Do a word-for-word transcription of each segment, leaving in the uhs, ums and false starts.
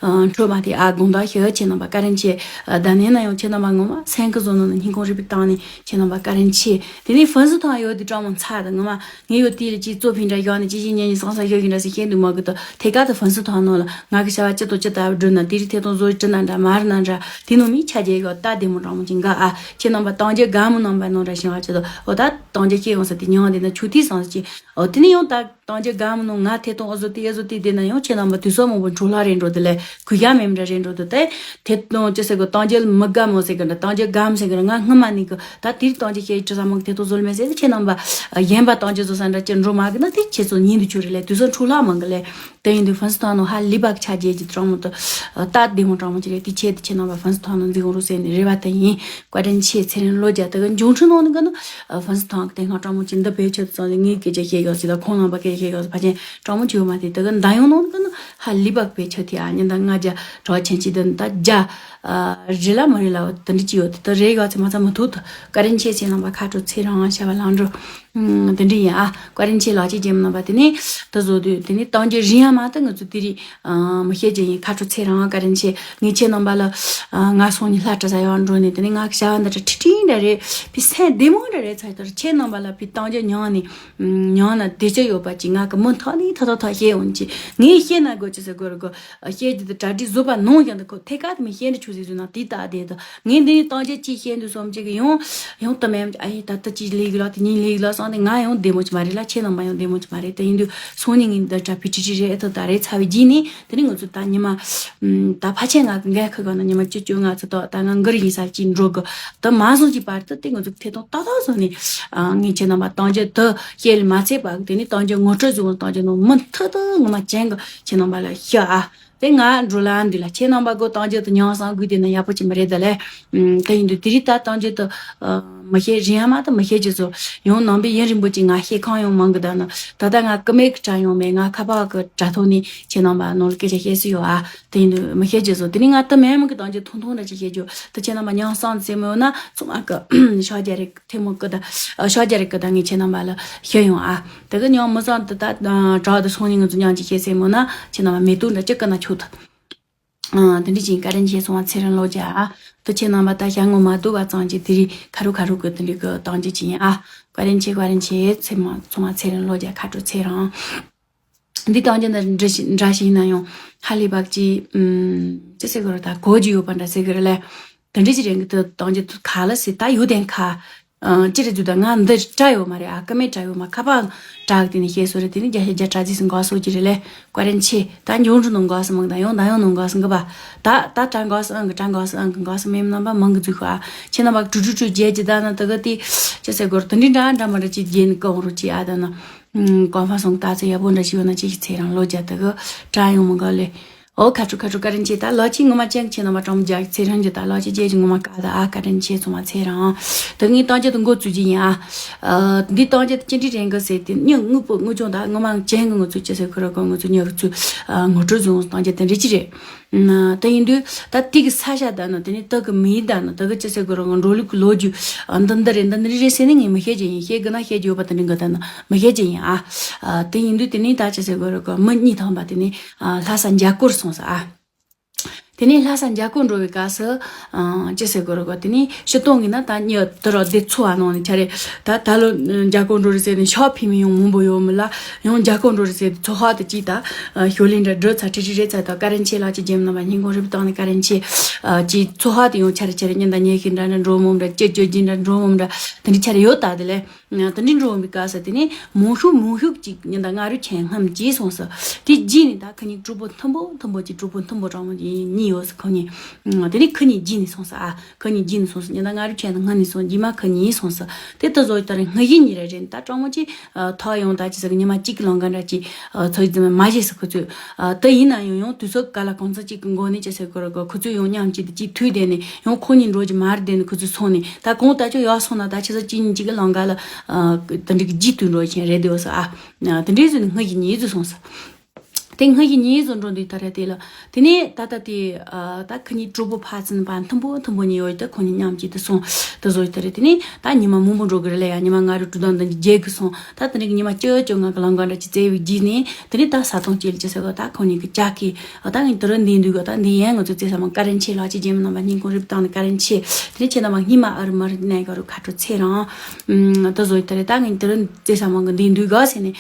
འཕྲོད་མ་དེ་ཨ་དགོངས་དག་ཞུ། ཁྱེད་རྣམ་པ་བཀའ་དྲིན་ཆེ། ཨ་ད་ནས་ན་ཡང་ཁྱེད་རྣམ་པ་ངོ་མ་སེམས་ཁུར་བཟོ་ནོ་ནི་སྙིང་ཁོང་རུས་པའི་གཏིང་ནས་ཁྱེད་རྣམ་པ་བཀའ་དྲིན་ཆེ། དེ་ནས་ཧྥུན་སི་ཐང་ཡོད་དེ་གྲོགས་མོ་ཚ་དང་ངོ་མ་ངས་ཡོད་དེ་ལ་ཅི་གཙོ་ཕིན་འདྲ་ཡོད་ནི་ཅི་ཞིག་ཉན་ཉི་སང་ས་ཡོད་ཡིན་འདྲ་ཟེར་ཤེས་འདུག་མ་གི་ཏོ་དེ་ག་ཏུ་ཧྥུན་སི་ཐང་ནོ་ལ་ང་གི་བྱ་བ་ཅི་ཏོ་ཅི་ལྟ་བུ་བསྒྲུབ་ན་དེ་རིགས་ཐད་གཏོང་བཟོ་ཅི་ན་འདྲ་མ་རེད་ན་འདྲ་དེ་ནོ་མི་ཆ་རྒྱས་ཡོད་ད་བདེ་མོ་གྲོགས་མོ་ཅི་འགའ་ཨ་ཁྱེད་རྣམ་པ་གཏོང་རྒྱུ་དགའ་མོ་རྣམ་པ་ནོ་འདྲ་ཞིང་བ་ཅི་ཏོ་འོ་ད་གཏོང་རྒྱུ་ཁྱེད་ཡོང་ས་དེ་ཉང་དེ་ན་ཆུ་ཐིག་སང་ས་ཅི་འོ་དེ་ནས་ཡང་ད། གཏོང་རྒྱུ་དགའ་མོ་ནོ་ང་ཐད་གཏོང་ཨོ་བཟོ་དེ་ཨེ་བཟོ་དེ་དེ་ན་ཡང་ཁྱེད་རྣམ་པ་དུས་སོ་མང་པོ་འཕྲོ་བརླག་རེད་འགྲོ་དེ་ལས་གུ་ཡ་མེད་འདྲ་རེད་འགྲོ་དེ་དེ་ཐད་གཏོང་ཅི་ཟེར་གོ་གཏོང་རྒྱུ་མི་དགའ་མོ་ཟེར་གི་འདྲ་གཏོང་རྒྱུ་དགའ་མོ་ཟེར་གི་འདྲ་ང་སྔ་མ་ནས་གི་ད་དེར་གཏོང་རྒྱུ་ཤེས་ཀྱི་ས་མང་གི་ཐད་གཏོང་བཟོ་མེད་ཟེར་ཁྱེད་རྣམ་པ་གཞན་པ་གཏོང་རྒྱུ་བཟོ་ས་འདྲ་ཅི་འགྲོ་མ་གི་ན་དེ་ཁྱེད་ཚོ་ཉིན་དུ་ཆུ་རེད་ལས་དུས་སོ་འཕྲོ་བརླག་མང་གི་ལས་དེ་ཡིན་དུས་ཧྥུན་སི་ཐང་ནོ་ཧ་ལི་བག་ཆ་རྒྱས་ཀྱི་གྲོགས་མོ་དུ་ད་བདེ་མོ་གྲོགས་མོ་ཅི་རེད་དེ་ཁྱེད་དེ་ཁྱེད་རྣམ་པ་ཧྥུན་སི་ཐང་ནོ་འཛིན་རོགས་ཟེར་ནས་རེ་བ་དེ་ཡིན། བཀའ་དྲིན་ཆེ་ཚེ་རིང་ལོ་བརྒྱ་དེ་གི་འབྱུང་འཕྲོད་ནང་ནས་གི་ནི་ཧྥུན་སི་ཐང་གི་དེ་སྔ་གྲོགས་མོ་ཅི་འདི་བེད་སྤྱོད་བཙོང་ནས་ངའི་སྐད་ཆ་བཤད་ཡོད་ཟེར་ལ་ཁོང་རྣམ་པ་སྐད་ཆ་བཤད་ཡོད་ཟེར་ཕ་ཆེན་གྲོགས་མོ་ཆེ་བོ་མ་དེ་དེ་གི་འདའ་ཡོང་ནང་གི་ནི་ཧ་ལི་བག་བེད་སྤྱོད་དེ་ཨ་ཉི་ཟླ་ལྔ་བརྒྱ་གྲོགས་ཆེན་ཅི་དེ་ནི་ད་བརྒྱ་རེད་ལ་མ་རེད་ལ་དེ་འདྲི་ཅི་ཡོད་དེ་དེ་རེད་ཡོད་ཚེ་མ་ཚ་མི་ཐུག་ཐུ་བཀའ་དྲིན་ཆེ་ཚེ་རྣམ་པ་ཁ་དྲོ་ཚེ་རང་བྱ་བ་ལང་འགྲོ་དེ་འདྲི་ཡིན་ཨ་བཀའ་དྲིན་ཆེ་ལགས་ཀྱི་རྒྱལ་མོ་རྣམ་པ་དེ་ནི་དེ་བཟོ་དུས་དེ་ནི་གཏོང་རྒྱུ་རིན་ཡ་མ་དེ་ང་ཚོ་དེ་རིགས། མི་ཤེས་ཀྱི་ཡིན་ཁ་དྲོ་ཚེ་རང་བཀའ་དྲིན་ཆེ་ངས་ཁྱེད་རྣམ་པ་ལ་ང་སོང་ཉིན་ལྷ་བྲིས་ས་ཡང་འགྲོ་ནས་དེ་ནས་ང་གི་བྱ་བ་འདི་འདྲ་ཁྲི་ཁྲི་འདྲ་རེད་པི་སེམས་བདེ་མོ་འདྲ་རེད་ཚར་དུས་ཁྱེད་རྣམ་པ་ལ་པི་བཏང་རྒྱུ་མྱོང་ནས་མྱོང་ན་བདེ་སྐྱིད་ཡོད་པ་ཅིག་ང་གི་མུ་མཐའ་ནས་ཐོག་ཐོག་ཐོག་བཤད་འོང་ཅིག་ངས་བཤད་ན་དགོས་ཅི་ཟེར་དགོས་རེད་གོ་བཤད་རྒྱུ་དེ་གྲ་སྒྲིག་བཟོས་པ་ནང་བཞིན་དུ་ཁོ་ཐད་ཀར་དུ་མི་བཤད་འདྲ་ཆུ་ཟིག་བཟོས་ན་དེ་ལྟ་བདེ་དོ་ངས་འདི་ནས་བཏང་རྒྱུ་ཅིག་བཤད་འདུག་སོམ་ཅིག་གི་ཡང་ཡང་དུ་མེད་ཨ་ཡེ་ད་ལྟ་ཅིག་ལས་གི་ལ་དེ་ཉིན་ལས་གི་ལ་སོང་དེ་ང་ཡང་བདེ་མོ་ཅིག་མ་རེད་ལ་ཁྱེད་རྣམ་པ་ཡང་བདེ་མོ་ཅིག་མ་རེད་དེ་ཡིན་དུས་སང་ཉིན་ངས་འདི་འདྲ་པི་ཁྲི་ཁྲི་རེད་ཨེ་ཐུབ་ད་རེད་ཚ་བའི་རྗེས་ནས། དེ་ནས་ང་ཚོ་ད་ཉི་མ། ད་ཕལ་ཆེར་ང་གི་འགན་ཁུར་ག་ན་ཉི་མ་བཅུ་བཅོ་ལྔ་ཙམ་དོག་ད་ང་འགུལ་ཡིན་ས་ཅིག་འགྲོ་གི་ད་མ་སོང་ཅིག་བར་དུ་དེ་ང་ཚོ་ཐད་གཏོང་ཏག་ཏག་བཟོ་ནས་ངས་ཁྱེད་རྣམ་པ་བཏང་རྒྱུ་དུ་བཤད་ལ་མ་ཚད་པ་དེ་ནས་བཏང་རྒྱུ་ངོ་སྤྲོད་བཟོ་བཏང་རྒྱུ་ནོ་མུ་མཐུད་དུ་ངོ་མ་ཅན་གི་ཁྱེད་རྣམ་པ་ལ་ཤི་ཨ། དེ་ང་འགྲོ་ལ་འདི་ལ་ཁྱེད་རྣམ་པ་གོ་བཏང་རྒྱུ་དུ་ཉང་སང་དགོས་དེ་ན་ཡག་པོ་ཅིག་མ་རེད་ད་ལས། དེ་ཡིན་དུས་དེ་རིགས་ད་བཏང་རྒྱུ་དུ་མི་ཤེས་རིན་ཡ་མ་དུ་མི་ཤེས་རྒྱུ་ཚོ་ཡང་ནང་པའི་ཡུན་རིང་པོ་ཅིག་ང་ཤེས་ཁང་ཡང་མང་གི་ད་ནི་ད་ལྟ་ང་ཀི་མེད་གི་དྲ་ཡོང་མེད་ང་ཁ་པར་གི་དྲ་ཐོག་ནས་ཁྱེད་རྣམ་པ་ནང་ལ་སྐད་ཆ་བཤད་སྲིད་ཡོད་ཨ། དེ་ཡིན་དུས་མི་ཤེས་རྒྱུ་བཟོ་དེ་ནི་ང་དུ་མེད་མི་གི་དང་རྒྱུ་ཐུང་ཐུང་འདྲ་ཅིག་བཤད་རྒྱུ་དུ་ཁྱེད་རྣམ་པ་ཉང་སང་རྩེད་མོ་ཡོད་ན་ཚོང་ཨ་གི་ཤོག་རྒྱ་རེ་ཐེ་མོ་གི་ད་ཤོག་རྒྱ་རེ་གི་ད་ངས་ཁྱེད་རྣམ་པ་ལ་ཤོད་ཡོང་ཨ། དེ་གི་ཉང་མི་སང་དུ་ད་དྲག་དུ་སོང་ནས་ང་ཚོ་ཉང་ཅིག་བཤད་རྩེད་མོ་ན་ཁྱེད་རྣམ་པ་མེ་ཏོག་འདྲ་ཅིག་གི་ན་ཆོག་ཐུ། དེ་འདྲ་ཅིག་བཀའ་དྲིན་ཆེ་སོང་བ་ཚེ་རིང་ལོ་བརྒྱ་ཨ། དུ་ཁྱེད་རྣམ་པ་ད་ཞག་ངོ་མ་སྡུག་ག་ཙང་ཅིག་དེ་རིགས་ཁ་རུ་ཁ་རུ་གི་དེ་འདྲ་གི་བཏང་རྒྱུ་ཅིག་ཡིན་ཨ། བཀའ་དྲིན་ཆེ་བཀའ་དྲིན་ཆེ་ཚེ་མ་སོང་བ་ཚེ་རིང་ལོ་བརྒྱ་ཁ་དྲོ་ཚེ་རིང་། འདི་བཏང་རྒྱུ་འདི་འདྲ་ཞིག་འདྲ་ཞིག་ཡིན་ན་ཡང་ཧ་ལས་བག་ཅིག་ཅི་ཟེར་དགོས་རེད་ད་གོ་རྒྱུ་ཡོད་པ་འདྲ་ཟེར་གི་རེད་ལས། དེ་འདྲ་ཅིག་རེད་འགི་དུ་བཏང་རྒྱུ་དུ་ག་ལ་ཟེར་ད་ཡོད་དེ་ཁ། ཅི་རེད་འདུག་ད་ང་འདི་བྲ་ཡོད་མ་རེད་ཨ་ཀི་མེད་བྲ་ཡོད་མ་ཁ་པར་བྲ་གི་དེ་ནས་བཤད་སོ་རེད་དེ་ནས་རྒྱ་ཤ་རྒྱ་བྲ་རྩིས་སུ་འགོ་སོ་ཅི་རེད་ལས་བཀའ་དྲིན་ཆེ་ད་འབྱུང་འགྲོ་ནང་འགོ་སོ་མང་ད་ཡང་ད་ཡང་ནང་འགོ་སོ་འགི་པ་ད་ད་བྲ་འགོ་སོ་ཨང་གི་བྲ་འགོ་སོ་ཨང་གི་འགོ་སོ་མེད་རྣམ་པ་མང་གི་འཛུགས་ཤོག་ཨ་ཁྱེད་རྣམ་པ་དྲུག་དྲུག་དྲུག་བརྒྱད་ཀྱི་ད་ན་དུ་གི་དེ་ཅི་ཟེར་དགོས་རེད་དེ་འདྲའི་འདྲ་འདྲ་མ་འདྲ་ཅིག་རྒྱན་གང་རུ་ཅི་ཨ་ད་ན། གོང་ཧྥ་སོང་ལྟ་ཚེ་ཡག་པོ་འདྲ་ཞིག་ཡོད་ན་ཅི་ཞིག་ཚེ་རང་ལོ་བརྒྱ་དེ་གི་དྲ་ཡོང་མི་དགོས་ལེ། ཨོ་ཁ་ཁྲུ་ཁ་ཁྲུ་བཀའ་དྲིན་ཆེ་ད་ལོ་གཅིག་ངོ་མ་ཅན་ཁྱེད་རྣམ་པ་གྲོང་རྒྱག་ཚེ་རང་གི་ད་ལོ་གཅིག་རྗེས་ཀྱི་ངོ་མ་ཀ་ད་ཨ་བཀའ་དྲིན་ཆེ་ཚང་མ་ཚེ་རང་། དེ་ངས་བཏང་རྒྱུ་དེ་འགོ་བཙུགས་ཀྱི་ཡིན་ཨ། འདི་བཏང་རྒྱུ་དེ་ཅི་འདྲའི་རེད་གི་ཟེར་དེ་སྙིང་དངོས་པོ་དངོས་བྱུང་ད་ངོ་མ་ཅན་གི་ངོ་ཚུལ་ཅི་ཟེར་ཁོ་ར་གི་ངོ་ཚུལ་ཉོ་གི་ཚུལ་ངོ་སྤྲོད་བཟུང་བཏང་རྒྱུ་དེ་འདྲ་ཅི་རེད། དེ་ཡིན་དུས་ད་དེ་གི་ས་ཆ་ད་ནི་དེ་ནི་དེ་གི་མི་ད་ནི་དེ་གི་ཅི་ཟེར་དགོས་རུང་འགྲོ་ལུགས་ཀྱི་ལོ་རྒྱུས་འདི་འདི་རེད་འདི་འདི་རེད་ཟེར་ནི་ངས་མི་ཤེས་ཀྱི་ཡིན་ཤེས་གི་ན་ཤེས་ཀྱི་ཡོད་པ་དེ་འདྲ་གི་ད་ནི་མི་ཤེས་ཀྱི་ཡིན་ཨ། དེ་ཡིན་དུས་དེ་ནི་ད་ཅི་ཟེར་དགོས་རུང་གི་མི་གཉིས་ཐམ་པ་དེ་ནི་ལྷ་ས་འཇའ་གུར་སོང་ས་ཨ། དེ་ནས་ལྷ་ས་འཇའ་གུར་འགྲོ་བའི་སྐབས་སུ། ཅི་ཟེར་དགོས་རེད་གོ་དེ་ནས་ཕྱི་གཏོང་གི་ན་ད་ཉི་དུ་རོ་དེ་འཚོ་བ་ནང་ནས་ཆ་རེད་ད་ད་ལོ་འཇའ་གུར་འགྲོ་རེད་ཟེར་ནས་ཤོག་ཕི་མི་ཡོང་མང་པོ་ཡོད་མི་ལ་ཡང་འཇའ་གུར་འགྲོ་རེད་ཟེར་ཚོ་ཧ་དུ་ཅིག་ད་ཞོ་ལི་འདྲ་འགྲོ་ཚ་ཁྲི་ཁྲི་རེད་ཚ་ད་བཀའ་དྲིན་ཆེ་ལགས་ཀྱི་རྒྱལ་མོ་རྣམ་པ་སྙིང་ཁོང་རུས་པའི་གཏིང་ནས་བཀའ་དྲིན་ཆེ། ཅིག་ཚོ་ཧ་དུ་ཡང་ཆ་རེ་ཆ་རེ་ཉིན་ད་ཉལ་ཤི་འདྲ་འདྲ་འགྲོ་མོ་འདྲ་ཅི་ཅོ་ཅི་འདྲ་འགྲོ་མོ་འདྲ་དེ་འདྲ་ཆ་རེ་ཡོད་ད་དེ་ལས། དེ་འདྲའི་འགྲོ་འོང་བའི་སྐབས་སུ་དེ་ནས་མང་ཤོས་མང་ཤོས་ཅིག་ཉིན་ད་ང་རུ་ཆེན་སྔམ་གྱིས་སོང་ས་དེ་རྗེས་ནས་ད་ཁ་ཉིན་གྲུ་པོ་མཐུན་པོ་མཐུན་པོ་ཅིག་གྲུ་པོ་མཐུན་པོ་གྲོང་མོ་ཅིག་གཉིས་ཡོད་ས་ཁོ་གཉིས། དེ་ནས་ཁ་ཉིན་རྗེས་ནས་སོང་ས་ཨ་ཁ་ཉིན་རྗེས་ནས་སོང་ས་ཉིན་ད་ང་རུ་ཆེན་སྔ་ནས་སོང་རྗེས་མ་ཁ་ཉིན་སོང་ས་དེ་ད་བཟོ་ད་རེ་སྔ་ཡིན་ཉིན་རེ་རེད་ད་གྲོང་མོ་ཅིག་ཐོག་ཡོང་ད་ཅི་ཟེར་ཉི་མ་གཅིག་གི་ལང་ག་འདྲ་ཅིག་ཚོ་ཡི་ཙམ་མ་བཞེས་ས་ཁོ་ཚོས་ད་ཡིན་ན་ཡང་ཡང་དུས་ཚོད་ག་ལ་གང་ཚ་གཅིག་གི་མགོ་ནས་ཅི་ཟེར་དགོས་རེད་གོ་ཁོ་ཚོས་ཡང་མཉམ་གཅིག་ཏུ་གཅིག་མཐུད་བསྡད་ནས་ཡང་ཁོ་གཉིས་འགྲོ་རྒྱུ་མ་རེད་བསྡད་ནས་ཁོ་ཚོས་སོང་ནས་ད་གང་ལྟར་ཅོ་ཡག་སོང་ན་ད་ཆ་ཚ་གཅིག་གཉིས་གཅིག་གི་ལང་ག་ལ་དེ་འདྲ་གི་རྗེས་མཐུད་འགྲོ་བཞིན་རེད་འདུག་ས་ཨ། དེ་འདྲའི་བཟོས་ནས་སྔ་ཡི་ཉིས་བཟོས་སོང་ས། དེ་སྔ་ཡི་ཉིན་བཟོ་འགྲོ་འདུག་ད་རེད་དེ་ལ། དེ་ནས་ད་ལྟ་དེ་ཨ་ད་ཁི་གཉིས་གྲོགས་པོ་ཕ་ཚན་པ་མཐུན་པོ་མཐུན་པོ་གཉིས་ཡོད་དེ་ཁོ་གཉིས་མཉམ་གཅིག་ཏུ་སོང་དུ་བཟོ་ཡི་ད་རེད། དེ་ནས་ད་ཉི་མ་མང་པོ་འགྲོ་གི་རེད་ལ་ཡ། ཉི་མ་ང་རུ་དྲུག་དང་འདི་བརྒྱད་གི་སོང་ད་དེ་ནས་ཉི་མ་བཅུ་བཅོ་ལྔ་གི་ལང་ཀ་འདྲ་ཅིག་བཙལ་བའི་རྗེས་ནས་དེ་ནས་ད་ས་དོང་སྐྱེལ་ཅི་ཟེར་གི་ད་ཁོ་གཉིས་ཀྱི་ཅག་གི་ཨ་ད་ངས་དེ་རུ་འདི་འདུག་གི་ད་འདི་ཡན་ང་ཚོ་བཙལ་ས་མ་ཀ་རན་ཆེ་ལགས་ཅི་རྗེས་མི་རྣམ་པ་སྙིང་ཁོང་རིབ་བཏང་ནས་ཀ་རན་ཆེ་དེ་ནས་ཁྱེད་རྣམ་པ་སྙིང་མ་ཨ་རུ་མ་རུ་གནས་ག་རུ་ཁ་དྲོ་ཚེ་རང་ད་བཟོ་ཡི་ད་རེད། ད་ངས་དེ་རུ་བཙལ་ས་མ་གི་འདི་འདུག་གི་ཟེར་ནས།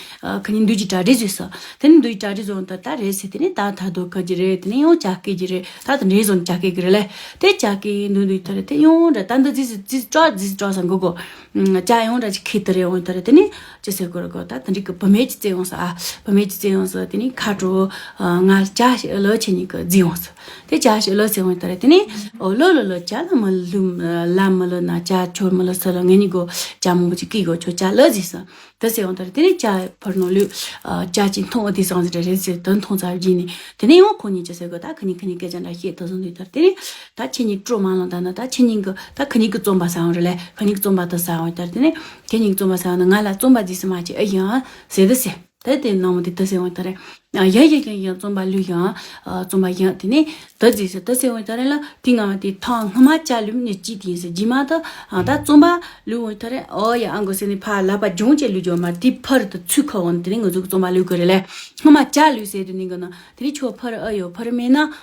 ཁ་ཉིན་འདུས་ཀྱི་གྲ་སྒྲིག་བཟོས་སོ། དེ་ནི་འདུས་ཀྱི་གྲ་སྒྲིག་བཟོས་ད་ད་རེད་ཟེར། དེ་ནི་ད་ད་དུ་ཁ་ཅི་རེད། དེ་ནི་ཡང་ཇ་སྐད་ཀྱི་རེད། ད་དུ་འདྲེ་བཟོ་ནི་ཇ་སྐད་ཀྱི་རེད་ལེ། དེ་ཇ་སྐད་འདུས་འདུས་ད་རེད། དེ་ཡང་འདྲ་ད་འདི་རྫིས་རྫིས་སྐྲག་རྫིས་སྐྲག་ས་མགོ་གོ་ཇ་ཡང་འདྲ་ཅི་ཁེ་ད་རེད་འོང་ད་རེད། དེ་ནི་ཅི་ཟེར་གོ་ར་གོ་ད་དེ་འདྲི་གི་བུ་མེད་ཅི་བཙལ་འོང་ས་ཨ། བུ་མེད་ཅི་བཙལ་འོང་ས་དེ་ནི་ཁ་དྲོ་ང་ཇ་ཞིག་ལོ་ཆེ་ཉིད་གི་རྫིས་འོང་ས། དེ་ཇ་ཞིག་ལོ་ཟེར་འོང་ད་རེད། དེ་ནི་ཨོ་ལོ་ལོ་ལོ་ཇ་ལ་མ་ལུམ་ལ་མ་ལོ་ན་ཇ་ཆོར་མ་ལོ་ས་ལོ་ངེད་གཉིས་གོ་ཇ་མང་པོ་ཅིག་སྐྱེས་གོ་ཆོ་ཇ་ལོ་རྫིས་ས། དེ་ཟེར་འོང་ད་རེད། དེ་ནས་ཇ་ཕར་ནང་ལུས། ཨ། ཇ་ཅིག་འཐུང་འོ་དེ་སང་ཟེར་རེད་ཟེར་དོན་མཐོང་ཚར་རྗེས་ནས་དེ་ནས་ཡང་ཁོ་གཉིས་ཅི་ཟེར་གི་ད་ཁི་གཉིས་ཁི་གཉིས་སྐད་ཆ་འདྲ་བཤད་དུ་སོང་དུས་ད་རེད། དེ་ནས་ད་ཁྱེད་གཉིས་སྤྲོ་མ་ལངས་ད་ན་ད་ཁྱེད་གཉིས་གི་ད་ཁི་གཉིས་གི་རྩོམ་པ་ཟ་འོང་རེད་ལེ། ཁི་གཉིས་གི་རྩོམ་པ་དུ་ཟ་འོང་ད་རེད། དེ་ནས་ཁྱེད་གཉིས་གི་རྩོམ་པ་ཟ་འོང་ན་ང་ལ་རྩོམ་པ་རྫིས་སུ་མ་ཅི་ཨེ་ཡང་ཟེར་དུ་ཟེར། ད་དེ་ནང་མོ་དེ་ད་ཟེར་འོང་ད་རེད། ཡ་ཡ་ཡ་ཡ་རྩོམ་པ་ལུས་ཡང་རྩོམ་པ་ཡང་དེ་ནས། ད་རྫིས་སུ་ད་ཟེར་འོང་ད་རེད་ལ། དེ་སྔ་མ་དེ་ཐང་སྔ་མ་ཇ་ལུམ་ནས་ཅི་དེ་ཡིན་ཟེར་རྗེས་མ་ད་ད་རྩོམ་པ་ལུས་འོང་ད་རེད། ཨོ་ཡ་ཨང་གོ་ཟེར་ནས་ཕ་ལ་པ་ཇོང་ཅེ་ལུས་ཇོ་མ་དེ་ཕར་དུ་ཚུད་ཁ་འོང་དེ་ནས་ང་ཚོ་གི་རྩོམ་པ་ལུས་གི་རེད་ལེ། སྔ་མ་ཇ་ལུས་ཟེར་དུས་ནི་གི་ན་དེ་ནས་ཁྱོད་ཕར་ཨ་ཡོད་ཕར་མེད་ན།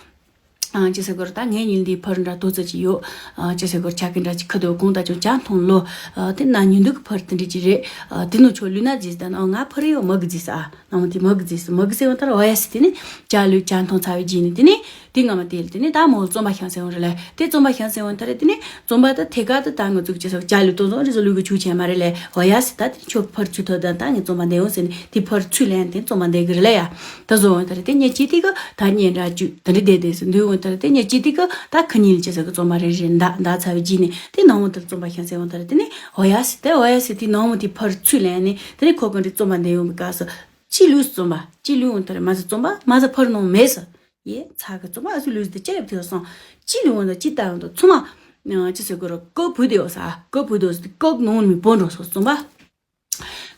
ཅི་ཟེར་གོ་ར་ད་ངའི་ཉིན་དེ་ཕར་འདྲ་ཏོ་ཙི་ཅི་ཡོད། ཅི་ཟེར་གོ་ར་ཆ་གི་འདྲ་ཅི་ཁ་དོ་གོང་ད་ཅོ་ཇ་འཐུང་ལོ། དེ་ན་ཉིན་དུ་གི་ཕར་དེ་འདྲ་ཅི་རེད། དེ་ནོ་ཁྱོད་ལུས་ན་རྫིས་ད་ན་ང་ཕར་ཡོད་མ་གི་རྫིས་ཨ། ནང་དེ་མ་གི་རྫིས་སུ་མ་གི་ཟེར་བ་ལྟར་འོ་ཡ་སི་དེ་ནི་ཇ་ལུས་ཇ་འཐུང་ཚར་བའི་རྗེས་ནི་དེ་ནི་དེ་སྔ་མ་དེ་ལ་དེ་ནི་ད་མོ་རྩོམ་པ་ཤང་ཟེར་བ་རེད་ལེ། དེ་རྩོམ་པ་ཤང་ཟེར་བ་ལྟར་དེ་ནི་རྩོམ་པ་ད་ཐད་ཀར་དུ་ད་ང་ཚོ་གི་ཅི་ཟེར་ཇ་ལུས་ཏོ་ཏོ་རི་ཟོ་ལུས་གི་ཆུ་ཆེན་མ་རེད་ལེ། འོ་ཡ་སི་ད་དེ་ནི་ཁྱོད་ཕར་ཚུད་ཐོ་ད་ད་ངས་རྩོམ་པ་འདེ་འོང་ཟེར་ནི་དེ་ཕར་ཚུད་ལན་དེ་རྩོམ་པ་འདེ་གི་རེད་ལེ་ཡ། ད་བཟོ་བ་ལྟར་དེ་ཉེ་ཅི་དེ་གི་ད་ཉེ་འདྲ་བཅུ་དེ་འདྲ་བསྡད་བསྡད་སུ་འདུས་བ་ལྟར་དེ་ཉེ་ཅི་དེ་གི་ད་ཁི་གཉིས་ལ་ཅི་ཟེར་གི་རྩོམ་པ་རེ་རེ་འདའ་འདའ་ཚར་བའི་རྗེས་ནི་དེ་ནང་མོ་དེ་རྩོམ་པ་ཤང་ཟེར་བ་ལྟར་དེ་ནི་འོ་ཡ་སི་དེ་འོ་ཡ་སི་དེ་ནང་མོ་དེ་ཕར་ཚུད་ལན་ནི་དེ་ནི་ཁོ་གི་འདྲི་རྩོམ་པ་འདེ་ཡོང་གི་སྐབས་སུ། ཅི་ལུས་རྩོམ་པ། ཅི་ལུས་འོང་དེར་མ་ཟི་རྩོམ་པ་མ་ཟི་ཕར་ནང་མེད་ཟི། ཡེ་ཚ་གི་རྩོམ་པ་ཨ་སུ་ལུས་དེ་ཅི་ལེབ་ཐེ་སོང་། ཅི་ལུས་འོང་དེ་ཅི་ལྟ་འོང་དེ་ཚོ་མ། ཅི་ཟེར་གི་རོ་ཀོ་བུ་དེ་ཡོད་ས་ཀོ་བུ་དེ་ཡོད་ས་དེ་ཀོ་ནང་མི་པོ་འགྲོ་སོ་རྩོམ་པ།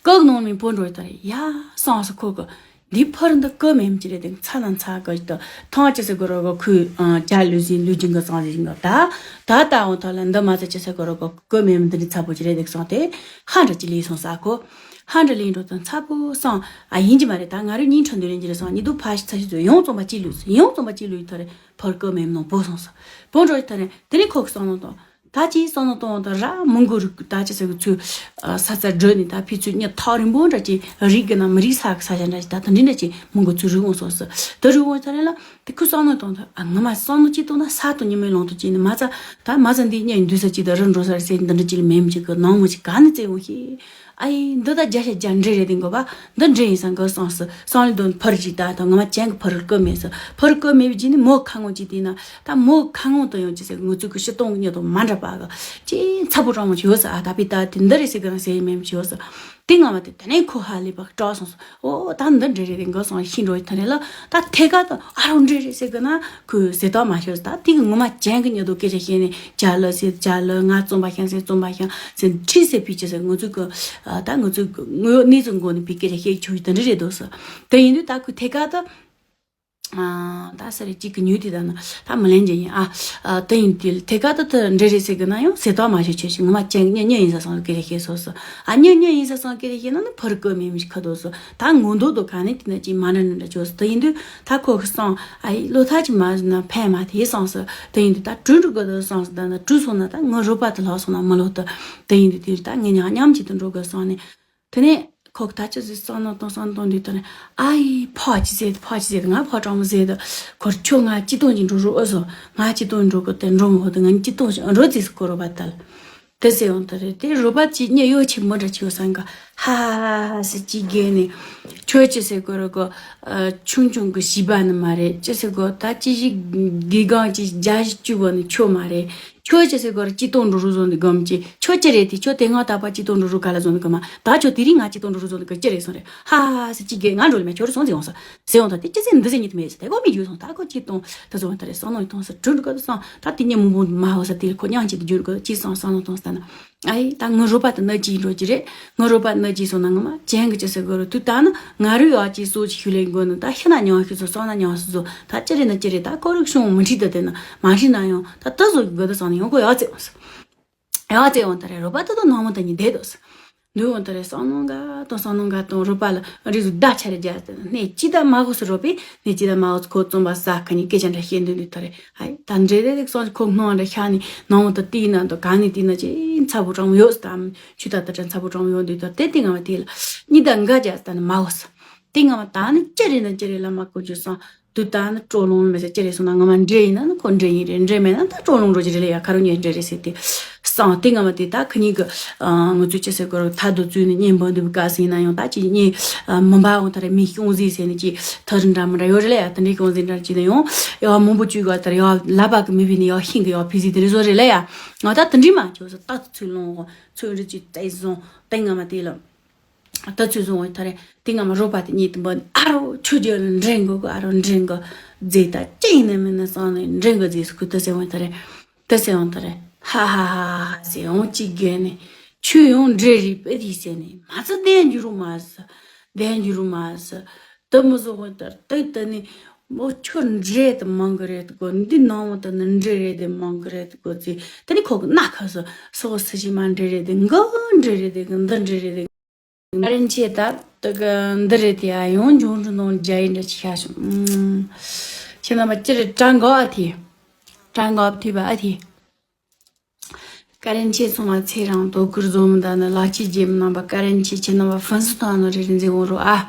ཀོ་ནང་མི་པོ་འགྲོ་ཡོད་ད་རེད་ཡ་སང་སོ་ཁོ་གི། འདི་ཕར་འདི་ཀོ་མེམ་ཅི་རེད་དེ་ཚ་ན་ཚ་གི་དེ་ཐང་ཅི་ཟེར་གི་རོ་གི་ཁུ་ཇ་ལུས་ཟིན་ལུས་ཅིང་གི་སང་ཟིན་གི་ད། ད་ལྟ་འོང་ཐོག་ལ་འདི་མ་ཚ་ཅི་ཟེར་གི་རོ་གི་ཀོ་མེམ་འདི་རི་ཚ་པོ་ཅི་རེད་དེ་སོང་དེ་ཧ་འདྲ་ཅི་ལས་སོང་ས་ཁོ། ཧ་འདྲ་ལིང་འགྲོ་དང་ཚ་པོ་སང་ཨ་ཡིན་གྱི་མ་རེད། ད་ང་རུ་གཉིས་ཁྲོ་འདོད་ལེན་གྱི་རེད་སང་ཉི་དུ་ཕ་ཞི་ཚ་ཞི་ཚོ་ཡོང་རྩོམ་པ་གཅིག་ལུས་ཡོང་རྩོམ་པ་གཅིག་ལུས་ཐོ་རེ་ཕར་ཀོ་མེམ་ནང་པོ་སོང་ས་པོ་འགྲོ་ཐོ་རེ་དེ་ནི་ཁོ་གི་སང་ནང་དང་ད་ཅི་སང་ནང་དང་ད་ར་མུ་གུ་རུ་ད་ཅི་ཟེར་གི་ཚུ་ས་ཚ་འགྲོ་ནི་ད་ཕི་ཚུ་ཉི་ཐག་རིང་པོ་འདྲ་ཅི་རིག་གི་ན་མི་རིག་ས་གི་ས་ཆ་འདྲ་ཅི་ད་ད་འདི་འདྲ་ཅི་མུ་གུ་ཚུ་རུ་འོང་སོང་ས་ད་རུ་འོང་ཐོ་རེ་ལ། དེ་ཁུ་སང་ནོ་དང་ཐ་ཨ་ང་མ་སང་ནོ་ཅི་དང་ན་ས་དང་ཉི་མའི་ལོང་དུ་ཅི་ནི་མ་ཚ་ད་མ་ཚ་འདི་གཉེན་འདུས་ས་ཅི་ད་རི་འགྲོ་ས་རེད་ཟེར་འདི་འདྲ་ཅི་ལ་མེམ་ཅི་གི་ནང་མོ་ཅི་ག་ནི་བཙལ་འོང་ཤེས། ཨ་ཡི་འདི་ད་རྒྱ་ཤ་རྒྱ་འདྲེ་རེད་དེ་འགོ་པ་འདི་འདྲེ་ཡིན་ས་འགོ་སང་སི་སང་ལི་དོན་ཕར་ཅི་ད་ད་ང་མ་ཅན་གི་ཕར་ཀོ་མེད་ས་ཕར་ཀོ་མེད་བི་ཅི་ནི་མོ་ཁ་ངོ་ཅི་དེ་ན་ད་མོ་ཁ་ངོ་དང་ཡོང་ཅི་ཟེར་ངུ་ཚུགས་གི་ཤི་སྟོང་གི་ཉོ་དང་མ་འདྲ་པ་གི་ཅི་ཚ་པོ་གྲང་མོ་ཅི་ཡོད་ས་ཨ་ད་པི་ད་དེ་འདི་རེད་ཟེར་གི་རང་ཟེར་ཡི་མེམ་ཅི་ཡོད་ས། དེ་སྔ་མ་དེ་དེ་ནས་ཁོ་ཧ་ལས་པ་སྐྲག་སོང་སོང་། ཨོ་ད་འདི་འདྲ་རེ་རེ་འགོ་སོང་ཤི་འགྲོ་ཐ་རེ་ལ་ད་ཐད་ཀར་དུ་ཨ་རོ་འདྲེ་རེ་ཟེར་གི་ན་ཁོས་ཟེར་ཐག་མ་ཤོར་ད་དེ་གི་ངོ་མ་ཅན་གི་ཉོ་དོ་སྐད་ཆ་བཤད་ནས་ཇ་ལ་ཟེར་ཇ་ལ་ང་རྩོམ་པ་ཤང་ཟེར་རྩོམ་པ་ཤང་ཟེར་ཁྲིད་ཟེར་ཕི་ཅི་ཟེར་ངོ་ཚུགས་གི་ད་ངོ་ཚུགས་ངོ་གནས་ཚུལ་འགོ་ནས་ཕི་སྐད་ཆ་བཤད་ཆོག་ད་འདྲ་རེད་འདུག་ཟེར། དེ་ཡིན་དུས་ད་ཁོས་ཐད་ཀར་དུ། ད་ས་རེ་གཅིག་གི་ཉུལ་དེ་ད་ན་ད་མི་ལན་ཅན་ཡིན་ཨ། དེ་ཡིན་དུས་ཐད་ཀར་དུ་དེ་འདྲེ་རེད་ཟེར་གི་ན་ཡང་ཟེར་ཐག་མ་ཆོད་ཆོད་ཞིག་ངོ་མ་ཅན་གི་གཉེན་གཉེན་ཡིན་ས་སང་སྐད་རེ་བཤད་སོ་སོ་ཨ་གཉེན་གཉེན་ཡིན་ས་སང་སྐད་རེ་བཤད་ན་ནི་ཕར་ཀོ་མེད་མི་ཁ་དོ་སོ་ད་ངོ་མདོག་དོ་ག་ནས་དེ་ན་ཅིག་མ་འདྲ་འདྲ་འདྲ་ཆོག་སོ་དེ་ཡིན་དུས་ད་ཁོ་གི་སང་ཨ་ཡི་ལོ་ཐག་ཅིག་མ་ཟིན་ན་ཕན་མ་དེ་སང་སོ་དེ་ཡིན་དུས་ད་གྲུ་འགྲོ་གི་དོ་སང་སོ་ད་ན་གྲུ་སོང་ན་ད་ངོ་རོ་པ་དེ་ལྷག་སོང་ན་མི་ལོ་དོ་དེ་ཡིན་དུས་དེ་ད་ངེད་ཉག་མཉམ་གཅིག་ཏུ་འགྲོ་གི་སོང་ནས། དེ་ནས་ཁོ་གི་ད་ཅི་ཟིག་བསམ་ནོ་དང་བསམ་དང་འདུག་དེ་ནས་ཨ་ཡི་ཕ་ཅི་ཟེར་ཕ་ཅི་ཟེར་ང་ཕ་གྲོགས་མོ་ཟེར་དུ་ཁོར་ཁྱོད་ང་ཅི་གཏོང་གི་འགྲོ་རུ་ཨོ་སོ་ང་ཅི་གཏོང་འགྲོ་གི་དེ་འགྲོ་མོ་དེ་ང་ཅི་གཏོང་འགྲོ་ཟིག་སྐོར་རོ་བ་དལ་དེ་ཟེར་ཡོང་དེ་རེད། དེ་རོ་བ་ཅི་ཉེ་ཡོ་ཆེ་མོ་འདྲ་ཆེ་ཡོ་སང་ག་ཧ་ཧ་ཧ་ཟེར་ཅི་རྒྱས་ནས་ཁྱོད་ཅི་ཟེར་དགོས་རོ་གོ་ཆུང་ཆུང་གི་བྱིས་པ་ནི་མ་རེད། ཅི་ཟེར་དགོས་ད་ཅི་ཞིག་དགེ་སྒང་ཅི་རྒྱ་ཞིག་བཅུ་བ་ནི་ཁྱོད་མ་རེད། ཁྱོད་ཅི་ཟེར་གོ་ར་ཅི་གཏོང་འགྲོ་རུ་བཟོ་འདི་གམ་ཅི་ཁྱོད་ཅི་རེད་དེ་ཁྱོད་དེ་སྔ་ད་པ་ཅི་གཏོང་འགྲོ་རུ་ག་ལ་བཟོ་འདི་ག་མ་ད་ཁྱོད་དེ་རིང་ང་ཅི་གཏོང་འགྲོ་རུ་བཟོ་འདི་ག་ཅི་རེད་སོང་རེད། ཧ་ཧ་ཧ་ཟེར་ཅི་རྒྱས་ང་འགྲོ་ལ་མེད་ཁྱོད་རུ་སོང་ཟེར་ཡོང་ས་ཟེར་ཡོང་ད་དེ་ཅི་ཟེར་འདི་ཟེར་ཉིད་མེད་ཟེར་དེ་གོ་མི་ཡོད་སོང་ད་ཁོ་ཅི་གཏོང་ད་བཟོ་ད་རེད་སོང་ནོ་ཡི་གཏོང་ས་གྲུ་འགྲོ་ག་དུ་སོང་ད་དེ་ཉེ་མུ་མུ་མ་ཧོ་ས་དེ་ཁོ་མྱང་ཅི་དུ་འགྱུར་གོ་ཅི་སོང་སོང་ནོ་གཏོང་ས་ད་ན་ཨ་ཡི་ད་ངུ་རོ་པ་དུ་ན་ཅི་འགྲོ་ཅི་རེད་ངུ་རོ་པ་ན། ཅི་སོང་ན་ང་མ་ཅན་གི་ཅི་ཟེར་དགོས་རུ་དུས་ད་ནི་ང་རུ་ཡག་ཅི་སོ་ཅི་ཤུ་ལེན་དགོས་ནི་ད་ཤི་ན་ཉང་ཤི་སོ་སོང་ན་ཉང་སོ་སོ་ད་ཅི་རེད་ན་ཅི་རེད། ད་ཁོ་རུ་ཤོང་མི་ཁྲིད་ད་དེ་ན་མ་ཤི་ན་ཡང་ད་ད་བཟོ་གི་དགོས་ད་སོང་ན་ཡང་ཁོ་ཡག་ཙེ་འོང་ས། ཡག་ཙེ་འོང་ད་རེད་རོ་པ་ད་ད་ནང་མ་ད་ཉི་བསྡད་དོ་ས། འདུག་འོང་ད་རེད་སང་ནོང་ག་དང་སང་ནོང་ག་དང་རོ་པ་ལ་རི་ཟུ་ད་ཆ་རེ་རྒྱ་ནས་ཅི་ད་མ་གོ་ས་རོ་པས་ནས་ཅི་ད་མ་གོ་ས་ཁོ་བཙོང་པ་ས་ཁ་ཉི་སྐད་ཆ་འདྲ་བཤད་འདུག་འདུག་ད་རེད། ཧའི་ད་འདྲེ་རེ་རེ་སོང་ཁོ་སྣང་འདྲ་ཤ་ནི་ནང་མ་ད་ཏི་ན་ད་ག་ནི་ཏི་ན་ཅི་ཚ་པོ་གྲང་མོ་ཡོད་ས་ད། ཆུ་ད་ད་ཅན་ཚ་པོ་གྲང་ཡོང་དུས་ད་དེ་ཏིང་ངམ་དེ་ལ་གཉིས་ད་འགའ་རྒྱ་ད་ནི་མ་འོ་ས། ཏིང་ངམ་ད་ནི་ཅི་རེད་ན་ཅི་རེད་ལ་མ་གོ་རྒྱུ་སང་དུ་ད་ནི་སྤྲོ་ལོང་མེད་ས་ཅི་རེད་སོང་ན་ང་མ་འདྲེ་ཡིན་ན་ནི་ཁོ་འདྲེ་ཡིན་རེད། འདྲེ་མེད་ན་ད་སྤྲོ་ལོང་འགྲོ་གི་རེད་ལ་ཡ་ཁ་རུ་ཉེ་འདྲེ་རེད་ཟེར་ཏེ། སང་ཏིང་ངམ་དེ་ད་ཁ་ཉིན་གི་ང་ཚོས་ཅི་ཟེར་གོ་ར་ད་དུ་ཚུད་ནི་གཉེན་འབུམ་འདུས་པའི་སྐབས་སུ་ཡིན་ན་ཡང་ད་ཅི་གཉེན་མི་འབའ་འོང་ད་རེད། མི་ཤོང་ཟིག་ཟེར་ནི་ཅི་ཐ་རི་འདྲ་མི་འདྲ་ཡོད་རེད་ལ་ཡ། དེ་འདྲའི་ཤོང་ཟིག་འདྲ་ཅི་ན་ཡང་ཡ་མང་པོ་བཅུག་ག་ད་རེད། ཡ་ལ་བ་གི་མི་བི་ནི་ཡ་ཤིང་གི་ཡ་ཕི་ཟིག་དེ་རེད་བཟོ་རེད་ལ་ཡ། ང་ད་དེ་འདྲའི་མ་བཅོས་ས་ད་དུ་ཚུད་ལོང་ཚོད་རིགས་ཀྱི་བལྟས་སོང་། ཏིང་ངམ་དེ་ལ་ད་ཚུད་སོང་བ་ད་རེད། ཏིང་ངམ་རོ་པ་དེ་གཉིས་དུ་འབོད་ཨ་རོ་ཆུ་རྒྱལ་འདྲེན་གོ་གོ་ཨ་རོ་འདྲེན་གོ་རྫས་ད་ཅི་ཡིན་ན་མིན་ན་སང་ནས་འདྲེན་གོ་རྫས་སུ་ཁུ་ད་ཟེར་བ་ད་རེད། ད་ཟེར་བ་ད་རེད། ཧ་ཧ་ཧ་ཧ་ཟེར་འོང་ཅིག་རྒན་ནས་ཆུ་ཡོང་འདྲེ་རིག་པ་དེ་ཟེར་ནས་མ་ཚ་བདེན་རྒྱུ་རུ་མ་ཟ་བདེན་རྒྱུ་རུ་མ་ཟ། ད་མི་བཟོ་བ་ད་ད་ད་ནི་མོ་ཆུ་འདྲེ་དེ་མང་གི་རེད་གོ་འདི་ནང་བ་ད་ནི་འདྲེ་རེད་དེ་མང་གི་རེད་གོ་ཟེར། ད་ནི་ཁོ་གི་སྣ་ཁ་སོ་སོ་སི་ཞིག་མ་འདྲེ་རེད་དེ་འགའ་འདྲེ་རེད་དེ་འདི་འདྲེ་རེད་དེ། ཀ་རན་ཆེ་ད་ད་ག་འདི་རེད་དེ་ཨ་ཡོང་འབྱུང་འགྲོ་ནང་རྒྱ་ཡིན་འདྲ་ཅིག་ཤ་ཤོག་ཁྱེད་རྣམ་པ་ཅི་རེད་གྲ་འགོ་ཨ་ཐི། གྲ་འགོ་ཨ་ཐི་བ་ཨ་ཐི། ཀ་རན་ཆེ་ཚང་མ་ཚེ་རང་དོ་ཁུར་བཟོ་མི་ད་ནི་ལག་ཆེ་རྗེས་མི་རྣམ་པ་ཀ་རན་ཆེ་ཁྱེད་རྣམ་པ་ཧྥན་སི་ཐང་ནང་རེ་རེ་འཛིན་འོང་རོགས་ཨ།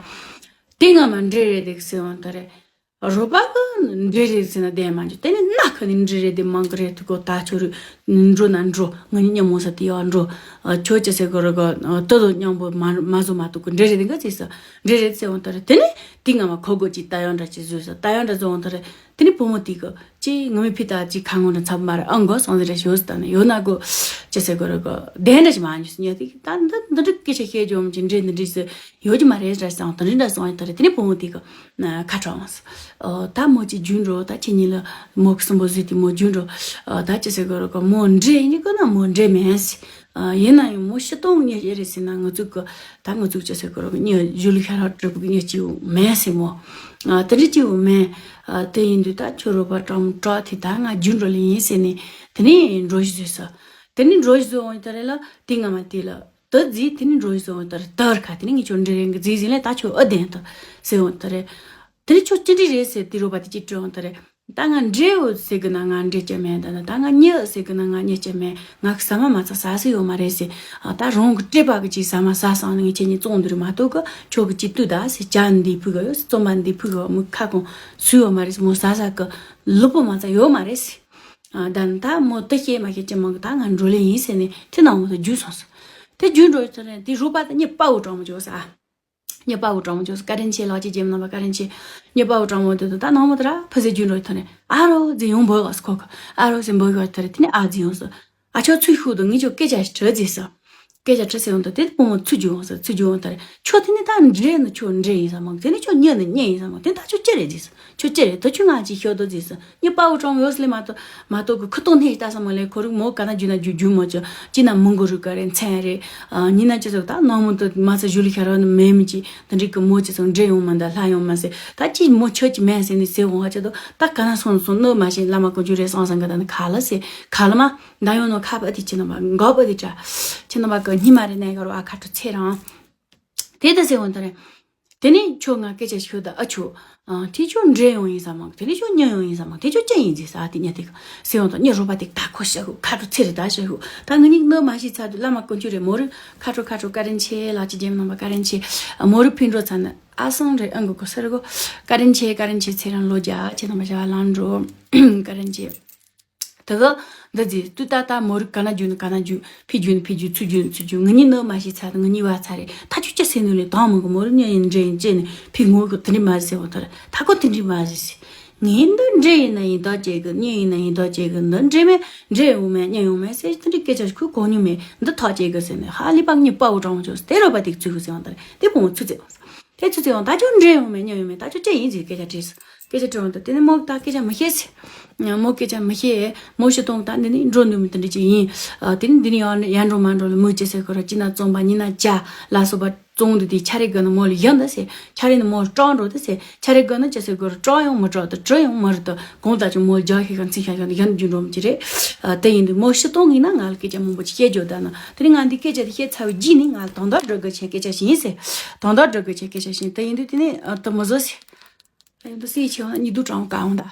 དེ་ང་མ་འདྲེ་རེད་དེ་ཟེར་འོང་ད་རེད། རོ་པ་གི་འདྲེ་རེད་ཟེར་ན་བདེན་མ་འཇུ་དེ་ནི་སྣ་ཁ་ནི་འདྲེ་རེད་དེ་མང་གི་རེད་དུ་གོ་ད་ཆོ་རུ་འགྲོ་ན་འགྲོ་ང་ནི་ཉམ་མོ་ས་དེ་ཡག་འགྲོ། ཁྱོད་ཅི་ཟེར་གོ་ར་གོ་ཏོ་ཏོ་མཉམ་པོ་མ་མ་བཟོ་མ་ཐུབ་གི་འདྲེ་རེད་དེ་འགའ་ཟེར་ས་འདྲེ་རེད་ཟེར་འོང་ད་རེད། དེ་ནི་དེ་ང་མ་ཁོ་གོ་ཅི་ད་ཡང་འདྲ་ཅི་བཟོས་ས་ད་ཡང་འདྲ་བཟོ་འོང་ད་རེད། དེ་ནི་བུ་མོ་དེ་གི་ཅི་ང་མི་ཕི་ད་ཅི་ཁ་ངོ་འདྲ་ཚབ་མ་རེད་ཨང་གོ་སང་ཟེར་རེ་ཞོ་ས་ད་ནི་ཡོད་ན་གོ་ཅི་ཟེར་གོ་ར་གོ་བདེན་འདྲ་ཅི་མ་འཇུ་ས་ཉོ་དེ་ད་འདི་འདི་འདྲི་སྐད་ཆ་བཤད་རྒྱུ་མ་ཅི་འདྲེ་འདི་འདྲི་ཟེར། ཡོད་ཀྱི་མ་རེད་ར་སང་དོན་རིན་འདྲ་སོང་ཡ་ད་རེད། དེ་ནས་བུ་མོ་དེ་གི་ཁ་དྲངས་སོང་། ད་མོ་ཅི་རྒྱུན་འགྲོ་ད་ཁྱེད་གཉིས་ལ་མོ་གི་སུན་པོ་ཟིག་དེ་མོ་རྒྱུན་འགྲོ། ད་ཅི་ཟེར་གི་རོ་གི་མོ་འདྲེ་ཡིན་གི་ན་མོ་འདྲེ་མེད་ཟེར། ཡིན་ན་ཡང་མོ་ཤི་སྟོང་ཉེ་ཡེ་རེད་ཟེར་ན་ང་ཚོ་གི་ད་ང་ཚོ་ཅི་ཟེར་གི་རོ་གི་གཉིས་གཞུ་ལུ་ཤ་ར་གྲུབ་གི་གཉིས་ཅི་ཡོ་མེད་ཟེར་མོ། དེ་འདྲ་ཅི་ཡོ་མེད། དེ་ཡིན་དུས་ད་ཁྱོད་རོ་པ་གྲོགས་མོ་གྲོགས་དེ་ད་ང་རྒྱུན་འགྲོ་ལེ་ཡིན་ཟེར་ནས་དེ་ནས་འགྲོ་ཞིག་བཟོས་སོ། དེ་ནས་འགྲོ་ཞིག་བཟོས་འོང་ད་རེད་ལ་དེ་ང་མ་དེ་ལ། ད་རྫིས་དེ་ནི་འགྲོ་ཡི་སོང་ད་རེད། ད་ར་ཁ་དེ་ནི་ངས་ཁྱོད་འདྲེ་རེད་གི་རྫིས་ཟིན་ལས་ད་ཁྱོད་ཨ་བདེན་ད་ཟེར་འོང་ད་རེད། དེ་ནི་ཁྱོད་ཅི་འདྲི་རེད་ཟེར་དེ་རོ་པ་དེ་ཅི་དྲི་འོང་ད་རེད། ད་ང་འདྲེ་འོ་ཟེར་གི་ན་ང་འདྲེ་ཅི་མེད་ད་ན་ད་ང་མྱི་ཟེར་གི་ན་ང་མྱི་ཅི་མེད། ང་གི་ཟ་མ་མ་ཚ་ཟ་ས་ཡོད་མ་རེད་ཟེར། ད་རང་གི་སྤྲད་པ་གི་ཅིག་ཟ་མ་ཟ་སོང་ནི་ངས་ཁྱེད་གཉིས་བཙོང་འདི་རུ་མ་གཏོགས་གི་ཁྱོད་གི་ཅིག་ལྟོས་ད་ཟེར་ཇ་འདི་ཕུལ་གི་ཡོད་ཟེར་རྩོམ་པ་འདི་ཕུལ་གི་ཡོད་མི་ཁ་གང་སུ་ཡོད་མ་རེད་ཟེར། མོ་ཟ་ཟ་གི་ལུས་པོ་མ་ཚ་ཡོད་མ་རེད་ཟེར། ད་ནི་ད་མོ་དེ་ཤེས་མ་ཤེས་ཅི་མང་གི་ད་ང་འགྲོ་ལེ་ཡིན་ཟེར་ནས་དེ་ནང་མོ་དེ་རྒྱུགས་སོང་ཟེར། དེ་རྒྱུགས་འགྲོ་ཚར་ནས་དེ་རུ་པ་དེ་ཉི་པ་བོ་གྲོགས་མོ་བྱོས་ཟེར། ཨ། ཉི་པ་བོ་གྲོགས་མོ་བྱོས་ཟེར། ཀ་རན་ཆེ་ལགས་ཀྱི་རྗེས་མ་ནང་པ་ཀ་རན་ཆེ། ཉི་པ་བོ་གྲོགས་མོ་དེ་དུ་ད་ནང་མོ་དེ་ར་ཕ་ཟེ་རྒྱུགས་འགྲོ་ཚར་ནས་ཨ་རོ་ཟེ་ཡོང་འབོད་བ་ཟེར་ཁོ་གི་ཨ་རོ་ཟེ་འབོད་གི་བ་དེ་རེད། དེ་ནས་ཨ་ཟེ་ཡོང་ཟེར། ཨ་ཆོ་ཚུར་ཤོག་དང་ངས་ཁྱོད་སྐད་ཆ་ཞིག་དྲི་ཟེར་སོང་། སྐད་ཆ་དྲི་ཟེར་འོང་དང་དེ་བུ་མོ་ཚུར་རྒྱུགས་འོང་ཟེར། ཚུར་རྒྱུགས་འོང་དར་ཁྱོད་དེ་ནི་ད་འདྲེ་ནི་ཁྱོད་འདྲེ་ཡིན་ས་མང་དེ་ནི་ཁྱོད་མྱི་ནི་མྱི་ཡིན་ས་མང་དེ་ད་ཁྱོད་ཅི་རེད་ཟེར་སོང་། ཁྱོད་ཅི་རེད་ད་ཁྱོད་ང་ཅིག་ཤོད་དོ་ཟེར་སོང་། ངས་དཔའ་བོ་གྲོང་ཡོད་ཟེར་ལེ་མ་གཏོགས་མ་གཏོགས་གི་ཁུ་ཏོང་ནས་ལྟ་ས་མ་ལེ་ཁོ་རིག་མོ་ག་ན་རྒྱུ་ན་རྒྱུ་རྒྱུ་མོ་ཅོ་ཅི་ན་མི་མགོ་རུ་ག་རེ་མཚན་རེད། ཉི་ན་ཅི་ཟོག་ད་ནང་མོ་དུ་མ་ཚ་ཞུ་ལི་ཤ་ར་ནི་མེ་མི་ཅི་དེ་འདྲི་གི་མོ་ཅི་ཚོ་འདྲེ་ཡོང་མ་འདའ་ལྷ་ཡོང་མ་ཟེར། ད་ཅི་མོ་ཁྱོད་ཀྱི་མེ་ཟེར་ནི་ཟེར་འོང་ཧ་ཅི་དོ་ད་ག་ན་སོང་སོང་ནི་མ་ཤེས་བླ་མ་ཀུན་ཆུ་རེ་སང་སང་ག་ད་ནི་ག་ལ་ཟེར་ག་ལ་མ། ད་ཡོང་ནོ་ཁ་པ་དེ་ཁྱེད་རྣམ་པ་མགོ་པ་དེ་དྲ། ཁྱེད་རྣམ་པ་གི་སྙིང་མ་རེ་ནས་ག་རུ་ཨ་ཁ་དྲུ་ཚེ་རང་། དེ་ད་ཟེར་འོང་ད་རེད། དེ་ནས་ཁྱོད་ང་སྐད་ཆ་ཞུ་ད་ཨ་ཆོ། དེ་ཁྱོད་འདྲེ་ཡོང་ཡིན་ས་མང་དེ་ནས་ཁྱོད་མྱི་ཡོང་ཡིན་ས་མང་དེ་ཁྱོད་ཅི་ཡིན་ཟེར་ས་དེ་ཉ་དེ་ག་ཟེར་འོང་ད་མྱི་རོ་པ་དེ་ད་ཁོ་ཤ་ཤུ་ཁ་དྲུ་ཚེ་རེ་ད་ཤ་ཤུ་ད་ང་གཉིས་ནི་མ་ཤི་ཚ་དུ་བླ་མ་ཀུན་ཆུ་རེ་མོ་རུ་ཁ་དྲུ་ཁ་དྲུ་ཀ་རན་ཆེ་ལགས་ཀྱི་རྗེས་མ་རྣམ་པ་ཀ་རན་ཆེ། མོ་རུ་ཕིན་འགྲོ་ཚ་ནི་ཨ་སང་རེ་ཨང་གི་གོ་ས་རེ་གོ་ཀ་རན་ཆེ་ཀ་རན་ཆེ་ཚེ་རང་ལོ་རྒྱ་ཁྱེད་རྣམ་པ་བྱ་བ་ལང་འགྲོ་ཀ་རན་ཆེ། དེ་གི་འདི་ཟེར་དུས་ད་ལྟ་མོ་རིགས་ག་ན་རྒྱུ་ནི་ག་ན་རྒྱུ་ཕི་རྒྱུ་ནི་ཕི་རྒྱུ་ཚུ་རྒྱུ་ནི་ཚུ་རྒྱུ་ང་གཉིས་ནི་མ་ཤི་ཚ་དང་ང་གཉིས་བ་ཚ་རེད། ད་ཁྱོད་ཅི་ཟེར་ནུ་ལེ་དང་མོ་གི་མོ་རིགས་མྱི་ཡིན་འདྲེ་ཡིན་ཅེ་ནི་ཕི་ངོ་གི་དེ་འདྲི་མ་ཟེར་བ་ཐར་ད་ཁོ་དེ་འདྲི་མ་ཟེར་ཟེར། ངས་འདི་འདྲེ་ཡིན་ན་ཡིན་ད་ཅེ་གི་མྱི་ཡིན་ན་ཡིན་ད་ཅེ་གི་འདི་འདྲེ་མེད་འདྲེ་ཡོང་མེད་མྱི་ཡོང་མེད་ཟེར་དེ་འདྲི་སྐད་ཆ་ཁོས་གོ་མྱོང་མེད་འདི་ཐག་ཅེ་གི་ཟེར་ནས་ཧ་ལི་པ་ངས་དཔའ་བོ་དྲང་བོ་ཆོག་དེ་རོ་པ་དེ་ཚུ་གི་ཟེར་བ་ཐར་དེ་བུ་མོ་ཚུ་ཚེ་བ་ས། དེ་ཚུ་ཚེ་ཡང་ད་ཁྱོད་འདྲེ་ཡོང་མེད་མྱི་ཡོང་མེད་ད་ཁྱོད་ཅི་ཡིན་ཟེར་སྐད་ཆ་དྲིས་སོང་། སྐད་ཆ་དྲི་བ་དང་དེ་ནས་མོ་ད་སྐད་ཆ་མི་བཤད་ཟེར། མོ་སྐད་ཆ་མི་བཤད། མོ་ཤི་གཏོང་ད་འདི་ནས་འགྲོ་འདུག་མི་དེ་འདྲ་ཅིག་ཡིན། དེ་ནས་འདི་ནས་ཡང་ཡར་འགྲོ་མར་འགྲོ་ལ་མོ་ཅི་ཟེར་གོ་ར་ཅི་ན་བཙོང་པ་ཉི་ན་ཇ་ལ་སོགས་པ་བཙོང་འདུག་དེ་ཆ་རེ་གི་ནི་མོ་ལ་ཡང་འདི་ཟེར། ཆ་རེ་ནི་མོ་སྐྲག་འགྲོ་འདི་ཟེར། ཆ་རེ་གི་ནི་ཅི་ཟེར་གོ་ར་སྐྲག་ཡང་མི་སྐྲག་དུ་དྲི་ཡང་མི་རི་དུ་གོང་ད་ཅིག་མོ་རྒྱག་ཤེས་ག་ཚིག་ཤ་ཤ་འདི་ཡང་རྒྱུ་འགྲོ་མི་ཅི་རེད། དེ་ཡིན་དུས་མོ་ཤི་གཏོང་གིན་ན་ང་ལ་སྐད་ཆ་མང་པོ་ཅིག་བཤད་རྒྱུ་ད་ན་དེ་ནས་ང་འདི་སྐད་ཆ་དེ་བཤད་ཚར་བའི་རྗེས་ནས་ང་ལ་དང་དག་སྒྲུབ་དགོས་ཆེན་སྐད་ཆ་ཞིག་ཡིན་ཟེར། དང་དག་སྒྲུབ་དགོས་ཆེན་སྐད་ཆ་ཞིག་ཡིན་དེ་ཡིན་དུས་དེ་ནས་དུ་མི་བཟོ་ཟེར། ཡིན་དུ་སྲིད་ཆེ་བ་ན་ཉི་དུ་གྲང་དཀའ་འོང་ད།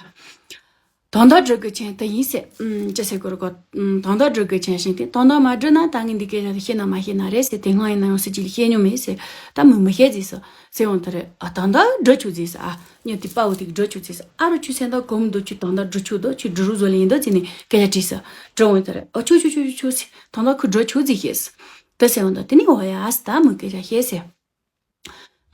དོན་དག་སྒྲུབ་དགོས་ཆེན་དེ་ཡིན་ཟེར། ཨུམ་ཅི་ཟེར་དགོས་རེད་གོ། ཨུམ་དོན་དག་སྒྲུབ་དགོས་ཆེན་ཞིག་དེ་དོན་དག་མ་སྒྲུབ་ན་ད་ངས་འདི་སྐད་ཆ་དེ་བཤད་ན་མ་བཤད་ན་རེད་ཟེར། དེ་སྔ་ཡིན་ན་ཡང་སྲིད་ཅིག་ལ་བཤད་མྱོང་མེད་ཟེར། ད་མི་མི་བཤད་ཟེར་སོ་ཟེར་འོང་དེ་རེད། ཨ་དོན་དག་སྒྲུབ་ཆོག་ཟེར་ཨ་ཉོ་དེ་དཔའ་བོ་དེ་གི་སྒྲུབ་ཆོག་ཟེར་ཨ་རོ་ཆུ་སེང་ད་གོམ་འདུག་ཆུ་དོན་དག་སྒྲུབ་ཆོག་འདུག་ཆུ་སྒྲུབ་རུ་བཟོ་ལེ་ཡིན་འདུག་ཟེར་ནས་སྐད་ཆ་དྲིས་སོ། དྲི་འོང་དེ་རེད། ཨ་ཆོག་ཆོག་ཆོག་ཆོག་ཟེར། དོན་དག་ཁོ་སྒྲུབ་ཆོག་ཟེར་བཤད་ཟེར། དེ་ཟེར་འོང་ད་དེ་ནས་འོ་ཡ་ཟེར་ད་མི་སྐད་ཆ་བཤད་ཟེར།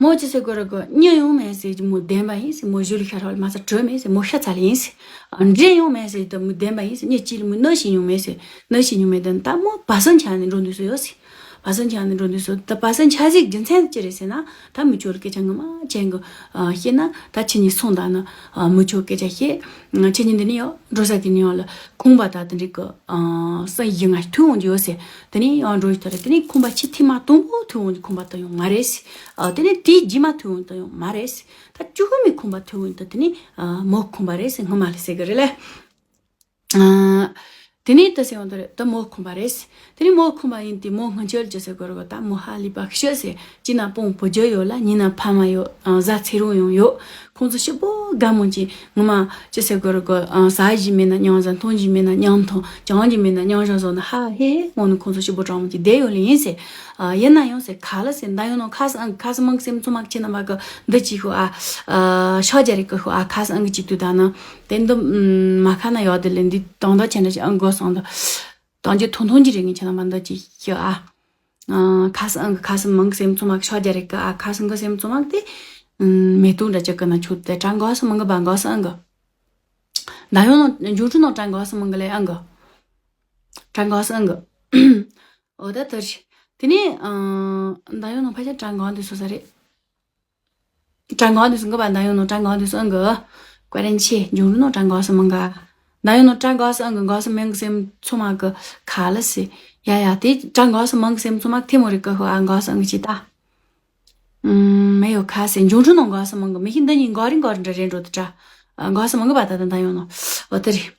མོ་ཅི་ཟེར་དགོས་རེད་གོ། གཉིད་ཡོང་མེད་ཟེར་གྱི་མོ་བདེན་པ་ཡིན་ཟེར། མོ་གཞུ་ལ་ཤ་རོགས་ལ་མ་ཚ་དྲོད་མེད་ཟེར། མོ་ཤ་ཚ་ལ་ཡིན་ཟེར། འདྲེ་ཡོང་མེད་ཟེར་ད་མོ་བདེན་པ་ཡིན་ཟེར། གཉིད་ཅི་ལ་མོ་གནོད་ཤེས་ཡོང་མེད་ཟེར། གནོད་ཤེས་ཡོང་མེད་ད་ད་མོ་བ་སང་ཆ་ནས་འགྲོ་འདུག་སོ་ཡོད་ཟེར། བ་སང་ཆ་ནས་འགྲོ་འདུག་སོ་ད་བ་སང་ཆ་ཟིག་རྒྱུ་མཚན་ཅི་རེད་ཟེར་ན་ད་མི་ཆོ་ལ་སྐད་ཆ་ངོ་མ་ཅན་གི་བཤད་ན་ད་ཁྱེད་གཉིས་སོང་ད་ན་མི་ཆོ་སྐད་ཆ་བཤད། ཁྱེད་གཉིས་འདི་ནས་ཡོད་འགྲོ་ས་གི་ནས་ཡོད་ལ་ཁོང་པ་ད་དེ་འདྲི་གི་སང་ཡི་ང་ཐུག་འོང་རྒྱུ་ཡོད་ཟེར། དེ་ནས་ཡང་འགྲོ་ཡི་ཐ་རེད། དེ་ནས་ཁོང་པ་ཆི་ཐི་མ་དང་པོ་ཐུག་འོང་རྒྱུ་ཁོང་པ་ད་ཡོང་མ་རེད་ཟེར། ཨ་དེ་ནས་དེའི་རྗེས་མ་ཐུག་འོང་ད་ཡོང་མ་རེད་ཟེར། ད་བཅུ་དགུ་མའི་ཁོང་པ་ཐུག་འོང་ད་དེ་ནས་ཨ་མོ་ཁོང་པ་རེད་ཟེར་སྔ་མ་ལ་ཟེར་གི་རེད་ལེ། ཨ་དེ་ནས་ད་ཟེར་འོང་ད་རེད་ད་མོ་ཁོང་པ་རེད་ཟེར། དེ་ནས་མོ་ཁོང་པ་ཡིན་དེ་མོ་སྔ་ཆོལ་ཅི་ཟེར་གི་རེད་གོ། ད་མོ་ཧ་ལས་པ་ཤི་ཟེར། གཅིག་ན་སྤུན་བུ་རྒྱུ་ཡོད་ལ་གཉིས་ན་ཕ་མ་ཡོད། ཨ་བཟའ་ཚེ་རིང་ཡང་ཡོད། ཁོང་ཚོ་ཞིབ་པོ་དགའ་མོ་ཅིག་ངོ་མ་ཅི་ཟེར་དགོས་རེད་གོ། ཨ་ཟ་ཞིག་མེད་ན་མྱང་ཟ། འཐུང་ཞིག་མེད་ན་མྱང་འཐུང་། ཅང་ཞིག་མེད་ན་མྱང་ཞང་བཟོ་ན་ཧ་ཧེ་ངོ་ནི་ཁོང་ཚོ་ཞིབ་པོ་གྲང་མོ་ཅིག་བསྡད་ཡོད་ལེ་ཡིན་ཟེར། ཨ་ཡིན་ན་ཡང་ཟེར་ག་ལ་ཟེར་ད་ཡོང་ནོ་ཁ་སང་ཁ་སང་མང་སེམས་ཚོ་མ་ཁྱེད་རྣམ་པ་གི་འདི་ཅིག་ཤོག་ཨ། ཨ་ཤོག་རྒྱ་རིག་གི་ཤོག་ཨ། ཁ་སང་གི་ཅིག་དུས་ད་ན་དེ་འདི་མ་ཁ་ན་ཡོད་དེ་ལེ་འདི་དང་ད་ཁྱེད་འདྲ་ཅིག་ཨ་མགོ་སང་འདི་དང་ཅི་ཐུང་ཐུང་ཅི་རེད་ངས་ཁྱེད་རྣམ་པ་འདི་ཅིག་ཤོག་ཨ། ཨ་ཁ་སང་གི་ཁ་སང་མང་སེམས་ཚོ་མ་ཤོག་རྒྱ་རིག་གི་ཨ། ཁ་སང་གི་སེམས་ཚོ་མ་དེ་མེ་ཏོག་འདྲ་ཅིག་གི་ན་ཆུ་དེ་གྲང་གོ་སང་མང་གི་བ་གོ་སང་གི་ད་ཡོང་ནོ་འབྱུང་འཕྲོད་ནང་གྲང་གོ་སང་མང་གི་ལེ་ཨང་གི་གྲང་གོ་སང་གི་འོ་ད་དེ་རེད། དེ་ནས་ཨ་ད་ཡོང་ནོ་ཕ་ཆ་གྲང་གོ་འདི་སོ་ས་རེད། གྲང་གོ་འདི་སོ་གི་བ་ད་ཡོང་ནོ་གྲང་གོ་འདི་སོ་ཨང་གི་ཀ་རན་ཆེ་འབྱུང་འཕྲོད་ནང་གྲང་གོ་སང་མང་གི་ད་ཡོང་ནོ་གྲང་གོ་སང་ཨང་གི་གོ་སང་མང་གི་སེམས་ཚོ་མ་གི་ཁ་ལ་སི་ཡ་ཡ་དེ་གྲང་གོ་སང་མང་གི་སེམས་ཚོ་མ་ཐེ་མོ་རིག་གི་ཧོ་ཨང་གོ་སང་གི་ཅི་ད། ཨུམ། མེ་ཡོ་ཁ་སེ་འབྱུང་འཕྲོད་ནང་གོ་སང་མང་གི་མི་ཤི་འདི་གཉིས་གོ་རིང་གོ་རིང་འདྲ་རེད་འགྲོ་དུ་དྲ། གོ་སང་མང་གི་བ་ད་ད་ད་ཡོང་ནོ་འོ་དེ་རེད།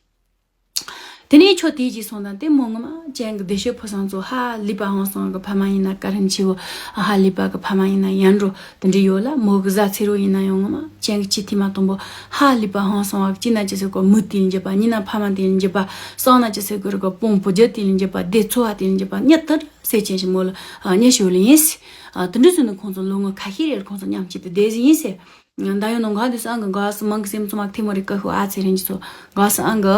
དེ་ནས་ཁྱོད་དེའི་རྗེས་སོང་དང་དེ་མོ་ངོ་མ་ཅན་གི་བདེ་ཤོད་ཕོ་སང་ཚོ་ཧ་ལི་པ་ཧང་སང་གི་ཕ་མ་ཡིན་ན་ཀ་རན་ཆེ་བོ་ཧ་ལི་པ་གི་ཕ་མ་ཡིན་ན་ཡན་འགྲོ་དེ་འདྲ་ཡོད་ལ་མོ་གི་བཟའ་ཚེ་རོ་ཡིན་ན་ཡང་ངོ་མ་ཅན་གི་ཆི་ཐི་མ་དང་པོ་ཧ་ལི་པ་ཧང་སང་བ་གཅིག་ན་ཅི་ཟེར་གོ་མི་དེ་ཡིན་རྒྱུ་པ་གཉིས་ན་ཕ་མ་དེ་ཡིན་རྒྱུ་པ་གསང་ན་ཅི་ཟེར་གོ་རི་གོ་སྤུན་བུ་རྒྱུ་དེ་ཡིན་རྒྱུ་པ་བདེ་འཚོ་བ་དེ་ཡིན་རྒྱུ་པ་གཉིད་དུ་སེ་ཆེན་ཞིག་མོ་ལ་གཉིད་ཞུ་ལ་ཡིན་སི། དེ་འདྲ་སོང་ནས་ཁོང་ཚོ་ལོ་ངོ་ཁ་ཤས་རེར་ཁོང་ཚོ་མཉམ་གཅིག་ཏུ་བསྡད་ཟིན་ཡིན་སི། ད་ཡོང་ནོ་འགའ་དུས་སང་གི་འགའ་སི་མང་གི་སེམས་ཚོ་མ་ཐེ་མོ་རི་ཀ་ཤོ་ཨ་ཚེ་རིང་གི་ཚོ་འགའ་སི་ཨང་གི་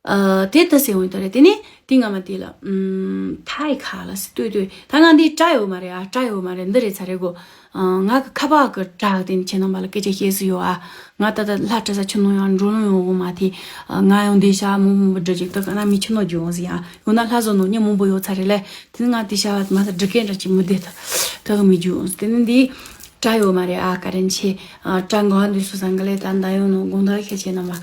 ཨ་དེ་ལྟ་ཟེར་འོང་དོ་རེད། དེ་ནས་དེ་སྔ་མ་དེ་ལ་ཨུམ་ཐའི་ཁ་ལ་སི་ལྟོས་ལྟོས་ད་ང་འདི་བཀྲ་ཡོད་མ་རེད་ཨ། བཀྲ་ཡོད་མ་རེད། འདི་རེད་ཚ་རེད་གོ། ཨ་ང་གི་ཁ་པར་གི་བཀྲ་གི་དེ་ནས་ཁྱེད་རྣམ་པ་ལ་སྐད་ཆ་བཤད་སྲིད་ཡོད་ཨ། ང་ད་ལྟ་ལྷ་བཀྲ་ས་ཁྱོད་ནོ་ཡང་འགྲོ་ལོང་ཡོང་གོ་མ་དེ། ཨ་ང་ཡང་འདི་ཤ་མོ་མོ་འབུ་འདྲ་ཅིག་ད་ག་ན་མི་ཁྱོད་ནོ་རྒྱུ་འོང་ཟིག་ཨ། ཡོང་ན་ལྷ་བཟོ་ནོ་ཉི་མོ་འབུ་ཡོད་ཚ་རེད་ལེ། དེ་ནས་ང་དེ་ཤ་བ་མ་ས་འགྲིག་གན་འདྲ་ཅིག་མི་བདེ་ད། ད་གི་མི་རྒྱུ་འོང་ཟིག་དེ་ནས་འདི་བཀྲ་ཡོད་མ་རེད་ཨ། ཀ་རན་ཆེ་ཨ་བཀྲ་འགོ་འདི་སུ་སང་གི་ལེ་ད་ད་ཡོང་ནོ་དགོང་དག་ཁྱེད་ཆེ་རྣམ་པ།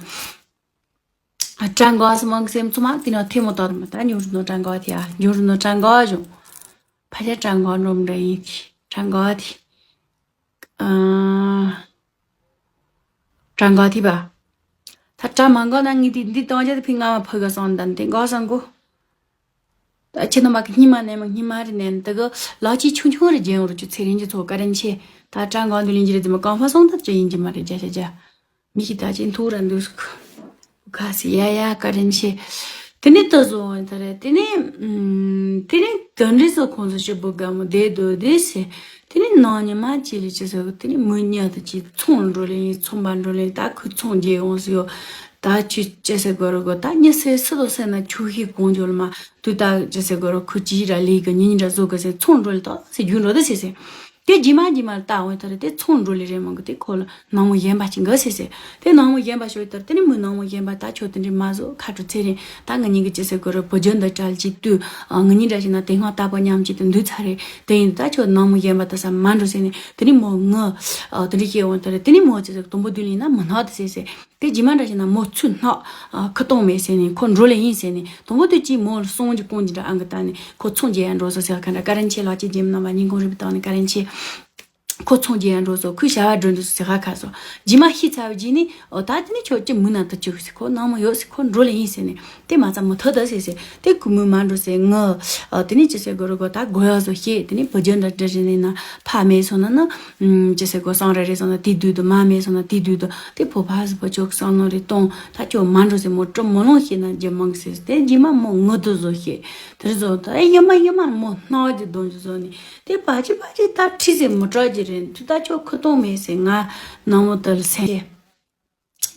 བཀྲ་འགོ་སི་མང་སེམས་ཚོ་མ་དེ་ནས་ཐེ་མོ་ཏོ་མ་ད་ཉུང་རུ་ནོ་བཀྲ་འགོ་དེ་ཨ། ཉུང་རུ་ནོ་བཀྲ་འགོ་བྱུང་། ཕ་ཆ་བཀྲ་འགོ་འགྲོ་མི་འདྲ་ཡིན་གི་བཀྲ་འགོ་དེ། ཨ་བཀྲ་འགོ་དེ་པ། ད་བཀྲ་མ་འགོ་ན་ངས་དེ་འདི་གཏོང་རྒྱུ་དེ་ཕི་ང་མ་ཕ་ག་སོང་དན་དེ་འགོ་སང་གོ། ད་ཁྱེད་རྣམ་པ་གི་སྙིང་མ་ནས་མ་སྙིང་མ་རེ་ནས་ད་གི་ལག་ཅིག་ཆུང་ཆུང་རེ་རྒྱན་རུ་ཆུ་ཚེ་རིང་གི་ཚོ་ཀ་རན་ཆེ། ད་བཀྲ་འགོ་འདི་ལིན་གྱི་རེ་དེ་མ་གང་ཕ་སོང་ད་ཅི་ཡིན་གྱི་མ་རེད་རྒྱ་ཤ་རྒྱ། མི་ཤི་ད་ཅི་མཐོ་ར་འདུག་ཁ་སི་ཡ་ཡ་ཀ་རན་ཆེ། དེ་ནས་ད་བཟོ་བ་ད་རེད་དེ་ནས་ཨུམ་དེ་ནས་དོན་འདྲི་སོ་ཁོང་ཚོ་ཞིབ་པོ་དགའ་མོ་བསྡད་འདུག་དེ་སེ། དེ་ནས་ནང་ཉི་མ་ཅི་ལི་ཅི་ཟེར་དེ་ནས་མི་ཉག་ཏུ་ཅི་ཚོང་འགྲོ་ལེ་ཡིན་ཚོང་པ་འགྲོ་ལེ་ད་ཁོས་ཚོང་རྒྱས་འོང་སི་ཡོ། ད་ཆུ་ཅི་ཟེར་དགོས་རོ་གོ་ད་ཉི་སེ་སི་ལོ་སེ་ན་ཆུ་ཤི་གོང་འཇོལ་མ་དུ་ད་ཅི་ཟེར་དགོས་རོ་ཁོ་ཅི་ར་ལི་གི་ཉིན་ར་བཟོ་གི་སེ་ཚོང་འགྲོ་ལེ་ད་སེ་རྒྱུ་འགྲོ་ད་སེ་སེ། དེ་རྗེས་མ་རྗེས་མ་ལ་ལྟ་འོང་ཐར་དེ་ཚོང་འགྲོ་ལེ་རེད་མང་གི། དེ་ཁོ་ལ་ནང་མོ་གཞན་པ་ཅིག་འགའ་ཟེར་ཟེར། དེ་ནང་མོ་གཞན་པ་ཤོད་ཐར་དེ་ནི་མོ་ནང་མོ་གཞན་པ་ད་ཁྱོད་དེ་འདྲའི་མ་བཟོ། ཁ་དྲོ་ཚེ་རིང་ད་ང་གཉིས་ཀྱི་ཅི་ཟེར་དགོས་རེད། བུ་རྒྱུད་འདི་གྲལ་གྱིས་དུས་ང་གཉིས་འདྲ་ཞིག་ན་དེ་སྔ་རྟག་པར་མཉམ་གཅིག་ཏུ་འདུས་ཚར་རེད། དེ་ཡིན་ད་ཁྱོད་ནང་མོ་གཞན་པ་ད་ས་མ་འགྲོ་ཟེར་ནས་དེ་ནི་མོ་ངུ། དེ་འདྲ་བཤད་འོང་ཐར་དེ་ནི་མོ་ཅི་ཟེར་དུམ་བུ་དུས་ལ་ཡིན་ན་མི་སྣང་དུ་ཟེར་ཟེར། དེ་རྗེས་མ་འདྲ་བྱས་ན་མོ་ཚུར་སྣག་ཁུ་སྟོང་མེད་ཟེར་ནས་ཁོ་འགྲོ་ལེ་ཡིན་ཟེར་ནས་དང་པོ་དུས་ཀྱིས་མོ་ལ་སོང་གི་ཀོང་གི་འདྲ་ཨང་གི་ད་ནས་ཁོ་ཚོང་རྒྱག་ཡ་འགྲོ་ཟེར་ཟེར་ཁ་འདྲ་ཀ་རན་ཆེ་ལགས་ཀྱི་རྗེས་མ་རྣམ་པ་ཉིན་གུང་རིག་པའི་སྟེང་ནས་ཀ་རན་ཆེ་ཁོ་ཚོང་རྒྱག་ཡ་འགྲོ་ཟོ་ཁོས་བྱ་བ་སྒྲུབ་འདུག་ཟེར་ཁ་ཁ་སོ། རྗེས་མ་ཤི་ཚར་བའི་རྗེས་ནས་ཨོ་ད་དེ་ནས་ཁྱོད་ཀྱི་མུ་ན་དུ་བཅུག་ཟེར། ཁོ་ནང་མོ་ཡོད་ཟེར། ཁོ་འགྲོ་ལེ་ཡིན་ཟེར་ནས་དེ་མ་ཚ་མུ་ཐུ་ད་ཟེར་ཟེར། དེ་ཁོ་མུ་མ་འགྲོ་ཟེར་ངུ། དེ་ནས་ཅི་ཟེར་དགོས་རེད་གོ་ད་དགོས་ཡ་བཟོ་ཤེས། དེ་ནས་བུ་རྒྱུད་འདྲ་འདྲ་རེ་ནས་ན་ཕ་མེད་སོང་ན་ན། ཅི་ཟེར་གོ་སང་རེ་རེ་སོང་ན་དེ་དུས་དུ་མ་མེད་སོང་ན་དེ་དུས་དུ་དེ་ཕོ་ཕ་ཟི་ཕོ་ཅོག་སང་ནོ་རེ་གཏོང་ད་ཁྱོད་མ་འགྲོ་ཟེར། མོ་སྤྲོ་མོ་ལོང་ཤེས་ན་རྒྱུ་མང་གི་ཟེར། དེ་རྗེས་མ་མོ་ངུ་དུ་བཟོ་ཤེས། དེར་བཟོ་ད་ཨེ་ཡ་མ་ཡ་མ་མོ་སྣག་གི་གདོང་གི་བཟོ་ནས་དེ་བ་ཅི་བ་ཅི་ད་ཁྲི་ཟེར་མོ་སྐྲག་གི་རེད། དུ་ད་ཁྱོད་ཁུ་སྟོང་མེད་ཟེར། ང་ནང་མོ་དུ་ལ་སེ།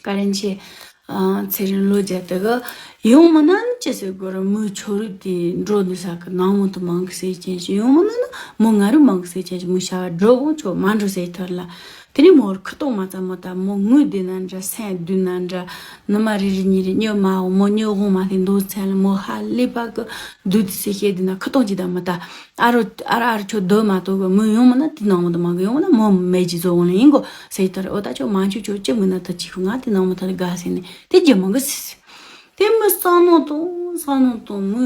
ཀ་རན་ཆེ། ཨ་ཚེ་རིང་ལོ་བརྒྱ་དེ་ག་ཡོང་མི་ན་ནི་ཅི་ཟེར་དགོས་རེད། མོའི་ཆོ་རུ་དེ་འགྲོ་འདི་ས་གི་ནང་མོ་དུ་མང་གི་ཟེར་ཅན་ཞིག་ཡོང་མི་ན་ནི་མོ་ང་རུ་མང་གི་ཟེར་ཅན་ཞིག་མོ་བྱ་བ་འགྲོ་དགོང་ཆོ་མ་འགྲོ་ཟེར་ཐར་ལ། དེ་ནི་མོར་ཁུ་ཏོག་མ་ཙམ་མོ་ད་མོ་ངུ་དེ་ན་འདྲ་སེམས་སྡུག་ན་འདྲ། ནུ་མ་རེ་རེ་གཉིས་རེ་སྨྱོ་མ་འོ་མོ་སྨྱོ་དགོང་མ་དེ་འདུག་ཚན་ལ་མོ་ཧ་ལས་པ་གི་སྡུག་དེ་ཟེར་བཤད་དེ་ན་ཁུ་ཏོག་ཅི་ད་མོ་ད། ཨ་རོ་ཨ་ར་ཨ་རོ་ཁྱོད་སྡོད་མ་གཏོགས་གི་མོ་ཡོང་མ་ན་དེ་ནང་མོ་དུ་མ་གི་ཡོང་མ་ན་མོ་མེད་ཀྱི་བཟོ་འོང་ལ་ཡིན་གོ་ཟེར་ཡི་ཐར། འོ་ད་ཁྱོད་མ་འཆུ་ཁྱོད་ཅི་མིན་ན་ད་ཅི་ཁུ་ང་དེ་ནང་མོ་ད་དགའ་ཟེར་ནས་དེ་རྒྱུ་མང་གི་ཟེར་ཟེར། དེ་མོ་བསམ་མནོ་གཏོང་བསམ་མནོ་གཏོང་མོ་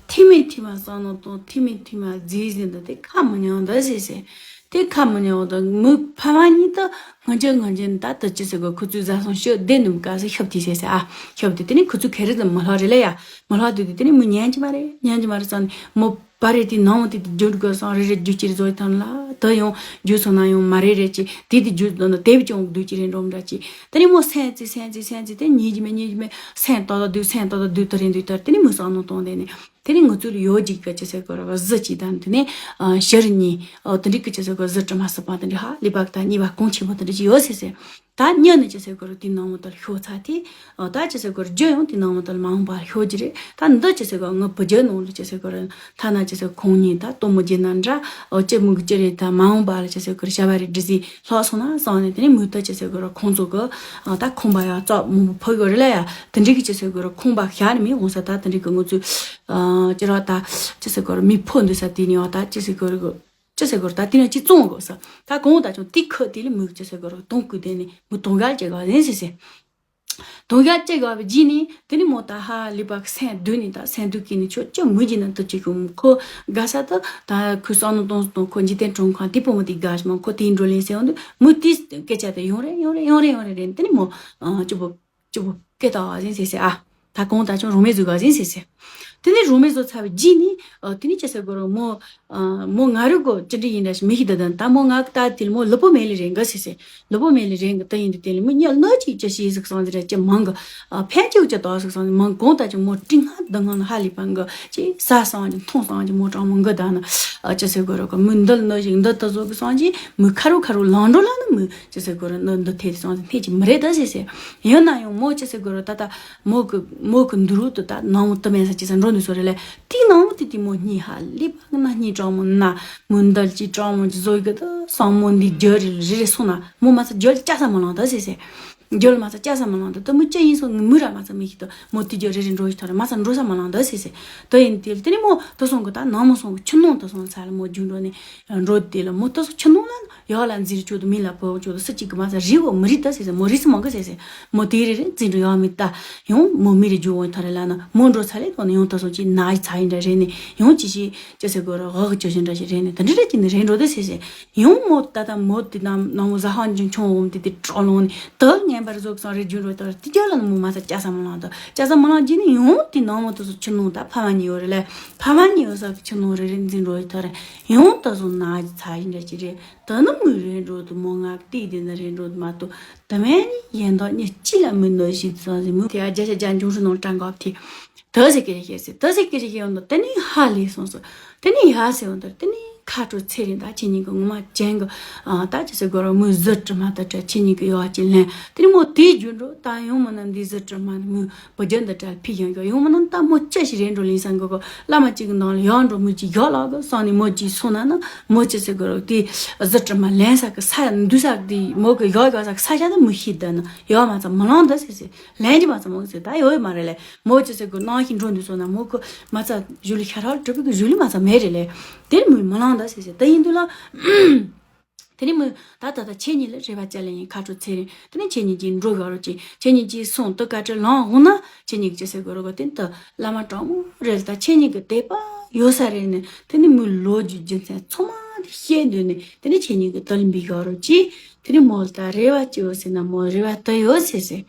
ཐེ་མེད་ཐེ་མ་བསམ་མནོ་གཏོང་ཐེ་མེད་ཐེ་མ་རྫས་ཟིན་ད་དེ་ཁ་མི་ཉན་ད་ཟེར་ཟེར། དེ་ཁ་མི་ཉན་ད་མོ་ཕ་མ་གཉིས་ད་ང་ཅག་ང་ཅག་ད་ད་ཅི་ཟེར་གོ་ཁུ་ཚོའི་བཟའ་ཚང་ཤོད་བསྡད་ནུབ་ག་ཟེར་ཤབ་དེ་ཟེར་ཟེར་ཨ། ཤབ་དེ་དེ་ནི་ཁུ་ཚོ་ཁེ་རེ་ད་མ་ལྷག་རེ་ལ་ཡ་མ་ལྷག་དུས་དེ་དེ་ནི་མོ་ཉན་གྱི་མ་རེད། ཉན་གྱི་མ་རེད་བསམ་ནས་མོ་བ་རེ་དེ་ནང་དེ་དེ་རྒྱུ་དགོས་སང་རེ་རེ་རྒྱུ་ཅིར་བཟོ་ཡི་ཐང་ལ་ད་ཡང་རྒྱུ་སོང་ན་ཡང་མ་རེ་རེ་ཅི་དེ་དེ་རྒྱུ་དོན་དེ་བི་ཅུང་དུ་ཅི་རེ་འགྲོ་འདྲ་ཅི། དེ་ནི་མོ་སེམས་ཙི་སེམས་ཙི་སེམས་ཙི་དེ་ཉིད་ཀྱི་མེད་ཉིད་ཀྱི་མེད་སེམས་ཏོག་ཏོག་དུ་སེམས་ཏོག་ཏོག་དུ་དུ་རེ་འདུག་ལྟར་དེ་ནི་མོ་བསམ་མནོ་གཏོང་དེ་ནི་དེ་ནི་ང་ཚོ་ལ་ཡོད་ཅིག་གི་ཅི་ཟེར་དགོས་ར་བ་གཟི་ཅིག་དང་དེ་ནི་ཨ་ཤར་གཉིས་ཨ་དེ་འདྲི་གི་ཅི་ཟེར་དགོས་གཟི་དྲི་མ་སི་པ་དེ་འདྲི་ཧ་ལི་པག་དང་གཉིས་པ་གོང་ཆེན་པོ་དེ་འདྲི་ཅི་ཡོད་ཟེར་ཟེར། ད་གཉིས་ནི་ཅི་ཟེར་དགོས་ར་དེ་ནང་མོ་དེ་ལ་ཤོག་ཚ་དེ། ཨ་ད་ཅི་ཟེར་དགོས་ར་རྒྱུ་ཡང་དེ་ནང་མོ་དེ་ལ་མ་འོངས་པ་ལ་ཤོག་གི་རེད། ད་འདི་ཅི་ཟེར་དགོས་ང་བུ་རྒྱུ་ནང་ལ་ཅི་ཟེར་དགོས་ར་ཐ་ན་ཅི་ཟེར་ཁོང་གཉིས་ད་སྟོན་མོ་རྒྱུ་ན་འདྲ་ཨོ་ཅི་མོ་གི་ཅི་རེད། ད་མ་འོངས་པ་ལ་ཅི་ཟེར་དགོས་ར་བྱ་བ་རེ་འདྲི་ཟིན་ལྷག་སོང་ན་སང་ནས་དེ་ནས་མོ་ད་ཅི་ཟེར་དགོས་ར་ཁོང་ཚོ་གི་ཨ་ད་ཁོང་པ་ཡ་རྩ་མོ་ཕོ་གི་རེད་ལ་ཡ་དེ་འདྲི་གི་ཅི་ཟེར་དགོས་ར་ཁོང་པ་ཤ་ནི་མི་འོང་ས་ད་དེ་འདྲི་གི་ང་ཚོས་ཨ་ཅི་ར་ད་ཅི་ཟེར་དགོས་ར་མི་ཕོ་འདུག་ས་དེ་ནས་ཨ་ད་ཅི་ཟེར་དགོས་ར་གི་ཅི་ཟེར་དགོས་ར་ད་དེ་ན་ཅི་བཙོང་དགོས་ས། ད་གོང་ད་ཅུང་ཏི་ཁ་དེ་ལ་མོས་ཅི་ཟེར་དགོས་ར་གཏོང་དགོས་དེ་ནི་མོ་གཏོང་གལ་ཅི་ག་ཡིན་ཟེར་ཟེར། གཏོང་གལ་ཅི་ག་བ་བརྗིད་ནི་དེ་ནི་མོ་ད་ཧ་ལི་པག་སེམས་སྡུག་ནི་ད་སེམས་སྡུག་གི་ནི་ཆོ་ཅི་མོ་བརྗིད་ན་དུ་ཅི་གོ་ཁོ་དགའ་ས་ད་ད་ཁོས་བསམ་མནོ་གཏོང་གཏོང་ཁོ་འཇིག་རྟེན་གྲོང་ཁང་དེ་པོ་མོ་དེ་དགའ་ཞིག་མོ་ཁོ་དེ་འགྲོ་ལེན་ཟེར་འོང་དུས་མོ་དེ་སྐད་ཆ་དེ་ཡོང་རེ་ཡོང་རེ་ཡོང་རེ་ཡོང་རེ་རེད། དེ་ནི་མོ་ཅི་པོ། གཅིག་པོ་སྐད་བཏང་བ་ཟིན་ཟེར་ཟེར་ཨ། ད་གོང་ད་ཅུང་རོ་མེ་བཟོས་ག་ཟིན་ཟེར་ཟེར། དེ་ནས་རོ་མེ་བཟོས་ཚར་བའི་རྗེས་ནས་ཨ་དེ་ནས་ཅི་ཟེར་དགོས་རོ་མོ། ཨ་མོ་ང་རུ་གོ་ཅི་འདྲ་ཡིན་འདྲ་ཞིག་མི་ཤེས་ད་ད་ད་མོ་ང་ད་དེ་ལ་མོ་ལུ་པོ་མེ་ལི་རེད་འགའ་ཟེར་ཟེར། ལུ་པོ་མེ་ལི་རེད་འགའ་ད་ཡིན་དུ་དེ་ལ་མོ་ཉལ་ན་ཅིག་ཅི་ཤེས་ཟིག་སོང་ཟེར་ཅི་མང་གི་ཨ་ཕན་ཅིག་ཅི་ཏོག་ཟིག་སོང་ཟེར་མང་གོང་ད་ཅི་མོ་ཏྲི་ང་ད་ང་ན་ཧ་ལི་པ་འགའ་ཅི་ཟ་སོང་ཅི་འཐུང་སོང་ཅི་མོ་གྲང་མོ་འགའ་ད་ན་ཨ་ཅི་ཟེར་དགོས་རོ་གོ་མོ་འདི་ལ་ན་ཞིག་འདི་ད་བཟོ་གི་སོང་ཅི་མོ་ཁ་རུ་ཁ་རུ་ལང་འགྲོ་ལ་ན་མོ། ཅི་ཟེར་དགོས་རེད། ནི་འདི་ཐད་སོང་ཟེར་ཐད་ཀྱི་མི་རེད་ད་ཟེར་ཟེར། ཡིན་ན་ཡང་མོ་ཅི་ཟེར་དགོས་རེད། ད་ད་མོ་གི་མོ་གི་འདི་རུ་དུ་ད་ནང་མོ་དུ་མེད་ས་ཅི་ཟེར་འགྲོ་ནི་སོ་རེད་ལས། དེའི་ནང་མོ་དེ་དེ་མོ་གཉིས་ཧ་ལས་པ་ན་གཉིས་གྲོགས་མོ་ན་མོ་འདལ་གྱི་གྲོགས་མོ་ཅི་བཟོ་གི་ད་སང་མོ་འདི་རྒྱུ་རེ་རེ་རེ་སོང་ན་མོ་མ་ཚ་རྒྱུ་ལ་སྐྱ་ས་མ་ལང་ད་ཟེར་ཟེར། རྒྱུ་ལ་མ་ཚ་སྐྱ་ས་མ་ལང་ད་ད་མོ་ཅི་ཡིན་སོང་ངི་མོ་ར་མ་ཚ་མི་ཤི་ད་མོ་དེ་རྒྱུ་རེ་རེ་འགྲོ་ཡི་ཐོ་རེ་མ་ཚ་འགྲོ་ས་མ་ལང་ད་ཟེར་ཟེར། ད་ཡིན་དེ་ལ་དེ་ནི་མོ་ད་སོང་གི་ད་ནང་མོ་སོང་གི་ཆུ་ནང་ད་སོང་ཚ་ལ་མོ་རྒྱུ་འགྲོ་ནི་འགྲོ་དེ་ལ་མོ་ད་སོང་ཆུ་ནང་ལ། ཡག་ལ་འཛིན་ཆོག་ཏུ་མི་ལ་བོ་ཆོག་ཏུ་སུ་གཅིག་གི་མ་ཚ་རི་བོ་མི་རི་ད་ཟེར་ཟེར་མོ་རི་སུ་མང་གི་ཟེར་ཟེར་མོ་དེ་རི་རི་འཛིན་རུ་ཡག་མི་ད་ཡང་མོ་མི་རི་རྒྱུ་འོང་ཐ་རེ་ལ་ན་མོ་འགྲོ་ཚ་ལེ་དོ་ན་ཡང་ད་སོ་ཅི་ན་ཡི་ཚ་ཡིན་འདྲ་རེ་ནི་ཡང་ཅི་ཞིག་ཅི་ཟེར་དགོས་ར་འོག་གི་ཅོ་ཞིན་འདྲ་ཞིག་རེ་ནི་ད་འདྲི་རེ་ཅི་ནི་རེ་འགྲོ་ད་ཟེར་ཟེར་ཡང་མོ་ད་ད་མོ་དེ་ན་ན་མོ་ཟ་ཧང་ཅུང་ཆུང་འོང་དེ་དེ་གྲོགས་ལོང་ནི་ད་ངན་པར་བཟོ་གི་སང་རི་རྒྱུ་འགྲོ་ད་ར་དེ་རྒྱ་ལ་ན་མོ་མ་ཚ་སྐྱ་ས་མ་ལང་ད་སྐྱ་ས་མ་ལང་རྗེས་ནི་ཡང་དེ་ན་མོ་ད་སོ་ཆུ་ནང་ད་ཕ་མ་ཉི་ཡོད་རེ་ལ་ཕ་མ་ཉི་ཡོད་ས་གི་ཆུ་ནང་རི་རི་འཛིན་རུ་ཡི་ཐ་རེ་ཡང་ད་སོ་ན་ཡི་ཚ་ཡིན་འདྲ་ཅི་རེད། ད་ནི་མི་རེ་འགྲོ་དུ་མོ་ང་ཏི་དེ་ན་རེ་འགྲོ་དུ་མ་ཏོ། ད་མེ་ནི་ཡན་དག་ནི་ཅི་ལ་མི་ནོ་ཞིག་སོང་ཟེར་མོ་དེ་ཨ་རྒྱ་ཤ་རྒྱ་འབྱུང་ཧྲུ་ནང་ཀྲང་གོ་ཐི། ད་ཟེར་གི་རེ་ཤེས་ཟེར་ད་ཟེར་གི་རེ་ཤེས་ཡོང་དོ་དེ་ནི་ཧ་ལས་སོང་སོ། དེ་ནི་ཡ་ཟེར་ཡོང་དོ་དེ་ནི་ ཁ་དྲོ་ཚེ་རིང་ད་ཁྱེད་གཉིས་ཀྱི་ངོ་མ་ཅན་གྱི་ཨ་ད་ཅི་ཟེར་དགོས་ར། མོའི་གཟི་དྲི་མ་དེ་འདྲ་ཁྱེད་གཉིས་ཀྱི་ཡོད་ཅིག་ལན། དེ་ནི་མོ་དེའི་རྒྱུ་འགྲོ་ད་ཡང་མིན་ན་འདི་གཟི་དྲི་མ་མོའི་བུ་རྒྱུད་འདི་འདྲ་ཕི་ཡང་ཡོད། ཡང་མིན་ན་ད་མོ་ཅི་ཞིག་རེད་འགྲོ་ལིང་སང་གི་གོ་བླ་མ་གཅིག་གི་ནང་ལ་ཡང་འགྲོ་མོ་ཅིག་ཡོད་ལག་གི་སང་ནི་མོ་ཅིག་སོང་ན་ན་མོ་ཅི་ཟེར་དགོས་ར། དེ་གཟི་དྲི་མ་ལན་ས་གི་ས་འདུས་ས་གི་དེ་མོ་གི་ཡོད་ཡོད་ས་གི་ས་ཆ་དེ་མོ་ཤི་ད་ན་ཡོད་མ་ཚ་མི་ལང་ད་ཟེར་ཟེར། ལན་གྱི་མ་ཚ་མོ་ཟེར་ད་ཡོད་མ་རེད་ལེ། མོ་ཅི་ཟེར་གི་ནང་ཞིག་འགྲོ་འདུག་སོང་ན་མོ་གི་མ་ཚ་གཞུག་ལ་ཤ་རག་གྲུབ་པའི་གི་གཞུག་ལ་མ་ཚ་མེད་རེད་ལེ། དེར་མོས་མི་ལང་ད་ཟེར་ཟེར། ད་ཡིན་དུས་ལ། དེ་ནས་མོས་ད་ད་ད་ཁྱེད་གཉིས་ལ་རེ་བ་བཅའ་ལེ་ཡིན། ཁ་དྲོ་ཚེ་རིང་། དེ་ནས་ཁྱེད་གཉིས་ཀྱིས་འགྲོ་དགའ་རོགས་གྱིས། ཁྱེད་གཉིས་ཀྱིས་སོང་དུ་བཀའ་དྲིན་ལང་འོང་ན་ཁྱེད་གཉིས་ཀྱི་ཅི་ཟེར་དགོས་རོགས་གོ་དེ་ད་བླ་མ་དྲང་མོ་རེད། ད་ཁྱེད་གཉིས་ཀྱི་དད་པ་ཡོད་ས་རེད་ནས། དེ་ནས་མོས་ལོ་རྒྱུས་རྒྱུ་མཚན་ཚང་མ་དེ་བཤད་འདོད་ནས། དེ་ནས་ཁྱེད་གཉིས་ཀྱི་དུ་ལེན་པའི་དགའ་རོགས་གྱིས། དེ་ནས་མོ་ལ་ད་རེ་བ་ཅི་ཡོད་ཟེར་ན་མོ་རེ་བ་དུ་ཡོད་ཟེར་ཟེར།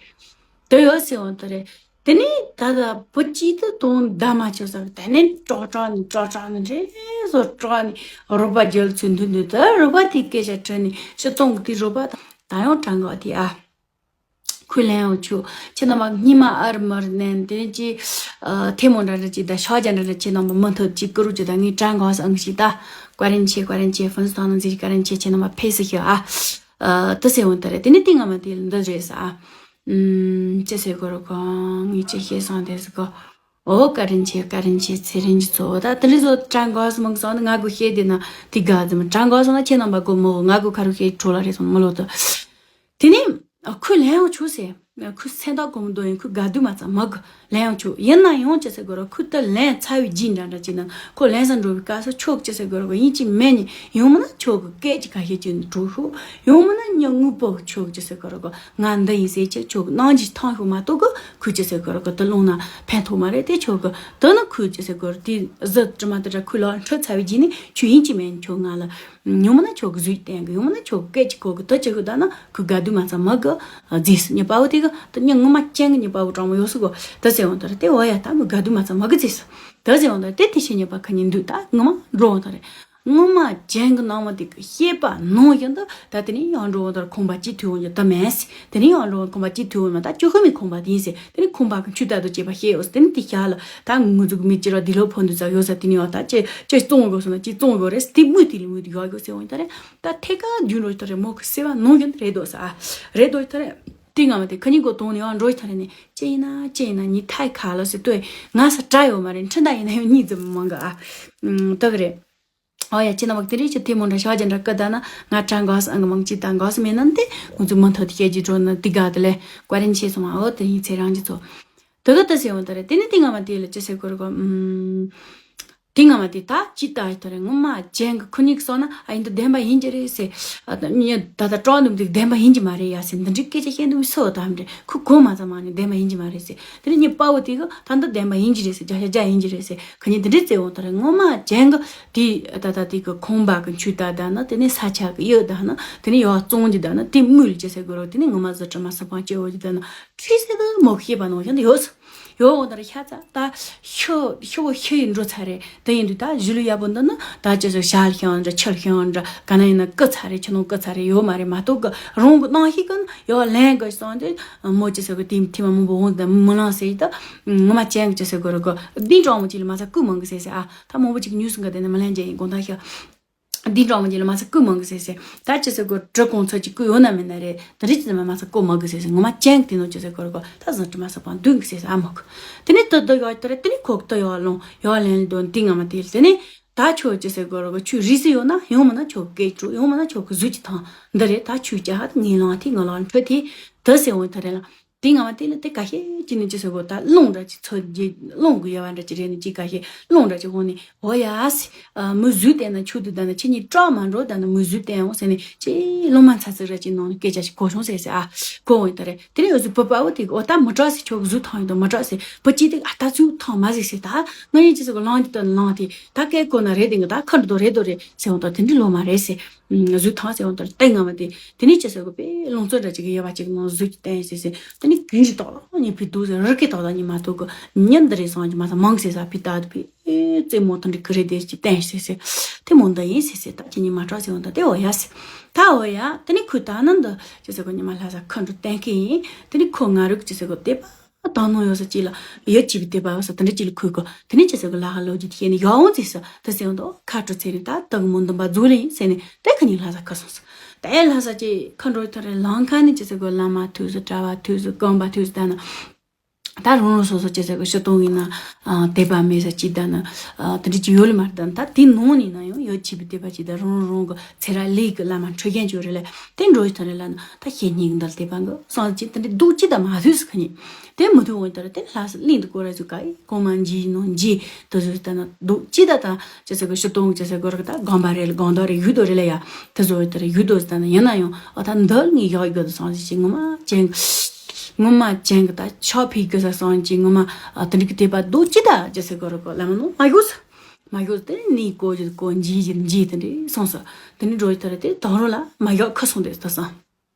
དུ་ཡོད་ཟེར་འོང་དུ་རེད། དེ་ནས་ད་ལྟ་བུ་གཅིག་ཏུ་དོན་བདག་མ་ཆོག་ཟེར། དེ་ནས་ཀྲོག་ཀྲོག་ནས་ཀྲོག་ཀྲོག་ནས་རེ་ཟོ་ཀྲོག་ནས་རོགས་པ་རྒྱལ་ཚུལ་འདུག་འདུག་ད་རོགས་པ་དེ་སྐད་ཆ་དྲིས་ནས་ཕྱི་གཏོང་གི་དེ་རོགས་པ་དང་ད་ཡང་གྲངས་ཀ་དེ་ཨ་ཁོས་ལན་ཡང་ཆོག་ཁྱེད་རྣམ་པ་སྙིང་མ་ཨར་མར་ནན་དེ་ནས་ཅི་ཐེ་མོ་འདྲ་འདྲ་ཅི་ད་ཤོག་རྒྱ་འདྲ་འདྲ་ཁྱེད་རྣམ་པ་མུ་མཐུད་ཅི་ཀུ་རུ་ཅི་ད་ངས་གྲངས་ཀ་ཨང་ཞིག་ད་བཀའ་དྲིན་ཆེ། བཀའ་དྲིན་ཆེ། ཕུན་སུམ་ཚོགས་ནང་འཛིན་བཀའ་དྲིན་ཆེ། ཁྱེད་རྣམ་པ་ཕེ་སི་ཤི་ཨ། ཨ། དེ་ཟེར་འོང་ད་རེད། དེ་ནས་དེ་སྔ་མ་དེ་ལ་འདི་རེད་ཟེར་ཨ། ཨུམ། ཅི་ཟེར་དགོས་རེད་གོ་ངས་ཅི་བཤད་སོང་དེ་ཟེར་གོ་ཨོ་བཀའ་དྲིན་ཆེ། བཀའ་དྲིན་ཆེ། ཚེ་རིང་གི་གཙོ་བོ་ད་དེ་འདྲ་བཟོ་གྲངས་འགའ་ཟེར་མང་སོང་ན་ང་གི་བཤད་དེ་ན་དེ་དགའ་ཟེར་མ། གྲངས་འགའ་ཟེར་ན་ཁྱེད་རྣམ་པ་གོ་མོ་ང་གི་ཁ་རུ་བཤད་འཕྲོ་ལ་རེད་སོང་མི་ལོ་ད། དེ་ནས་ཁོས་ལན་ཡང་ཆོག་ཟེར། ཁོས་སེམས་ཐག་གོ་མི་འདུག་ཡིན་ཁོས་དགའ་སྡུག་མ་ཚང་མ་གི་ལན་ཡང་ཆོག་ཡིན་ན་ཡང་ཅི་ཟེར་དགོས་རེད། ཁོས་ད་ལན་ཚར་བའི་རྗེས་འདྲ་འདྲ་བྱས་ན་ཁོ་ལན་ས་འགྲོ་བའི་སྐབས་སུ་ཆོག་ཅི་ཟེར་དགོས་རེད། ཡིན་གཅིག་མིན་གཉིས་ཡང་མིན་ན་ཆོག་གི་སྐད་ཅིག་ཁ་ཤས་ཅིག་འགྲོ་ཤོག་ཡང་མིན་ན་ཉིན་དངོས་པོ་གི་ཆོག་གི་ཅི་ཟེར་དགོས་རེད། ང་འདི་ཡིན་ཟེར་ཅི་ཆོག་གི་གནང་རྗེས་ཐང་ཤོག་མ་གཏོགས་གི་ཁོས་ཅི་ཟེར་དགོས་རེད། ད་ལོང་ན་ཕན་ཐོགས་མ་རེད། དེ་ཆོག་གི་ད་ནི་ཁོས་ཅི་ཟེར་དགོས་རེད། དེ་གཟི་དྲི་མ་དེ་འདྲ་ཁོའི་ལག་འཕྲོད་ཚར་བའི་རྗེས་ནས་ཁྱོད་ཡིན་གཅིག་མིན་གཅིག་ཁྱོད་ང་ལ། ཡང་མིན་ན་ཁྱོད་ཀྱི་གཟུགས་བསྟན་གི་ཡང་མིན་ན་ཁྱོད་ཀྱི་སྐད་ཅིག་གོ་གི་དེ་ཅི་གི་ད་ན་ཁོས་དགའ་སྡུག་མ་ཚང་མ་གི་རྫིས་སུ་ཉི་པ་བོ་དེ་གི་ད་ཉི་ངོ་མ་ཅན་གི་ཉི་པ་བོ་དྲང་མོ་ཡོད་སུ་གོ་ད་ཟེར་འོང་དོ་ར། དེ་འོ་ཡ་ད་མོས་དགའ་སྡུག་མ་ཚང་མ་གི་རྫིས་སུ་ད་ཟེར་འོང་དོ་ར། དེ་དེ་ཕྱི་ཉི་པ་ཁ་ཉིན་འདུག་ད་ངོ་མ་འགྲོ་འོང་དོ་རེད། ངོ་མ་ཅན་གི་སྣང་བ་དེ་གི་ཤེས་པ་ནང་བཞིན་དུ་ད་དེ་ནས་ཡང་འགྲོ་འོང་དོ་ར། ཁང་པ་གཅིག་ཐུག་འོང་རྒྱུ་ད་མེད་སི། དེ་ནས་ཡང་འགྲོ་འོང་ཁང་པ་གཅིག་ཐུག་འོང་མ་ད་ཅོ་ཁོ་མི་ཁང་པ་དེ་ཡིན་སི། དེ་ནས་ཁང་པ་གི་ཆུ་ད་དུ་བཅད་པ་ཤེས་ཡོད་སི། དེ་ནས་དེ་ཤ་ལ་ད་ངུ་ཟུག་མི་ཅི་ར་དེ་ལོ་ཕོ་འདུག་ཚ་ཡོད་ས་དེ་ནས་ཡང་ད་ཅི་ཅི་བཙོང་དགོས་སོང་ན་ཅི་བཙོང་དགོས་རེད། དེ་མུ་དེ་ལ་མུ་དེ་ཡོད་དགོས་ཟེར་འོང་ད་རེད། ད་ཐད་ཀར་རྒྱུན་རོ་ད་རེད། མོ་གི་སེ་བ་ནང་བཞིན་རེད་འདུག་ས་རེད་འདུག་ད་རེད། དེ་སྔ་མ་དེ་ཁ་ཉིན་གོ་གཏོང་ནས་ཡང་འགྲོ་ཡི་ད་རེད་ནས་ཅི་ཡིན་ན་ཅི་ཡིན་ན་ཉི་ཐའི་ཁ་ལ་སི་ལྟོས་ང་ས་དྲ་ཡོད་མ་རེད། འཕྲིན་ད་ཡིན་ན་ཡང་གཉིས་ཙམ་མང་གི་ཨ། ད་གི་རེད། ཨོ་ཡ་ཁྱེད་རྣམ་པ་དེ་རིང་ཁྱེད་ཐེ་མོ་འདྲ་ཤ་ཅན་འདྲ་ཀི་ད་ན་ང་དྲ་འགོ་སི་ཨང་གི་མང་ཅི་ད་འགོ་སི་མེད་ན་འདི་ང་ཚོ་མུ་མཐུད་དེ་བཤད་ཀྱི་འགྲོ་ན་དེ་ག་དེ་ལས་བཀའ་དྲིན་ཆེ་སོང་ཨ། འོ་དེ་ཡིན་ཚེ་རང་གི་ཚོ་དེ་ག་དེ་ཟེར་འོང་ད་རེད། དེ་ནི་དེ་སྔ་མ་དེ་ལ་ཅི་ཟེར་དགོས་རེད་གོ་ཨུམ། དེ་སྔ་མ་དེ་ད་ཅི་ལྟ་ཡི་ད་རེད། ངོ་མ་ཅན་གི་ཁོ་གཉིས་ཀྱི་སོང་ན་ཨ་ཡིན་ད་བདེན་པ་ཡིན་གྱི་རེད་ཟེར། ཨ་ད་ཉི་ད་ད་ཀྲོ་འདུག་འདུག་བདེན་པ་ཡིན་གྱི་མ་རེད་ཡ་ཟེར། འདི་འདྲའི་སྐད་ཆ་བཤད་འདུག་སོ་ད་འདྲ་ཁོ་གོ་མ་ཚང་མ་ནི་བདེན་པ་ཡིན་གྱི་མ་རེད་ཟེར། དེ་ནི་ཉི་པ་བོ་དེ་གི་ད་འདི་བདེན་པ་ཡིན་གྱི་རེད་ཟེར། བརྒྱ་ཆ་བརྒྱ་ཡིན་གྱི་རེད་ཟེར། ཁ་ཉིན་དེ་འདྲས་བཙལ་འོང་ད་རེད། ངོ་མ་ཅན་གི་དེ་ད་ད་དེ་གི་ཁང་པ་གི་མཆུ་ད་ད་ན་དེ་ནས་ས་ཆ་གི་གཡུ་ད་ན་དེ་ནས་ཡོ་བཙོང་རྒྱུ་ད་ན་དེ་དངུལ་ཅི་ཟེར་དགོས་རོགས། དེ་ནས་ངོ་མ་ཟི་དྲི་མ་སི་པང་སྐྱེ་བོ་རྒྱུ་ད་ན་ཁྲི་སེ་དུ་མོ་ཤེས་པ་ནང་བཞིན་དུ་ཡོད་ཡོ་འོང་ད་རེད། ཤ་ཚ་ད་ཤོ་ཤོ་ཤི་ཡི་འགྲོ་ཚར་རེད། དེ་ཡིན་དུས་ད་གཞི་ལུས་ཡག་པོ་འདི་ནི་ད་ཅི་ཟེར་ཤ་ལ་ཤང་འདྲ་ཆུ་ལ་ཤང་འདྲ་ག་ན་ཡིན་ན་ཀི་ཚར་རེད། ཆུ་ནང་ཀི་ཚར་རེད། ཡོད་མ་རེད་མ་གཏོགས་གི་རང་གི་ནང་ཤི་གི་ཡོ་ལན་གི་སོང་དེ་མོ་ཅི་ཟེར་གི་དེ་ཐི་མ་མང་པོ་འོང་དེ་མི་ལང་ཟེར་ད། ངོ་མ་ཅན་གི་ཅི་ཟེར་གོ་ར་གོ་འདི་འགྲོ་མོ་ཅི་ལ་མ་ཚ་ཀུ་མང་གི་ཟེར་ཟེར་ཨ། ད་མང་པོ་ཅིག་ཉུས་སུ་འགའ་དེ་ནི་མི་ལན་ཅན་ཡིན་དགོངས་དག་ཤ། འདི་འགྲོ་མོ་ཅི་ལ་མ་ཚ་ཀུ་མང་གི་ཟེར་ཟེར། ད་ཅི་ཟེར་གོ་གྲི་གོང་ཚོ་ཅིག་ཀུ་ཡོད་ན་མེད་ན་རེད། ད་རི་ཅི་ཟེར་མ་མ་ཚ་ཀུ་མང་གི་ཟེར་ཟེར། ངོ་མ་ཅན་གི་དེ་ནོ་ཅི་ཟེར་གོ་ར་གོ་ད་ཟང་དྲི་མ་ཟ་པང་འདུན་གི་ཟེར་ཟེར་ཨ་མོ་གི། དེ་ནི་ཏི་ཏི་ཡོ་ཏི་རེད། དེ་ནི་ཁོ་གི་ཏི་ཡོ་ལོང་ཡོ་ལན་ལི་དོན་དེ་ངོ་མ་དེ་ལ་དེ་ནི། ད་ཁྱོད་ཅི་ཟེར་དགོས་རོགས་ཁྱོད་རིགས་སུ་ཡོད་ན་ཡང་མིན་ན་ཁྱོད་སྐད་ཅོ་ཡང་མིན་ན་ཁྱོད་ཀྱི་གཟུགས་ཀྱི་ཐང་འདི་རེད། ད་ཁྱོད་ཅི་ཧ་ད་ངའི་ལང་ཐི་ང་ལང་འཕྲོད་ཐི་དེ་ཟེར་འོང་ཐ་རེད་ལ། དེ་ང་མ་དེ་ལ་དེ་ཁ་ཤས་ཅི་ནས་ཅི་ཟེར་དགོས་ད་རླུང་འདྲ་ཅི་ཚོད་རྒྱུ་རླུང་གི་དབྱེ་བ་འདྲ་ཅི་རེད་ནི་ཅི་ཁ་ཤས་རླུང་འདྲ་ཅི་འོང་ནི་འོ་ཡ་སི། མོས་གཟུགས་བསྟན་ན་ཆུ་དུ་ད་ན་ཁྱེད་གཉིས་སྐྲག་མ་འགྲོ་ད་ན་མོས་གཟུགས་བསྟན་འོང་ཟེར་ནས་ཅི་རླུང་མ་ཚ་ཚིག་ར་ཅི་ནང་ནས་སྐད་ཆ་ཞིག་གོ་བྱུང་ཟེར་ཟེར་ཨ་གོ་འོང་ཐ་རེད། དེ་ནས་འོ་ཟི་བུ་པ་བོ་དེ་གི་འོ་ད་མི་སྐྲག་ཟེར་ཁྱོད་གཟུགས་ཐང་ཡོད་དོ་མི་སྐྲག་ཟེར་བུ་ཅི་དེ་ཨ་ད་ཚུགས་ཐང་མ་ཟིག་ཟེར་ད་ང་ཡིན་ཅི་ཟེར་གོ་ལང་དེ་ད་ལང་དེ། ད་སྐད་གོ་ན་རེད་དེ་ང་ད་ཁ་འགྲོ་རེད་དོ་རེད་ཟེར་འོང་དོ་དེ་འདྲི་ལོ་མ་རེད་ཟེར། གཟུགས་ཐང་ཟེར་འོང་དོ་ལྟས་ང་མ་དེ་དེ་ནས་ཅི་ཟེར་གོ་པས་ལུང་ཚོ་འདྲ་ཅིག་གི་དབྱེ་བ་ཅིག་ནང་གཟུགས་ཀྱི་བསྟན་ཟེར་ཟེར་དེ་ནས་གུས་རི་ཏོག་ལ་ཉི་ཕི་དུ་ཟེར་རི་སྐད་ཏོག་ལ་ཉི་མ་ཐུག་གི་ཉིན་འདི་རེད་སང་གི་མ་ད་མང་ཟེར་ས་ཕི་ད་དུ་ཕི་རྩེ་མོ་དང་འདྲི་གི་རེད་དེ་ཅི་བསྟན་ཟེར་ཟེར་དེ་མོ་འདི་ཡིན་ཟེར་ཟེར་ད་ཅི་ཉི་མ་སྐྲག་ཟེར་འོང་དོ་དེ་འོ་ཡ་ཟེར་ད་འོ་ཡ་དེ་ནས་ཁུ་ད་ནི་འདི་ཅི་ཟེར་གོ་ཉི་མ་ལྷ་ས་ཁ་འགྲོ་བསྟན་གི་ཡིན་དེ་ནས་ཁོ་ང་རུ་གི་ཅི་ཟེར་གོ་དེ་པ། ད་དང་ནོ་ཡོད་ས་ཅིག་ལ་ཡོད་ཅིག་པའི་དད་པ་ཡོད་ས་དེ་འདྲ་ཅིག་ལ་ཁུལ་གོ། དེ་ནས་ཅི་ཟེར་གི་ལ་ཧ་ལོ་ཅིག་ཤེས་ནས་ཡོང་ཙི་ས་དེ་ཟེར་འདུག་ཁ་དྲོ་ཚེ་རིང་ད་དག་མོ་འདུམ་པ་རྫོགས་ལེ་ཡིན་ཟེར་ནས་དེ་ཁ་ཉིན་ལྷ་ས་ཁ་སོང་ས། དེ་ལྷ་ས་ཅིག་ཁ་འགྲོ་ཐོ་རེ་ལང་ཁ་ནས་ཅི་ཟེར་གི་བླ་མ་ཐུག་ས་གྲྭ་བ་ཐུག་ས་རྐང་པ་ཐུག་ས་ད་ན། ད་རང་རང་སོ་སོ་ཅི་ཟེར་གི་ཤི་སྟོང་ཡིན་ན་དད་པ་མེད་ས་ཅིག་ད་ན་དེ་འདྲ་ཅིག་ཡོད་ལེ་མ་རེད། ད་ད་དེ་ནང་ནས་ན་ཡང་ཡོད་ཅིག་པའི་དད་པ་ཅིག་ད་རང་རང་གི་ཚེ་ར་ལས་ཀྱི་བླ་མ་འཕྲོད་མཁན་ཅིག་ཡོད་རེད་ལ། དེ་འགྲོ་ཡི་ཐོ་རེ་ལ་ན་ད་ཤེས་སྙིང་འདི་ལ་དད་པ་འགི་སང་ཅི་དེ་འདྲའི་སྡུག་ཅི་ད་མ་ཐུག་ས་ཁ་ཉིན་དེ་མི་ཐུག་འོང་ད་ར་དེ་ལྷ་ས་གླིང་དུ་སྐོར་ར་ཚུགས་ཀ་ཡི་གོང་མ་འཇིགས་ནོ་འཇིགས་དེ་ཚོ་ད་ན་སྡུག་ཅི་ད་ད་ཅི་ཟེར་གི་ཤི་སྟོང་ཅི་ཟེར་གི་ར་གི་ད་དགོན་པ་རེད་ལ་དགོན་དོ་རེད་ཡུལ་དོ་རེད་ལ་ཡ། དེ་ཚོ་ད་ར་ཡུལ་དོ་ད་ན་ཡིན་ན་ཡང་ཨ་ད་འདི་ངས་ཡག་ཡོད་སང་ཅི་ངོ་མ་ཅན་ངོ་མ་ཅན་གི་ད་ཆོག་ཕིག་གི་ས་སང་ཅི་ངོ་མ་ཨ་དེ་འདྲ་གི་དད་པ་སྡུག་ཅི་ད་ཅི་ཟེར་གི་ར་གི་བླ་མ་ནོ་མ་ཡོད་ས། མ་ཡོད་དེ་ནི་གོ་གོ་འཇིགས་འཇིགས་འཇིགས་དེ་འདྲ་སོང་ས། དེ་ནི་འགྲོ་ཡི་ད་ར་དེ་དང་རོ་ལ་མ་ཡག་ཁ་སོང་དེ་ད་སང་།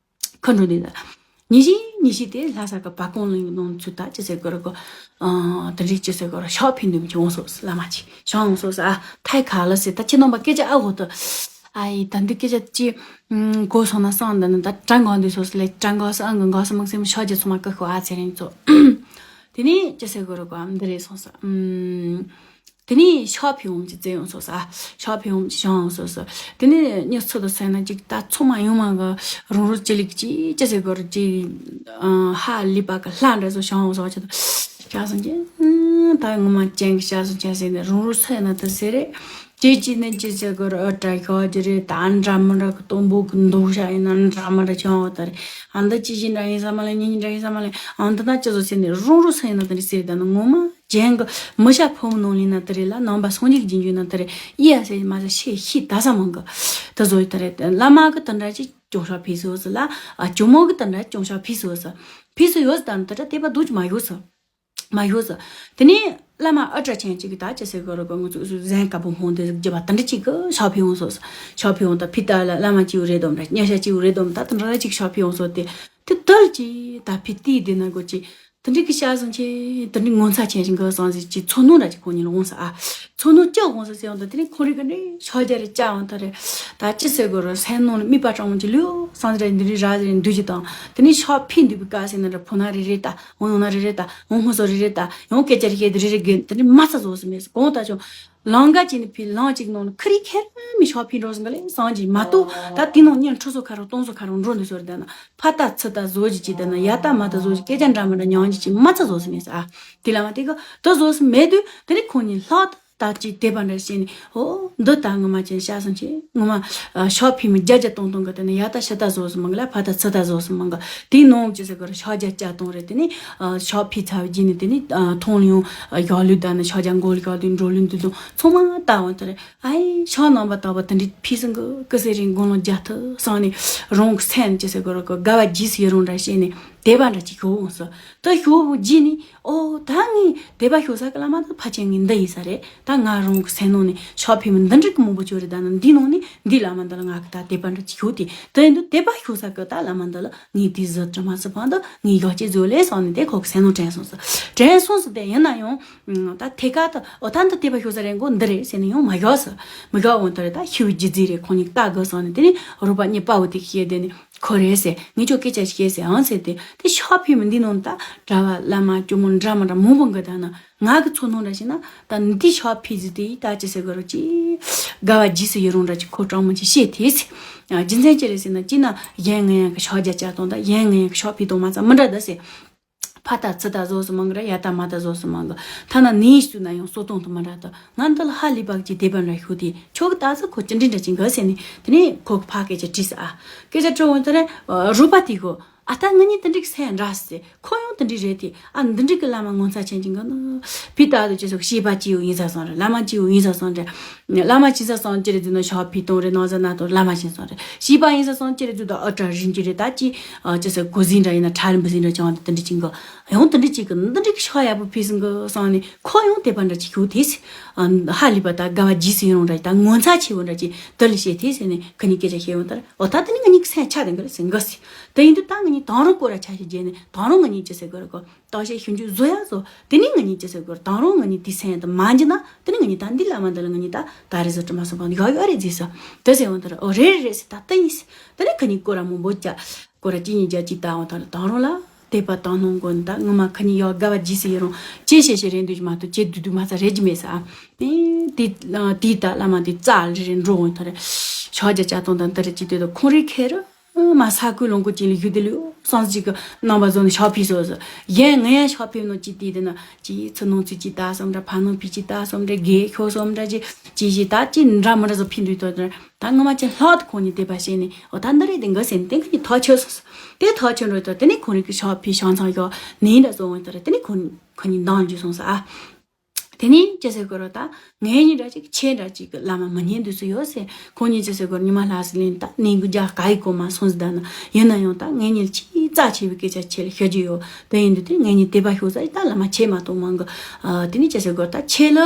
ཁ་འགྲོ་དེ་ད། ཉི་ཤི་ཉི་ཤི་དེ་ལྷ་ས་གི་བ་ཀོང་གླིང་གི་ནང་ཚུད་ད་ཅི་ཟེར་གི་ར་གོ། ཨ་དེ་འདྲ་ཅི་ཟེར་གི་ར་ཤོག་ཕིན་དུ་མི་ཅི་འོང་སོ་ས་བླ་མ་ཅི་ཤོག་འོང་སོ་ས་ཨ་ཐའི་ཁ་ལ་སེ་ད་ཅི་ནང་པ་སྐད་ཆ་ཨ་འོ་ད། ཨ་ཡི་ད་འདི་སྐད་ཆ་ཅི་གོ་སོང་ན་སང་ད་ནི་ད་གྲངས་གང་དུ་སོ་ས་ལས་གྲངས་གང་ས་ཨང་གི་གང་ས་མང་སེམས་ཤོག་རྒྱ་ཚོ་མ་ཀ་ཤོ་ཨ་ཚེ་རིང་ཚོ། དེ་ནས་ཅི་ཟེར་གི་ར་གོ་ཨ་འདི་རེད་སོང་ས། དེ་ནས་ཤོག་ཕི་འོང་ཅི་ཙེ་ཡོང་སོ་ས། ཤོག་ཕི་འོང་ཅི་ཤོག་འོང་སོ་ས། དེ་ནས་ཉི་ཚོ་དུ་སེ་ན་ཅིག་ད་ཚོ་མ་ཡོང་མ་གི་རང་རུ་ཅི་ལིག་ཅི་ཅི་ཟེར་གོ་རུ་ཅི། ཧ་ལི་པ་གི་ལྷ་འདྲ་ཚོ་ཤོག་འོང་སོ་ཅི་ད། ཤ་སོང་ཅི། ད་ངོ་མ་ཅན་གི་ཤ་སོང་ཅན་ཟེར་ནས་རང་རུ་སེ་ན་དུ་ཟེར་རེད། ཅི་ཅི་ནས་ཅི་ཟེར་གོ་རུ་ཨ་ཏྲ་ཤོག་ཅི་རེད་ད་འདྲ་མི་འདྲ་གི་སྟོན་པོ་གི་འདུག་ཤ་ཡིན་ན་འདྲ་མི་འདྲ་ཤོག་འོང་ད་རེད། ཨ་འདི་ཅི་ཞིག་འདྲ་ཡིན་ས་མ་ལེ་ཉིན་འདྲ་ཡིན་ས་མ་ལེ་ཨ་འདི་ན་ཅི་ཟོ་ཟེར་ནས་རང་རུ་སེ་ན་དུ་རེད་ཟེར་ད་ནི་ངོ་མ། ཅན་གི་མི་ཤ་ཕོ་མོ་ནང་ལིན་ན་དེ་རེད་ལ་ནང་པ་སངས་རྒྱས་ཀྱི་རྒྱུན་འཇུག་ན་དེ་རེད་ཡི་ཡ་ཟེར་མ་ཟེར་ཤེས་ཤེས་ད་ས་མང་གི་དེ་བཟོ་ཡི་དེ་རེད། བླ་མ་གི་དེ་འདྲ་ཅིག་ཅུང་ཤ་ཕི་སི་ཡོད་ཟེར་ལ་ཨ་ཇོ་མོ་གི་དེ་འདྲ་ཅུང་ཤ་ཕི་སི་ཡོད་ཟེར་ཕི་སི་ཡོད་ཟེར་ད་ནི་དེ་འདྲ་དད་པ་འདུག་ཅི་མ་ཡོད་ཟེར་མ་ཡོད་ཟེར། དེ་ནས་བླ་མ་ཨ་བྲ་ཆེན་གཅིག་གི་ད་ཅི་ཟེར་གི་རོ་གི་ང་ཚོ་ཟན་དཀར་པོ་ཧོང་དེ་ཟིག་རྒྱབ་པ་དེ་འདྲ་གཅིག་གི་ཤ་ཕི་ཡོང་སོ་ཟེར་ཤ་ཕི་ཡོང་ད་ཕི་ད་ལ་བླ་མ་གཅིག་རེད་དོམ་འདྲ་ཉ་ཤ་གཅིག་རེད་དོམ་ད་དེ་འདྲ་གཅིག་ཤ་ཕི་ཡོང་སོ་དེ་དེ་དལ་གྱིས་ད་ཕི་ཏི་དེ་ན་གོ་ཅི། དེ་འདྲའི་གི་ཤ་ཟོང་ཆེ། དེ་འདྲའི་ངོ་མཚར་ཆེན་ཞིག་གི་སང་ཟིག་ཅིག་ཚོར་སྣང་འདྲ་ཅིག་ཁོང་གཉིས་ལ་འོང་ས་ཨ། ཚོར་སྣང་སྐྱེ་འོང་ས་ཟེར་འོང་ད་དེ་ནས་ཁོང་རིག་གི་ནི་ཤོག་རྒྱ་རེ་བཅག་འོང་ད་རེ། ད་ཅི་ཟེར་དགོས་རེད་སེམས་ནང་ལ་དམིགས་པ་དྲང་མོ་ཅིག་ལུས་སང་ཟིག་རེ་འདི་རེ་ར་ཟིག་རེ་འདུས་ཀྱི་དང་དེ་ནས་ཤོག་ཕིས་འདུས་པའི་བཀའ་ཟེར་ན་རེ་ཕོ་ན་རེ་རེ་ད་འོང་ཡོང་ན་རེ་རེ་ད་འོང་སྔོན་སོ་རེ་རེ་ད་ཡང་སྐད་ཆ་རེ་བཤད་དེ་རེ་རེ་རྒན་དེ་ནས་མ་ཚ་བཟོ་སི་མེད་གོང་ད་ཅུང་། ལང་ཀ་ཅིག་ནི་ཕི་ལང་ཅིག་ནང་ནི་ཁི་རི་ཁེར་མི་ཤོག་ཕི་འགྲོ་སོང་ག་ལེ་སང་ཅིག་མ་གཏོགས་ད་དེ་ནང་ཉིན་ཁྲི་སོ་ཁ་རོག་སྟོང་སོ་ཁ་རོག་འགྲོ་འདི་སོར་ད་ན་ཕ་ད་ཚི་ད་བཟོ་ཅི་ཅི་ད་ན་ཡ་ད་མ་ད་བཟོ་ཅི་སྐད་ཆ་འདྲ་མི་འདྲ་ཉང་ཅི་ཅི་མ་ཚ་བཟོ་སི་མེད་ས་ཨ། དེ་ལ་མ་དེ་ག་ད་བཟོ་སི་མེད་དུས་དེ་ནི་ཁོང་ཉིད་ལྷག་ད་ཅི་དེ་པ་འདྲ་བཤད་ནི་ཨོ་འདི་ད་ངོ་མ་ཅན་ཤ་སང་ཅི་ངོ་མ་ཤོག་ཕི་མི་རྒྱ་རྒྱ་སྟོང་སྟོང་ག་ད་ན་ཡ་ད་ཤ་ད་བཟོ་སི་མང་ག་ལ་ཕ་ད་ཚི་ད་བཟོ་སི་མང་ག་དེ་ནང་ཅི་ཟེར་ག་ར་ཤོག་རྒྱ་རྒྱ་སྟོང་རེད་དེ་ནི་ཤོག་ཕི་ཚ་བ་ཅི་ནི་དེ་ནི་ཐོང་ལ་ཡོང་ཡག་ལུས་ད་ན་ཤོག་རྒྱ་མགོ་ལ་ཡག་ལུས་འགྲོ་ལུས་འདུ་དང་ཚང་མ་ད་འོང་ད་རེད། ཨའི་ཤོག་ནང་པ་དག་པ་དེ་འདྲའི་ཕི་སི་འགི་ཀི་སེ་རིང་དགུང་ལོ་བརྒྱ་ཐུ་སང་ནས་རང་གི་སེམས་ཅི་ཟེར་གི་རོ་གི་དགའ་བ་རྗེས་སུ་ཡི་རང་འདྲ་བྱས་ནས་དད་པ་འདྲ་ཅིག་ཞུ་འོང་སོ། ད་ཞུ་རྗེས་ནས་ཨོ་ད་ངས་དད་པ་ཞུ་ས་གི་བླ་མ་ད་ཕ་ཆེན་ངས་འདི་ཡིན་ས་རེད། ད་ང་རང་གི་སེམས་ནང་ནས་ཤོག་ཕི་མི་འདི་འདྲ་གི་མང་པོ་བྱོས་རེད། ད་ནི་འདི་ནང་ནས་འདི་བླ་མ་འདི་ལ་ང་གི་ད་དད་པ་འདྲ་ཅིག་ཞུ་དེ་ད་ཡིན་དུས་དད་པ་ཞུ་ས་གི་ད་བླ་མ་འདི་ལ་ངས་དེ་ཟི་དྲི་མ་ཟི་ཕང་ད་ངས་ཡག་ཅིག་བཟོས་ལས་སང་ནས་དེ་ཁོ་གི་སེམས་ནང་དྲན་སོང་སོ། དྲན་སོང་སོ་དེ་ཡིན་ན་ཡང་། ད་ཐད་ཀར་དུ་འོ་ད་འདི་དད་པ་ཞུ་ས་རེད་མགོ་འདི་རེད་ཟེར་ནས་ཡང་མ་བཞག་ཟེར། མི་བཞག་འོང་དེ་རེད་ད་ཤི་བའི་རྒྱུ་རྫས་རེད་ཁོང་གཉིས་ལྟ་དགོས་སོང་ནས་དེ་ནས་རོགས་པ་གཉིས་དཔའ་བོ་དེ་ཤེས་དེ་ནས་ཁོ་རེད་ཟེར་ངས་ཁྱོད་སྐད་ཆ་ཤེས་ཟེར་ཨང་ཟེར་དེ་དེ་ཤོག་ཕི་མི་འདི་ནང་ད་གྲྭ་བ་བླ་མ་སྐྱོ་མོ་འདྲ་མི་འདྲ་མང་པོ་འགའ་ད་ན་ང་གི་ཚོར་སྣང་འདྲ་ཞིག་ན་ད་འདི་ཤོག་ཕི་ཟི་དེ་ཡིས་ད་ཅི་ཟེར་དགོས་རོགས་ཅི་དགའ་བ་རྗེས་སུ་ཡི་རང་འདྲ་ཅིག་ཁོ་དྲང་མོ་ཅིག་ཤེས་དེ་ཟེར། རྒྱུ་མཚན་ཅི་རེད་ཟེར་ན་ཅི་ན་གཞན་ངན་ཡང་གི་ཤོག་རྒྱ་བཅག་དང་ད་གཞན་ངན་ཡང་གི་ཤོག་ཕི་དང་མ་ཚ་མི་འདྲ་ད་ཟེར། ཕ་ད་ཚི་ད་བཟོ་སི་མང་གི་ར་ཡ་ད་མ་ད་བཟོ་སི་མང་གི་ཐ་ན་ནིས་སུ་ན་ཡང་སོ་སྟོང་དུ་མ་འདྲ་ད་ང་འདི་ལ་ཧ་ལི་བག་ཅིག་དེ་བན་ར་ཤུ་དེ་ཁྱོད་གི་ད་ཚི་ཁོ་ཅི་འདྲི་འདྲ་ཅིག་འགའ་ཟེར་ནི་དེ་ནས་ཁོ་གི་ཕ་སྐད་ཆ་དྲིས་ཨ། སྐད་ཆ་དྲི་འོང་དེ་ར་རུ་པ་དེ་གོ་ཨ་ད་ང་གཉིས་དེ་འདྲིག་སེ་འདྲ་སི་ཁོ་ཡང་དེ་འདྲིག་རེད་དེ་ཨ་འདི་འདྲིག་གི་བླ་མ་ངོ་མཚར་ཆེན་ཅིག་འགའ་ནི་ཕི་ད་དུ་ཅི་སོག་ཤེས་པ་ཅི་ཡོ་ཡིན་ས་སོང་རེད་བླ་མ་ཅི་ཡོ་ཡིན་ས་སོང་རེད། བླ་མ་ཅི་ས་སོང་ཅི་རེད་དུ་ན་ཤོག་ཕི་གཏོང་རེད་ནང་ས་ན་དུ་བླ་མ་ཅི་སོང་རེད་ཤེས་པ་ཡིན་ས་སོང་ཅི་རེད་དུ་ད་ཨ་ཏྲ་རིན་ཅི་རེད་ད་ཅི། ཅི་ཟེར་གོ་ཟིན་འདྲ་ཡིན་ན་ཁྲ་རིན་པོ་ཟིན་འདྲ་བྱུང་བ་དེ་འདྲ་ཅིག་གི་ཡང་དེ་འདྲ་ཅིག་གི་འདི་འདྲ་གི་ཤོག་ཡག་པོ་ཕི་སིང་གི་སོང་ནས་ཁོ་ཡང་དེ་པ་འདྲ་ཅིག་ཞུ་དེས། ཧ་ལི་པ་ད་དགའ་བ་རྗེས་སུ་ཡི་རང་འདྲ་ད་ངོ་མཚར་ཆེ་བོ་འདྲ་ཅིག་དེ་ལ་བཤད་དེས་ཟེར་ནས་ཁ་ཉིན་སྐད་ཆ་བཤད་ཡོང་དར་འོ་ད་དེ་ནི་ང་གཉིས་ཀྱི་སེམས་ཆ་དེ་འགལ་ཟིན་གི་སི་དེ་ཡིན་དུས་ད་ང་གཉིས་དང་རང་སྐོར་ར་ཆ་ཞིག་བརྗེས་ནས་དང་རང་ང་གཉིས་ཅི་ཟེར་དགོས་ར་གོ་དང་བཤད་ཞུ་རྒྱུ་བཟོ་ཡག་བཟོ་དེ་ནི་ང་གཉིས་ཅི་ཟེར་དགོས་ར་དང་རང་ང་གཉིས་དེ་སེམས་དུ་མ་འཇི་ན་དེ་ནི་ང་གཉིས་ད་འདི་བླ་མ་འདི་ལ་ང་གཉིས་ད་ད་རེ་ཟེར་དྲི་མ་སོང་བ་ཡག་ཡག་རེད་ཟེར་ས་དེ་ཟེར་ཡོང་དར་འོ་རེད་རེད་ཟེར་ད་དེ་ཡིན་ཟེར་དེ་ནི་ཁ་ཉིན་སྐོར་ར་མང་པོ་བརྒྱབ། སྐོར་ར་གཅིག་གཉིས་བརྒྱ་གཅིག་བཏང་བ་དང་དང་རུང་ལ་ དད་པ་དག་སྣང་དགོས་ནི། ད་ངོ་མ་ཁ་ཉིན་ཡག་དགའ་བ་རྗེས་སུ་ཡི་རང་ཅེས་བཤད་བཤད་རེད་འདུག་མ་གཏོགས་ཅེས་བསྡུས་བསྡུས་མ་ཚ་རེད་ཀྱི་མེད་ས། ཨ་ནི་དེ་དེའི་ད་བླ་མ་དེ་རྩ་རེ་རེ་འགྲོ་འོང་ཐ་རེ་ཕྱག་རྒྱ་བྱ་སྟངས་དང་འདི་རེད་ཅེས་དེ་དང་ཁོང་རེ་ཁེ་རུ་མ་ས་ཁུལ་ལུང་ཁུལ་ཅིག་ལ་བཞུགས་དེ་ལུས་སང་ཅིག་གི་རྣམ་པ་བཟོ་ནས་ཕྱག་ཕུལ་སོ་སོ། གཞན་ང་ཡང་ཕྱག་ཕུལ་ནོ་ཅིག་དེ་དེ་ན་ཅིག་ཚུར་སྣང་ཚུལ་ཅིག་ལྟ་བསམ་འདྲ་ཕ་ནང་ཕི་ཅིག་ལྟ་བསམ་འདྲ་དགེ་ཤོག་བསམ་འདྲ་ཅིག་ཅིག་ཅིག་ད་ཅིག་འདྲ་མི་འདྲ་བཟོ་ཕུལ་འདུག་ད་ད་ངོ་མ་ཅན་ལྷག་ཏུ་ཁོང་ཉིད་དད་པ་བྱས་ནས་འོ་ད་འདི་རེད་དེ་འགའ་ཟེར་ནས་དེ་ཁོ་ཉིད་ཐག་ཆོད་སོང་། དེ་ཐག་ཆོད་འགྲོ་ད་དེ་ནས་ཁོང་རིག་གི་ཕྱག་ཕུལ་ཤང་ཚང་ཡོད་ནས་འདྲ་སོང་བ་ད་རེད། དེ་ནས་ཁོང་ཁོ་ཉིད་འདང་རྒྱུ་སོང་ས་ཨ། དེ་ནས་ཅི་ཟེར་དགོས་རོ་ད་ངའི་ཉིད་འདྲ་ཅིག་ཁྱེད་འདྲ་ཅིག་གི་བླ་མ་མི་ཉན་འདུག་སུ་ཡོད་ཟེར། ཁོང་ཉིད་ཅི་ཟེར་དགོས་རོ་ཉི་མ་ལྷ་སི་ལེན་ད་ནས་འགུལ་རྒྱག་ག་ཡི་གོ་མ་སོང་ཟིག་ད་ན་ཡིན་ན་ཡང་ད་ངའི་ཉིད་ཆེས་རྩ་ཆེ་བའི་སྐད་ཆ་ཁྱེད་ལ་ཤོད་རྒྱུ་ཡོད། དེ་ཡིན་དུས་དེ་ངའི་ཉིད་དད་པ་ཤོག་ས་ད་བླ་མ་ཁྱེད་མ་གཏོགས་མང་གི། དེ་ནས་ཅི་ཟེར་དགོས་ད་ཁྱེད་ལ་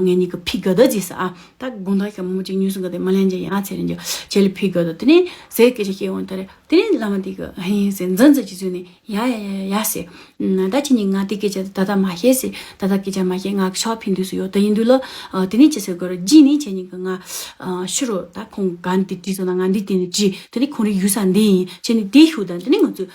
ངའི་ཉིད་གི་ཕི་ག་ད་ཟེར་ས་ཨ། ད་དགོང་དག་ཞག་མོ་གཅིག་ཉུང་སུ་ག་དེ་མ་ལན་ཅིག་ཡང་ཚེ་རིང་ཅིག་ཆེ་ལ་ཕི་ག་དོ་དེ་ནས་ཟས་སྐད་ཆ་བཤད་འོང་ད་རེད། དེ་ནས་བླ་མ་དེ་གི་ཧེ་ཟེར་འཛིན་འཛིན་གྱི་ཚུལ་ནས་ཡ་ཡ་ཡ་ཡ་ཟེར། ད་ཁྱེད་གཉིས་ང་དེ་སྐད་ཆ་ད་ལྟ་མ་བཤད་ཟེར། ད་ལྟ་སྐད་ཆ་མ་བཤད། ང་གི་ཕྱག་ཕུལ་འདུག་སུ་ཡོད་དེ་ཡིན་དུས་ལ། དེ་ནས་ཅི་ཟེར་དགོས་རེད་རྗེས་ནས་ཁྱེད་གཉིས་ཀྱི་ང་ཕྱི་རུ་ད་ཁོང་ག་འདི་དྲིས་སོང་ན་ང་འདི་དེ་ནས་དྲིས། དེ་ནས་ཁོང་རིག་ཡུལ་ས་འདི་ཡིན། ཁྱེད་གཉིས་དེ་ཤུགས་དང་དེ་ནས་ང་ཚོས་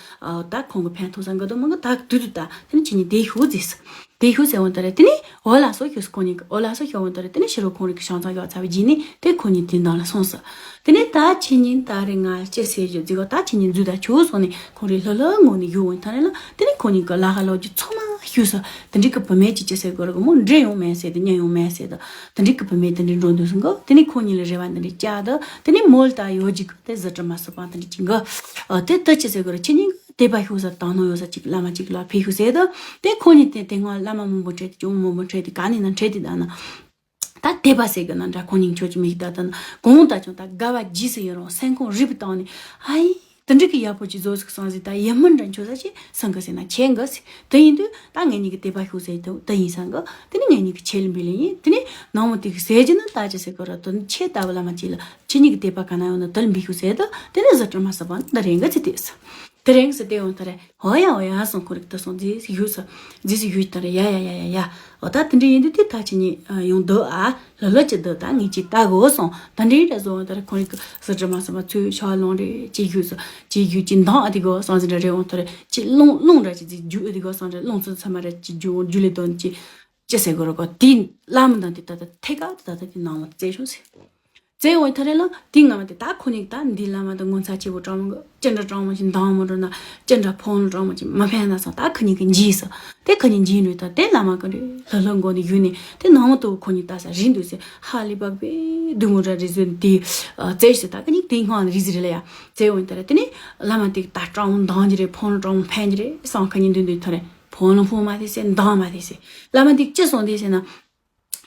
ད་ཁོང་གི་ཕན་ཐོགས་ས་འགའ་དང་མ་འགའ་ད་དུས་དུས་ད་དེ་ནས་ཁྱེད་གཉིས་དེ་ཤུགས་ཟེར། དེ་ཤུགས་ཟེར་འོང་ད་རེད། དེ་ནས་འོ་ལགས་སོ་ཁྱོད་སུ་ཁོང་གཉིས་ཀྱི་འོ་ལགས་སོ་ཤོད་འོང་ད་རེད། དེ་ནས་ཕྱི་རུ་ཁོང་རིག་གི་ཤང་ཚང་ཡོག་ཚ་བའི་རྗེས་ནས་དེ་ཁོང་གཉིས་དེ་འདང་ལ་སོང་ཟེར། དེ་ནས་ད་ཁྱེད་གཉིས་ད་རེས་ང་ལྕེ་སེ་བཞི་རྫི་གོ་ད་ཁྱེད་གཉིས་འཛུལ་ད་ཁྱོད་སོང་ནས་ཁོང་རིག་ལྷ་ལྷ་ངོ་ནས་ཡུག་འོང་ད་རེད་ལ། དེ་ནས་ཁོང་གཉིས་ཀྱི་ལ་ཧ་ལོ་རྒྱུ་ཚང་མ་ཤུགས་ཟེར། དེ་འགྲིག་གི་བུ་མེད་ཀྱི་ཅི་ཟེར་དགོས་རེད་གི་མོ་འདྲེ་ཡོང་མེད་ཟེར་དེ་གཉན་ཡོང་མེད་ཟེར་དེ། དེ་འགྲིག་གི་བུ་མེད་དེ་འདྲའི་འགྲོ་འདུག་སོང་གི། དེ་ནས་ཁོང་གཉིས་ལ་རེ་བ་འདི་འདྲའི་བཅག་ད་དེ་ནས་མོལ་ད་ཡོད་ཀྱི་གི་དེ་ཟི་དྲི་མ་སུ་པང་དེ་འདྲ་ཅིག་གི། དེ་ལྟ་ཅི་ཟེར་དགོས་རེད་ཁྱེད་གཉིས་དད་པ་ཤུགས་ས་དང་ནོ་ཡོད་ས་ཅིག་བླ་མ་ཅིག་ལ་ཕེབས་ཤུགས་ཟེར་དུས་དེ་ཁོ་གཉིས་དེ་དེ་སྔ་བླ་མ་མང་པོ་འཕྲད་དེ་ཇོ་མོ་མང་པོ་འཕྲད་དེ་ག་ནས་ན་འཕྲད་དེ་ད་ན། ད་དད་པ་ཟེར་གི་ན་འདྲ་ཁོ་གཉིས་ཆོས་ཀྱི་མིག་ད་ད་ན་གང་ལྟ་ཀྱང་ད་དགའ་བ་རྗེས་སུ་ཡི་རང་སེམས་ཁོང་རིད་པོ་བཏང་ནས་ཨ་ཡི་དེ་འདྲ་གི་ཡག་པོ་ཅིག་བཟོ་ཟིག་སོང་ཟིག་ད་ཡིད་སྨོན་འདྲ་འཆོར་ས་ཅིག་སང་གི་ཟེར་ན་ཆེ་གི་ཟེར། དེ་ཡིན་དུས་ད་ངེད་གཉིས་ཀྱི་དད་པ་ཤུགས་ཟེར་དུ་དེ་ཡིན་སང་གི་དེ་ནི་ངེད་གཉིས་ཀྱི་ཆེ་ལ་འབི་ལ་ཡིན། དེ་ནི་ནང་མོ་དེ་གི་ཟེར་གྱི་ན་ད་ཅི་ཟེར་གི་ར་དོ་ནི་ཆེ་ལྟ་བུ་བླ་མ་ཅིག་ལ། ཁྱེད་གཉིས་ཀྱི་དད་པ་ག་ན་ཡོད་ན་དེ་ལ་འབུལ་ཤོག་ཟེར་དུས་དེ་ནས་ཟི་དྲི་མ་ཟི་པང་འདི་རེ་འགའ་ཚིག་དེས། དེ་རེ་འགའ་ཚིག་དེ་འོང་ད་རེ་ཧོ་ཡ་ཧོ་ཡ་སོང་ཁོ་རིག་ད་སོང་རྫིས་སུ་ཡུས་སོ། རྫིས་སུ་ཡུས་ད་རེ་ཡ་ཡ་ཡ་ཡ་ཡ། འོ་ད་དེ་འདྲ་ཡིན་དུས་དེ་ད་ཁྱེད་གཉིས་ཡོང་འདུག་ཨ། ལ་ལ་ཅི་འདུག་ད་ངས་ཅི་ལྟ་དགོས་སོང་ད་འདྲ་ཡིན་ད་སོང་ད་རེ་ཁོ་རིག་ཟི་དྲི་མ་ཟི་པང་ཚུར་ཤ་ལོང་རེ་ཅི་ཡུས་སོ་ཅི་ཡུས་ཅི་འདང་ཨ་དེ་དགོས་སོང་ཟི་འདྲ་རེ་འོང་ད་རེ་ཅི་རླུང་རླུང་ར་ཅི་ཅི་རྒྱུ་ཨ་དེ་དགོས་སོང་རེ་རླུང་ཚུར་ཚ་མ་ར་ཅི་རྒྱུ་རྒྱུ་ལས་དོན་ཅི། ཅི་ཟེར་དགོས་རེད་གོ་དེ་བླ་མ་དང་དེ་ད་ལྟ་ཐད་ཀར་དུ་ད་ལྟ་དེ་ནང་ལ་བཙལ་ཤོག་ཟེར། བཙལ་འོང་ཐ་རེ་ལ་དེ་སྔ་མ་དེ་ད་ཁོ་གཉིས་ད་འདི་བླ་མ་དང་ངོ་མཚར་ཆེ་བོ་སྤྲང་མོ་གི་ཅི་འདྲ་སྤྲང་མོ་ཅིག་འདང་མོ་འགྲོ་ན་ཅི་འདྲ་ཕོང་ལ་སྤྲང་མོ་ཅིག་མ་ཕན་ན་སོང་ད་ཁོ་གཉིས་ཀྱི་འཇིགས་སོ། དེ་ཁོ་གཉིས་འཇིགས་འགྲོ་ད་དེ་བླ་མ་གི་རེད་ལྷ་ལྷ་མགོ་ནས་ཡུལ་ནས་དེ་ནང་མ་ཏོ་ཁོ་གཉིས་ལྟ་ས་རིག་འདུག་ཟེར་ཧ་ལི་པག་པའི་བདུད་མོ་འདྲ་རེད་ཟེར་དེ་བཙལ་ཤོག་ད་ཁོ་གཉིས་དེ་སྔ་ལ་རིག་ཟེར་རེད་ལ་ཡ་བཙལ་འོང་ཐ་རེ་དེ་ནས་བླ་མ་དེ་ད་སྤྲང་མོ་འདང་གི་རེད་ཕོང་ལ་སྤྲང་མོ་ཕན་གི་རེད་སང་ཁོ་གཉིས་འདུག་འདུག་ཐ་རེ། ཕོ་ལོང་ཕོ་མ་དེ་ཟེར་འདང་མ་དེ་ཟེར། བླ་མ་འདི་ཅི་སོང་དེ་ཟེར་ན།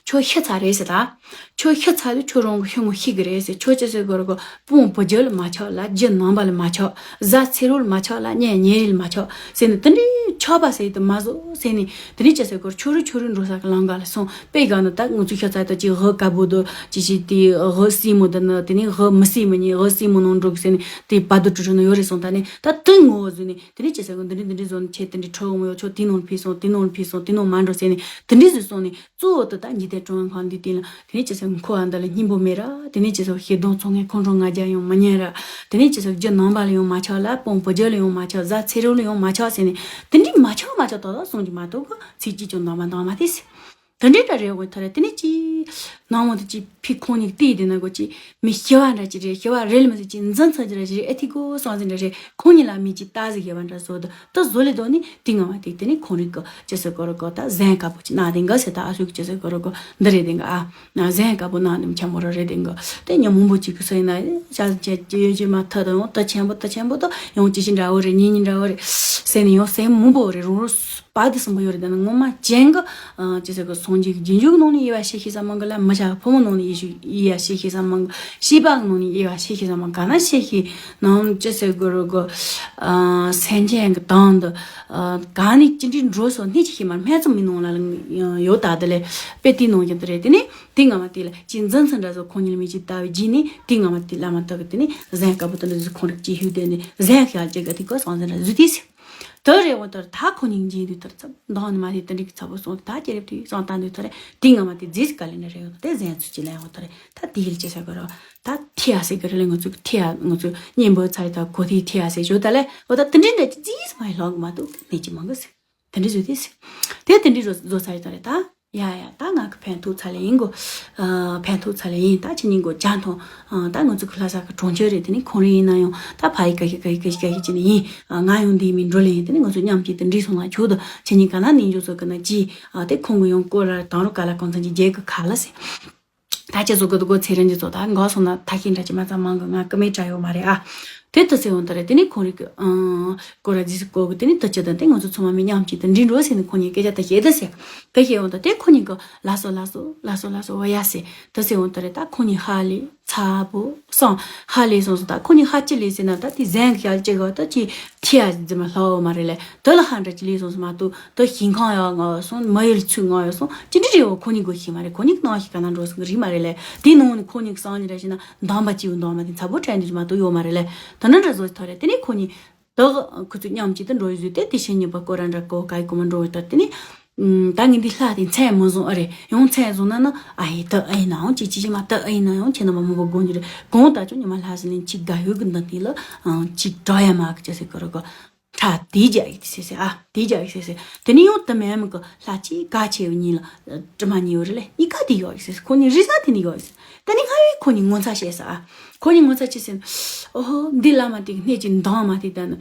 ཁྱོད་ཤི་ཚར་རེད་ཟེར་ད། ཁྱོད་ཤི་ཚར་དུས་ཁྱོད་རང་གི་ཤི་ངོ་ཤི་གི་རེད་ཟེར། ཁྱོད་ཅི་ཟེར་དགོས་རེད་གོ་དཔུང་བུ་རྒྱུད་ལ་མ་ཆགས་ལ་རྒྱུད་ནང་པ་ལ་མ་ཆགས། གཟའ་ཚེ་རོལ་མ་ཆགས་ལ་གཉེན་ཉེ་རིགས་ལ་མ་ཆགས་ཟེར་ནས་དེ་འདྲའི་ཆགས་པ་ཟེར་དུ་མ་བཟོ་ཟེར་ནས་དེ་འདྲའི་ཅི་ཟེར་དགོས་ཁྱོད་རུ་ཁྱོད་རུ་འགྲོ་ས་གི་ལམ་ཁ་ལ་སོང་དཔེ་ག་ནི་ད་ང་ཚོ་ཤི་ཚར་དུས་ཅི་འོ་དཀར་པོ་དུ་ཅི་ཞིག་དེ་འོ་སྲིན་མོ་དུ་ནི་དེ་ནས་འོ་མི་སྲིན་མོ་ཉིད་འོ་སྲིན་མོ་ནང་འགྲོ་གི་ཟེར་ནས་དེ་བར་དུ་གྲུ་གྲུ་ནི་ཡོད་རེད་སོང་ད་ནི་ད་དེ་ངོ་བོ་བཟོས་ནས། དེ་ནས་ཅི་ཟེར་གི་འདི་འདྲི་འདི་འདྲི་བཟོ་ནས་ཁྱེད་དེ་འདྲི་ཁྲོ་འོང་ཡོད་ཆོག་དེ་ནང་ལ་ཕེབས་སོང་དེ་ནང་ལ་ཕེབས་སོང་དེ་ནང་མ་འགྲོ་ཟེར་ནས་དེ་འདྲི་ཟེར་སོང་ནས་གཙོ་བོ་དེ་ད་འཇིག་རྟེན་གྲོང་ཁང་འདི་དེ་ལ་དེ་ནས་ཅི་ཟེར་ཁོ་ཨ་འདི་ལ་སྙིང་པོ་མེད་ར། དེ་ནས་ཅི་ཟེར་ཤེས་ལྡོང་ཚོ་ངས་ཁོང་ཁྲོ་ང་རྒྱལ་ཡང་མི་ཉན་ར། དེ་ནས་ཅི་ཟེར་རྒྱུ་ནང་པ་ལ་ཡང་མ་ཆགས་ལ་དཔུང་བུ་རྒྱུད་ལ་ཡང་མ་ཆགས་གཟའ་ཚེ་རོལ་ལ་ཡང་མ་ཆགས་ཟེར་ནས་དེ་འདྲི་མ་ཆགས་མ་ཆགས་ཏག་ཏག་སོང་གི་མ་གཏོགས་གི་ཚིག་གཅིག་ཀྱང་འདང་མ་འདང་མ་དེ་ཟེར། དེ་འདྲའི་འདྲ་རེད་འོ་ཐ་རེད་དེ་ནས་ཅི། ནང་མོ་དེ་ཅི་ཕི་ཁོང་གཉིས་བལྟས་དེ་ན་གོ་ཅི། མི་ཤི་བ་འདྲ་ཅི་རེད་ཤི་བ་རེད་ལ་མི་ཟེར་ཅི་འཛིན་ཚ་ཅི་ར་ཅི་རེད་ཨེ་ཐི་གོ་སང་ཟིན་འདྲ་རེད་ཁོང་གཉིས་ལ་མི་ཅི་ལྟ་ཟིག་ཡོད་པ་འདྲ་བཟོ་དུ་ད་བཟོ་ལེ་དོ་ནི་དེ་ང་བ་དེ་དེ་ནས་ཁོང་རིག་གི་ཅི་ཟེར་གོ་ར་གོ་ད་གཟན་དཀར་པོ་ཅི་ན་དེ་འགའ་ཟེར་ད་ཨ་ཤུག་ཅི་ཟེར་གོ་ར་གོ་འདི་རེད་དེ་འགའ་ཨ། གཟན་དཀར་པོ་ན་ནི་མི་ཆ་མོ་ར་རེད་དེ་འགའ་དེ་ཉ་མོང་པོ་ཅིག་གི་སོ་ཡིན་ན་ཅ་ཅི་ཡོད་ཅི་མ་ཐ་དང་ཡང་ད་ཆེན་པོ་ད་ཆེན་པོ་ད་ཡང་ཅི་ཞིག་འདྲ་བོ་རེད་ཉིན་ཉིན་འདྲ་བོ་རེད་ཟེར་ནས་ཡང་སེམས་མོང་པོ་རེད་རང་རང་། པ་དེ་གསུམ་པོ་ཡོད་རེད། ད་ནི་ངོ་མ་ཅན་གི་ཅི་ཟེར་གི་སངས་རྒྱས་ཀྱི་རྗེས་འཇུག་ནང་ནས་དབྱེ་བ་ཤེས་ཤེས་ས་མང་གི་ལ་མི་ཆགས་ཕོ་མོ་ནང་ནས་དབྱེ་ཤེས་དབྱེ་བ་ཤེས་ཤེས་ས་མང་གི་ཤེས་པ་ནང་ནས་དབྱེ་བ་ཤེས་ཤེས་ས་མང་ག་ན་ཤེས་ཤེས་ནང་ཅི་ཟེར་གི་རུ་གི་སེམས་ཅན་གི་དང་དུ་ག་ནས་ཅི་འདྲའི་འགྲོ་སོ་སྣེ་ཅི་ཤེས་མ་སྨད་ཙམ་མི་ནང་ལ་ཡོད་ད་དེ་ལས་དཔེ་དེ་ནང་བཞིན་དུ་རེད། དེ་ནས་དེ་ངང་མ་དེ་ལ་ཅི་འཛིན་ཚུལ་འདྲ་བཟོ་ཁོང་ཉིད་ལ་མི་ཅི་ལྟ་བའི་རྗེས་ནས་དེ་ངང་མ་དེ་བླ་མ་དག་གི་དེ་ནས་གཟན་དཀར་པོ་དེ་འདྲ་བཟོ་ཁོང་རིག་ཅི་ཧུད་དེ་ནས་གཟན་ཤར་ཅི་ག་དེ་གོ་སང་འཛིན་འདྲ་བཟོ་དེ་ཟེར། དེ་རེད་འོ་དེར་ད་ཁོ་གཉིས་མཇལ་དུས་དེར་ཙམ་མདང་ནི་མ་དེ་དེ་འདྲའི་གི་ཚ་པོ་སོང་ད་ཅི་རེད་དུས་སང་ད་འདུག་དེ་རེད་དེ་ང་མ་དེ་རྫིས་ག་ལེ་འདྲ་རེད་ཡོད་དེ་གཟན་ཚུལ་གྱི་ལན་འོ་དེ་རེད་ད་དེ་ཡིལ་ཅི་ཟེར་གི་རོ། ད་ཐི་ཡ་ཟེར་གི་རེད་ང་ཚོ་གི་ཐི་ཡ་ང་ཚོ་གཉེན་པོ་ཚ་ཡི་ད་གོ་ཐི་ཐི་ཡ་ཟེར་ཞོ་ད་ལེ་འོ་ད་དེ་འདྲའི་འདྲ་ཅི་རྫིས་མ་ཡི་ལོག་གི་མ་འདུག་ནས་ཅི་མང་གི་ཟེར། དེ་འདྲ་བཟོས་ཏེ། དེ་དེ་འདྲ་བཟོ་བཟོ་ཚར་ཡོད་རེད་ད། ཡ་ཡ་ད་ང་གི་ཕན་ཐོགས་ཚར་ལེ་ཡིན་གོ། ཨ་ཕན་ཐོགས་ཚར་ལེ་ཡིན་ད་ཁྱེད་གཉིས་གོ་ཇ་འཐུང་། ཨ་ད་ང་ཚོ་གི་ལྷ་ས་གི་གྲོང་ཁྱེར་རེད་དེ་ནི་ཁོང་རེ་ཡིན་ན་ཡང་ད་ཕ་ཡི་ག་ཤི་ག་ཤི་ག་ཤི་ག་ཤི་ཅི་ནི་ཡིན། ཨ་ང་ཡང་འདི་མི་འགྲོ་ལེ་ཡིན་དེ་ནི་ང་ཚོ་མཉམ་གཅིག་ཏུ་འདྲིས་སོང་ལ་ཆོག་ཏུ་ཁྱེད་གཉིས་ག་ན་ནིང་འཇོག་ཚོ་གི་ན་ཅི། ཨ་དེ་ཁོང་གི་ཡང་སྐོར་ར་དང་རུ་ག་ལ་གང་ཚང་གི་རྒྱལ་གི་ཁ་ལ་སེ། ད་ཁྱེད་ཚོ་གི་དུ་གོ་ཚེ་རིང་གི་ཚོ་ད་འགོ་སོང་ན་ད་ཤིང་འདྲ་ཅི་མ་ཚང་མང་གི་ང་ཀི་མེད་དྲ་ཡོད་མ་རེད་ཨ། དེ་ལྟ་ཟེར་འོང་ད་རེད་དེ་ནི་ཁོང་རིག་གི་ཨང་། སྐོར་ར་ཟིག་སྐོར་གི་དེ་ནི་ལྟ་ཅི་ད་དེ་ང་ཚོ་ཚང་མ་མི་མཉམ་གཅིག་ཏུ་འདྲི་འགྲོ་ཟེར་ནི་ཁོང་གཉིས་སྐད་ཆ་ད་བཤད་ད་ཟེར། ད་བཤད་འོང་ད་དེ་ཁོང་གཉིས་གི་ལ་སོ་ལ་སོ་ལ་སོ་ལ་སོ་བ་ཡ་ཟེར་ད་ཟེར་འོང་ད་རེད་ད་ཁོང་གཉིས་ཧ་ལས་ཚ་པོ་སོང་ཧ་ལས་སོང་སོང་ད་ཁོང་གཉིས་ཧ་ཅི་ལས་ཟེར་ན་ད་དེ་ཟན་གི་ཤ་ལ་ཅི་ག་ད་ཅི་ཐི་ཡ་ཟི་མ་ལྷ་འོ་མ་རེད་ལས་དེ་ལ་ཧ་འདྲ་ཅི་ལས་སོང་སོང་མ་གཏོགས། དེ་ཞིང་ཁང་ཡག་ང་སོང་མ་ཡུལ་ཚུགས་ང་ཡོད་སོང་ཅི་འདྲི་རེད་འོ་ཁོ་གཉིས་གོ་ཤེས་མ་རེད་ཁོ་གཉིས་ནང་ཞིག་ག་ན་འགྲོ་སོང་རིག་མ་རེད་ལས་དེ་ནང་ནས་ཁོ་གཉིས་གི་སང་ཉིན་ར་ཤི་ན་འདམ་པ་ཅི་ཡོད་འདམ་པ་དེ་ཚ་པོ་དྲན་དུ་ཅི་མ་གཏོགས་ཡོད་མ་རེད་ལས་དེ་འདྲ་འདྲ་བཟོ་ཐོ་རེད་དེ་ནས་ཁོ་གཉིས་དེ་ཁོ་ཚོ་མཉམ་གཅིག་ཏུ་འགྲོ་ཡི་ཟོས་ཏེ་དེ་ཤེས་ཉིན་པ་སྐོར་ར་འདྲ་གོ་ག་ཡི་གོ་མ་འགྲོ་བའི་ལྟར་དེ་ནས་ད་ངས་འདི་ལྷ་དེ་མཚན་མི་བཟུང་ཨ་རེད་ཡང་མཚན་བཟུང་ན་ན་ཨ་ཡེ་དེ་ཨ་ཡེ་ན་ཡང་ཅི་ཅི་ཅི་མ་དེ་ཨ་ཡེ་ན་ཡང་ཁྱེད་རྣམ་པ་མང་པོ་དགོངས་རྒྱུ་རེད་གོང་ད་ཅུང་ཉི་མ་ལྷ་ཟི་ལིན་ཅིག་དགའ་ཡོད་གི་འདི་འདི་ལ་ཅིག་གྲོགས་ཡ་མ་གི་ཅི་ཟེར་གི་རེད་གོ། ཁྲ་དེ་རྒྱག་ཡིག་ཟེར་ཟེར་ཨ་དེ་རྒྱག་ཡིག་ཟེར་ཟེར་དེ་ནི་ཡང་དུ་མེད་མི་གི་ལྷ་ཅིག་ག་ཆེ་བ་གཉིས་ལ་དྲི་མ་གཉིས་ཡོད་རེད་ལས་གཉིས་ཀ་དེ་ཡོག་ཡིག་ཟེར་ཟེར་ཁོ་གཉིས་རི་ས་དེ་ནི་ཡོག་ཡིག་ཟེར་དེ་ནི་ང་བས་ཁོ་གཉིས་ངོ་ཚ་བཤད་ས་ཨ་ཁོ་གཉིས་ངོ་ཚ་ཅི་ཟེར་ཨོ་ཧོ་འདི་བླ་མ་དེ་གི་སྣེ་གཅིག་འདང་མ་དེ་ད་ནི་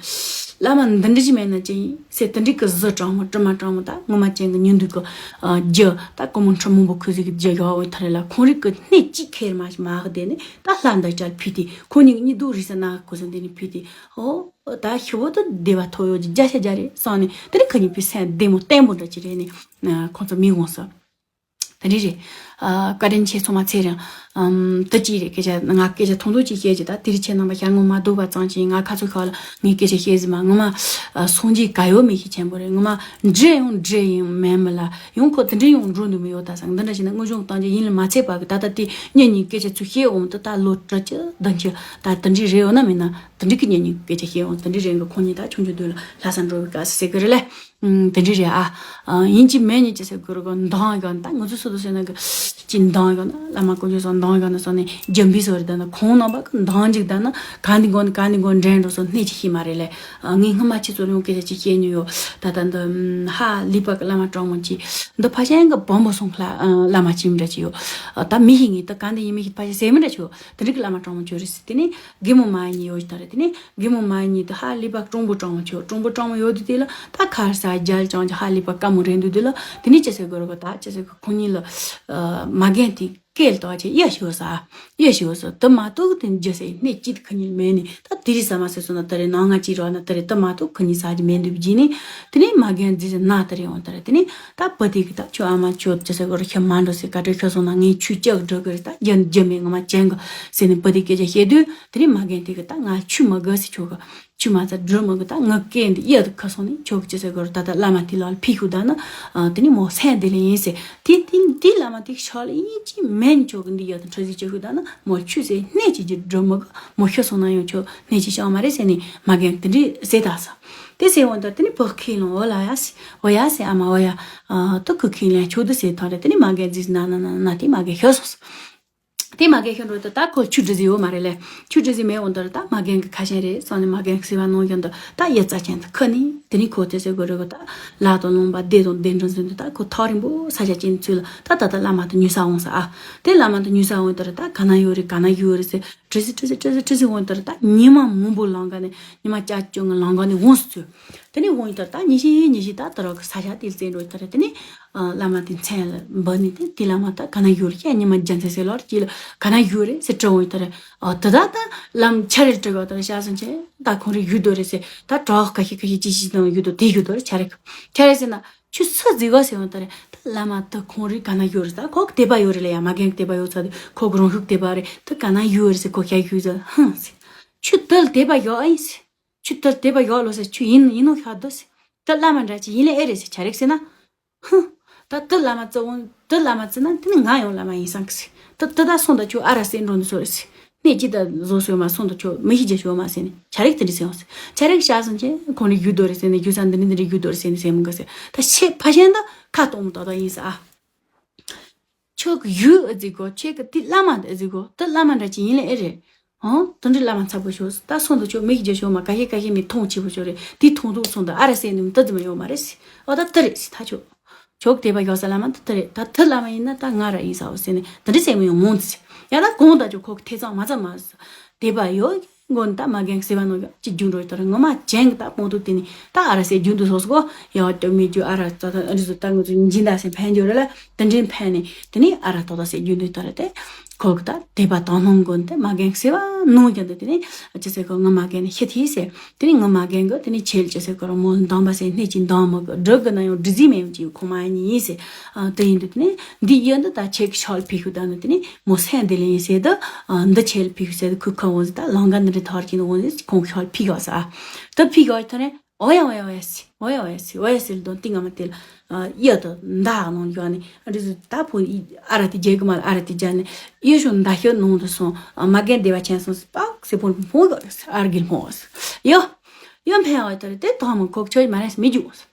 བླ་མ་འདི་འདྲ་ཅི་མེད་ན་ཅི་ཡིན་ཟེར་དེ་འདྲ་གི་གཟི་གྲང་མོ་དྲི་མ་གྲང་མོ་ད་ངོ་མ་ཅན་གི་ཉིན་དུས་གི་རྒྱུ་ད་ཀོ་མོ་ཁྲི་མང་པོ་ཁུ་ཟིག་གི་རྒྱུ་ཡོག་འོ་ཐ་རེ་ལ་ཁོང་རིག་གི་སྣེ་གཅིག་ཁེར་མ་ཞིག་མ་གི་དེ་ནི་ད་ལྷ་འདི་ཅར་ཕུད་དེ་ཁོ་གཉིས་གཉིས་དུ་རི་ས་ན་གི་གོ་ས་འདི་ནི་ཕུད་དེ་ཨོ། ད་ཞི་བོ་དུ་བདེ་བ་ཐོབ་ཡོད་ཀྱི་བརྒྱ་ཆ་བརྒྱ་རེད་བསམ་ནས་དེ་རིང་ཁ་ཉིན་པའི་སེམས་བདེ་མོ་བརྟན་པོ་འདྲ་ཅིག་རེད་ནས་ཁོང་ཚོ་མི་དགོངས་སོ། དེ་རིང་རེད། བཀའ་དྲིན་ཆེ་ཚང་མ་ཚེ་རིང་། དུ་ཅི་རེད་སྐད་ཆ་ང་སྐད་ཆ་ཐུང་ཐུང་ཅིག་བཤད་ཀྱི་ད་དེ་རིང་ཁྱེད་རྣམ་པ་ཞལ་ངོ་མ་བསྡུག་པ་ཙམ་ཅིག་ང་ཁ་ཚོ་ཁ་ལ་ངའི་སྐད་ཆ་བཤད་ཟིན་མ་ངོ་མ། སོང་རྗེས་ག་ཡོད་མི་ཤེས་ཆེན་པོ་རེད་ངོ་མ། འདྲེ་ཡང་འདྲེ་ཡིན་མེད་མི་ལ་ཡང་ཁོ་དེ་འདྲ་ཡང་འགྲོ་འདུག་མི་ཡོད་ད་ཟེར་འདི་འདྲ་བྱས་ན་དངོས་བྱུང་བཏང་རྒྱུ་ཡིན་ལ་མ་ཚད་པ་གི་ད་ལྟ་དེ་གཉེན་ཉིན་སྐད་ཆ་ཚུལ་བཤད་འོང་དུ་ད་ལོ་དྲུག་ཅུ་བདུན་ཅུ་ད་དེ་འདྲ་རེད་འོ་ན་མིན་ན། དེ་འདྲ་གི་གཉེན་ཉེ་སྐད་ཆ་བཤད་འོང་དེ་འདྲ་རེད་འགའ་ཁོང་གཉིས་ད་ཆུང་ཆུང་དུས་ལ་ལྷ་ས་འགྲོ་བའི་སྐབས་སུ་ཟེར་གི་རེད་ལས། དེ་འདྲ་རེད་ཨ། ཡིན་གཅིག་མིན་གཉིས་ཀྱི་ཟེར་གི་རེད་གོ་འདང་གི་ད་ང་ཚོ་སུ་དུ་ཟེར་ན་གི་ཅི་འདང་གི་ན་བླ་མ་དཀོན་མཆོག་སོགས་འདང་གི་ན་སོགས་ནས་རྒྱུ་འབི་སོགས་རེད་ད་ན་ཁོང་རྣམ་པ་གི་འདང་ཅིག་ད་ན་ག་འདི་གོ་ནི་ག་འདི་གོ་འདྲེན་འགྲོ་སོགས་སྣེ་ཅིག་ཤེས་མ་རེད་ལས། ངས་སྔ་མ་ཁྱེད་ཚོ་ལ་ཡང་སྐད་ཆ་ཅིག་བཤད་མྱོང་ཡོད་ད་ད་འདི་ཧ་ལི་པ་གི་བླ་མ་གྲོགས་མོ་ཅིག་འདི་ཕ་ཤན་གི་བོན་པོ་སོང་ལྷ་བླ་མ་ཅིག་འདྲ་ཅིག་ཡོད་ད་མི་ཤེས་ངེས་ད་ག་འདི་ཡིན་མི་ཤེས་ཕ་ཤན་ཟེར་མི་འདྲ་ཅིག་ཡོད་དེ་འདྲ་གི་བླ་མ་གྲོགས་མོ་ཅིག་རེད་ཟེར་དེ་ནས། རྒན་མོ་མ་ཡིན་ཡོད་ད་རེད་དེ་ནས་རྒན་མོ་མ་ཡིན་དུ་ཧ་ལི་པ་ཀྲུང་པོ་ཀྲང་མོ་ཆོ་ཀྲུང་པོ་ཀྲང་མོ་ཡོད་དུས་དེ་ལ་ད་ཁར་ས་རྒྱལ་ཅང་ཅི་ཧ་ལི་པ་ཀ་མོ་རེད་འདུག་དེ་ལ་དེ་ནས་ཅི་ཟེར་དགོས་རེད་གོ་ད་ཅི་ཟེར་གོ་ཁོ་གཉིས་ལ་མ་རྒན་དེ་སྐད་ལ་དོ་ཅེ་ཡ་ཞིག་ས་ཡ་ཞིག་ས་དུ་མ་གཏོགས་དེ་འཇི་སའི་སྣེ་གཅིག་ཁོ་གཉིས་མེད་ནས་ད་དེ་རིང་ས་མ་ཟེར་སོང་ན་ད་རེད་ནང་ང་ཅི་རོགས་ན་ད་རེད་དུ་མ་གཏོགས་ཁོ་གཉིས་ས་ཅི་མེད་འདུག་བགྱིས་ནས་དེ་ནས་མ་རྒན་རྫི་ཟེར་ན་ད་རེད་འོང་ད་རེད་དེ་ནས་ད་བུ་དེ་གི་ད་ཁྱོད་ཨ་མ་ཁྱོད་ཅི་ཟེར་དགོས་རེད་ཁྱོད་མ་འགྲོ་ཟེར་བཀའ་དྲིན་ཁྱོད་སོང་ན་ངས་ཆུ་ལྕགས་སྒྲོལ་གི་རེད་ད་རྒྱུ་རྒྱུ་མེད་ངོ་མ་ཅན་གི་ཟེར་ནས་བུ་དེ་སྐད་ཆ་བཤད་དུས། དེ་ནས་མ་རྒན་དེ་གི་ད་ང་ཆུ་མ་དགོས་ཟེར་ཁྱོད་གི་ཆུ་མ་ཚ་སྒྲོལ་མ་གི་ད་ང་སྐད་འདི་གཡའ་དུ་ཁ་སོང་ནས་ཁྱོད་གི་ཅི་ཟེར་གོ་ར་ད་ད་བླ་མ་དེ་ལ་ཕི་ཤུ་ད་ན། དེ་ནས་མོ་སེང་དེ་ལ་ཡིན་ཟེར་དེ་དེ་དེ་བླ་མ་དེ་ཤག་ལ་ཡིན་གཅིག་མེད་ཁྱོད་གི་འདི་གཡའ་དུ་འཁྲུ་ཟིག་ཅི་ཤུ་ད་ན་མོ་ཆུ་ཟེར་སྣེ་གཅིག་གི་སྒྲོལ་མ་གི་མོ་ཤི་སོང་ན་ཡང་ཁྱོད་སྣེ་གཅིག་ཤག་མ་རེད་ཟེར་ནས་མ་རྒན་དེ་འདྲས་ཟེར་ད་ས། དེ་ཟེར་འོང་ད་དེ་ནས་བུ་ཁས་ལོང་འོ་ལ་ཡ་ཟེར་འོ་ཡ་ཟེར་ཨ་མ་འོ་ཡ། དུ་ཁུ་ཁས་ལེན་ཆོག་དུ་ཟེར་ཐང་རེད་དེ་ནས་མ་རྒན་རྫིས་ན་ན་ན་ན་དེ་མ་རྒན་ཤི་སོང་ས། དེ་མ་རྒན་ཤི་འགྲོ་དུས་ད་ཁོ་ཆུ་འདྲི་ཟི་ཡོད་མ་རེད་ལས། ཆུ་འདྲི་ཟི་མེད་འོང་དུས་ད་མ་རྒན་གི་ཁ་ཤས་རེད་སོང་ནས་མ་རྒན་གི་སེ་བ་ནང་བཞིན་དུ་ད་ཡ་རྩ་ཅན་དུ་ཁུ་ནི་དེ་ནི་ཁོ་དེ་ཟེར་དགོས་རེད་གོ་ད་ལ་དང་ལུང་པ་སྡེ་དང་སྡེ་འདྲ་ཟིན་དུ་ད་ཁོ་ཐག་རིང་པོ་ས་ཆ་ཅན་ཚུལ་ད་ད་ད་བླ་མ་དུ་ཉུལ་ས་འོང་ས་ཨ། དེ་བླ་མ་དུ་ཉུལ་ས་འོང་དུས་ད་ག་ན་ཡོད་རེད་ག་ན་ཡོད་རེད་ཟེར་དྲི་ཟི་དྲི་ཟི་དྲི་ཟི་དྲི་ཟི་འོང་དུས་ད་ཉི་མ་མང་པོ་ལང་ག་ནས་ཉི་མ་བཅུ་གཅིག་ལང་ག་ནས་འོང་སུ་ཚུལ། དེ་ནས་འོང་ཡོད་དུས་ད་ཉི་ཤི་ཉི་ཤི་ད་དུ་རོག་གི་ས་ཆ་དེ་ལ་བཙན་འགྲོ་དུས་དེ་ནས། བླ་མ་དེ་མཚན་ལ་འབུལ་ནས་དེ་དེ་བླ་མ་ད་ག་ན་ཡོད་རེད་ཤ་ཉི་མ་རྒྱ་མཚན་ཟེར་ལོར་གྱིས་ལ་ག་ན་ཡོད་རེད་ཟེར་དྲི་འོང་ཡོད་ད་རེད། ཨ་དེ་ད་ད་ལམ་ཆ་རེ་དྲི་ག་ད་རེད་ཤ་སོང་ཆེ་ད་ཁོང་རེ་ཡོད་དོ་རེད་ཟེར་ད་གྲོགས་ཁ་ཤས་ཁ་ཤས་ཅི་ཞིག་དང་ཡོད་དོ་དེ་ཡོད་དོ་རེད་ཆ་རེ་ཆ་རེ་ཟེར་ན་ཁྱོད་སུ་རྫི་ག་ཟེར་འོང་ད་རེད་ད་བླ་མ་ད་ཁོང་རེ་ག་ན་ཡོད་རེད་ད་ཁོ་གི་དད་པ་ཡོད་རེད་ལ་ཡ་མ་རྒན་གི་དད་པ་ཡོད་ཚ་དུས་ཁོ་གི་རང་ཤུགས་དད་པ་རེད་ད་ག་ན་ཡོད་རེད་ཟེར་ཁོ་ཤ་ཡོད་ཟེར་ཧང་ཟེར་ཁྱོད་དེ་ལ་དད་པ་ཡོད་ཨ་ཡིན་ཟེར་ཁྱོད་དེ་ལ་དད་པ་ཡོད་ལོ་ཟེར་ཁྱོད་ཡིན་ཡིན་ནོ་ཤ་དོ་ཟེར་ད་བླ་མ་འདྲ་ཅི་ཡིན་ལ་ཨེ་རེད་ཟེར་ཆ་རེ་ཟེར་ན། ཧུ། ད་དེ་བླ་མ་བརྩི་འོང་དེ་བླ་མ་བརྩི་ན་དེ་ནི་ང་ཡང་བླ་མ་ཡིན་བསམ་གི་ཟེར། ད་དེ་ད་སོང་ད་ཁྱོད་ཨ་ར་སེ་འགྲོ་འདི་ཚོ་རེད་ཟེར། གནས་ཅི་ལྟར་བཟོ་སྲོལ་མ་སོང་དུ་ཆོག་མི་ཤི་རྒྱ་ཆོག་མ་ཟེར་ནས་ཆ་རེག་དེ་འདྲ་ཟེར་བ་ཟེར། ཆ་རེག་བྱ་སོང་ཆེ་ཁོང་ནི་རྒྱུ་དོ་རེད་ཟེར་ནས་རྒྱུ་ས་འདི་འདི་འདི་རྒྱུ་དོ་རེད་ཟེར་ནས་ཟེར་མི་དགོས་ཟེར། ད་ཤེས་ཕ་ཤན་ད་ཁ་གཏོང་མི་ཏག་ཏག་ཡིན་ས་ཨ། ཁྱོད་ཀྱི་ཡུལ་ཨེ་ཟིག་གོ་ཁྱེད་ཀྱི་དེ་བླ་མ་ཨེ་ཟིག་གོ་དེ་བླ་མ་འདྲ་ཅིག་ཡིན་ལ་ཨེ་རེད། ཧང་དེ་འདྲའི་བླ་མ་ཚ་པོ་ཤོག་ད་སོང་དུ་ཆོག་མི་ཤི་རྒྱ་ཆོག་མ་ཀ་ཤེས་ཀ་ཤེས་མི་མཐོང་ཆེ་པོ་ཤོག་རེད་དེ་མཐོང་དུ་སོང་ད་ཨ་ར་སེ་ནི་མི་ད་ཙི་མ་ཡོད་མ་རེད་ཟེར། ཨོ་ད་དེ་རེད་ཟེར་ད་ཆོག་ཆོག་དེ་པ་ཡོག་ས་བླ་མ་འདི་ལྟ་རེད། ད་ཐུ་བླ་མ་ཡིན་ན་ད་ང་ར་ཡིན་ས་འོ་ཟེར་ནས་འདི་འདྲ་ཟེར་མི་ཡོང་མོང་ཙི། ཡ་ད་གོང་ད་ཅོ་ཁོ་ཐེ་ཚང་མ་ཚང་མ་དེ་པ་ཡོག་མགོ་ནི་ད་མ་རྒན་ཟེར་བ་ནོ་ཡོག་ཅི་རྒྱུ་འགྲོ་ཡོད་ད་ར་ངོ་མ་ཅན་གི་ད་པོང་ཏུ་དེ་ནི་ད་ཨ་ར་སེ་རྒྱུན་དུ་སོ་སོ་གོ་ཡོག་ཏུ་མི་རྒྱུ་ཨ་ར་ད་ད་ཨ་རི་སུ་ད་ངོ་ཚོ་འཇིན་ད་སེ་ཕན་འགྱུར་ལ་དེ་འདྲའི་ཕན་ནི་དེ་ནི་ཨ་ར་ཏོ་ད་སེ་རྒྱུན་དུ་ད་ར་དེ། ཁོ་གི་ད་དད་པ་དང་སྣང་དགོན་དེ་མ་རྒན་ཟེར་བ་ནང་ཀྱང་དུ་དེ་ནི་ཅི་ཟེར་གོ་ང་མ་རྒན་ནི་ཤི་ཐི་ཟེར། དེ་ནི་ང་མ་རྒན་གི་དེ་ནི་ཆེལ་ཅི་ཟེར་གོ་ར་མོ་འདམ་པ་ཟེར་སྣེ་ཅི་འདམ་མོ་གི་འབྲུ་གི་ན་ཡང་འབྲུ་རྫི་མེད་ཅི་ཁོ་མ་ཡིན་ཡིན་ཟེར། དེ་ཡིན་དུ་དེ་ནི་འདི་ཡོད་འདི་ད་ཆེ་གི་ཤོལ་ཕི་ཤུ་ད་ནི་དེ་ནི་མོ་སེན་དེ་ལེ་ཡིན་ཟེར་དུ་འདི་ཆེལ་ཕི་ཤུ་ཟེར་དུ་ཁུ་ཁ་འོང་ཟེར་ད་ལང་ག་འདི་རི་ཐར་གྱི་འོང་ཟེར་ཁོང་ཤོལ་ཕི་ག་ཟེར། ད་ཕི་ག་ཐ་ནི། ཨོ་ཡ་ཨོ་ཡ་ཨོ་ཡ་སི་ཨོ་ཡ་ཨོ་ཡ་སི་ཨོ་ཡ་སི་ལ་དོན་ཏིང་ང་མ་དེ་ལ་གཡུ་དང་མདའ་ནང་ཡོད་ནི་ཨ་རི་ཟུ་ད་ཕོ་ཨ་ར་དེ་རྒྱལ་གི་མ་ཨ་ར་དེ་རྒྱལ་ནི་གཡུ་ཤོ་མདའ་ཤོ་ནང་དུ་སོང་མ་རྒན་སྡེ་བ་ཆེན་སོང་སི་པག་སི་ཕོ་ཕོ་ག་ཨར་གིལ་མོ་ཨོ་སི་ཡོ་ཡོ་འཕེན་ཨོ་ཡ་ད་རེ་དེ་དང་མ་ཁོག་ཆོས་མ་རེད་མི་འཇུ་ཨོ་སི་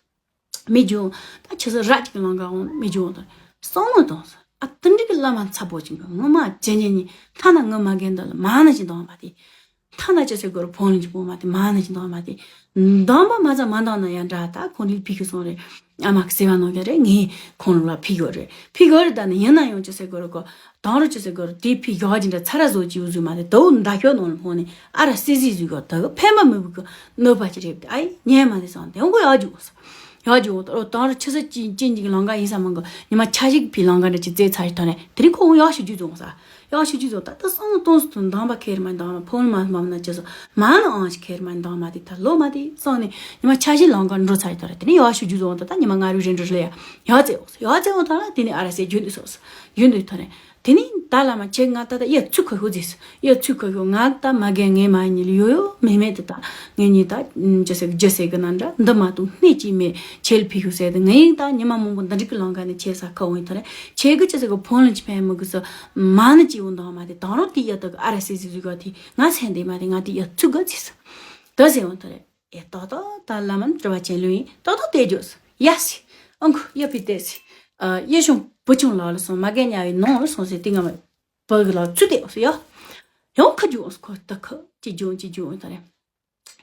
མི་འཇུ་ད་ཆི་སི་ར་ཅིག་ལང་ག་འོང་མི་འཇུ་ཨོ་ད་སོང་མ་དང་སི་ཨ་དི་འགྲིག་གི་བླ་མ་ཚ་པོ་ཅིག་གི་ངོ་མ་ཇེ་ཉེ་ཉེ་ཐ་ན་ངོ་མ་རྒན་ད་ལ་མ་ན་ཅིག་དང་མ་དེ། ཐ་ན་ཅི་ཟེར་དགོས་རུ་ཕོན་ལ་ཅི་པོ་མ་དེ་མ་ན་ཅི་འདང་མ་དེ། འདང་མ་མ་ཚ་མ་འདང་ན་ཡང་འདྲ་ད་ཁོང་ལ་ཕི་ཁུ་སོང་རེད། ཨ་མ་གི་སེ་བ་ནོ་ག་རེད་ངས་ཁོང་ལ་ཕི་གོ་རེད་ཕི་གོ་རེད་ད་ནི་ཡིན་ན་ཡང་ཅི་ཟེར་དགོས་རུ་གོ། དང་རུ་ཅི་ཟེར་དགོས་རུ་དེ་ཕི་གོ་ཅི་འདྲ་ཚ་ར་བཟོ་ཅི་འུ་ཟུ་མ་དེ་དོ་འདའ་ཁྱོད་ནོ་ལ་ཕོན་ནི་ཨ་ར་སི་སི་ཟུ་གོ་ད་གི་ཕན་པ་མི་བུ་གི་གནོད་པ་ཅི་རེད་ཨ་ཡི་ཉན་མ་དེ་སང་དེ་འོང་གོ་ཡག་ཅུ་གོ་ས། ཡག་ཅིག་འོང་ད་རོ་དང་རོ་ཆུ་ཚོད་གཅིག་གཅིག་གཉིས་ཀྱི་ལང་ཀ་ཡིན་ས་མང་གི་ཉི་མ་ཆ་ཞིག་ཕི་ལང་ཀ་འདྲ་ཅིག་རྩེ་ཚར་ཡི་ཐོག་ནས་དེ་རིང་ཁོ་འོང་ཡག་ཤོད་རྒྱུ་བཟོ་འོང་ས། ཡག་ཤོད་རྒྱུ་བཟོ་ད་ལྟ་སང་ལོ་སྟོང་སུ་དུ་འདང་པ་ཁེར་མ་འདང་མ་ཕོན་མ་མ་ན་ཅི་བཟོ་མ་ན་ཨང་ཞིག་ཁེར་མ་འདང་མ་དེ་ད་ལོ་མ་དེ་སང་ནས་ཉི་མ་ཆ་ཞིག་ལང་ཀ་འགྲོ་ཚར་ཡི་ཐོག་ར་དེ་ནས་ཡག་ཤོད་རྒྱུ་བཟོ་འོང་ད་ད་ཉི་མ་ང་རུ་རེ་འགྲོ་ལེ་ཡ་ཡག་རྩེ་འོང་ས་ཡག་རྩེ་འོང་ཐོག་ར་དེ་ནས་ཨ་ར་སེ་རྒྱུན་དུ་སོ་སོ་རྒྱུན་དུ་ཐོག་ར། དེ་ནི་ད་བླ་མ་ཁྱེད་ང་ད་ད་ཡ་ཚུགས་ཁ་ཤོ་ཟིག་ཡ་ཚུགས་ཁ་ཤོ་ང་ད་མ་རྒན་ངའི་མ་ཉིད་ལ་ཡོ་ཡོ་མེ་མེ་དེ་ད་ངེད་གཉིས་ད་ཅི་ཟེར་རྒྱུ་ཟེར་གི་ན་འདྲ་འདི་མ་གཏོགས་སྣེ་གཅིག་མེད་ཁྱེད་ལ་ཕི་ཤུ་ཟེར་དེ་ངས་ད་ཉི་མ་མང་པོ་འདི་འགྲིག་གི་ལང་ག་ནས་ཁྱེད་ས་ཁ་འོང་ཡིན་ཐ་རེ་ཁྱེད་གི་ཅི་ཟེར་གི་ཕོན་ལ་ཅི་ཕན་མི་གི་ས་མ་ནི་ཅི་འོང་དང་མ་དེ་དང་རོ་དེ་ཡ་ད་གི་ཨ་ར་སི་སི་ཟུ་ག་དེ་ང་སེན་དེ་མ་དེ་ང་དེ་ཡ་ཚུགས་ག་ཅི་ས་ད་ཟེར་འོང་ཐ་རེ། ཨེ་ཏོག་ཏོག་ད་བླ་མ་ནི་དྲི་བ་ཅན་ལོས་ཡིན་ཏོག་ཏོག་དེ་རྒྱོས་ཡ་སི་ཨང་ཁུ་ཡ་ཕི་ཏེ་སི་ཨ་ཡེ་ཤོང་བུ་ཆུང་ལགས་ལ་སོང་མ་རྒན་ཉ་བའི་ནང་ལ་སོང་ཟེར་ཏི་ང་མ་བུ་གི་ལག་ཚུད་དེ་སི་ཡ་ཡང་ཁུ་རྒྱུ་སི་ཁོ་ད་ཁུ་ཅི་རྒྱུ་ཅི་རྒྱུ་ད་རེ་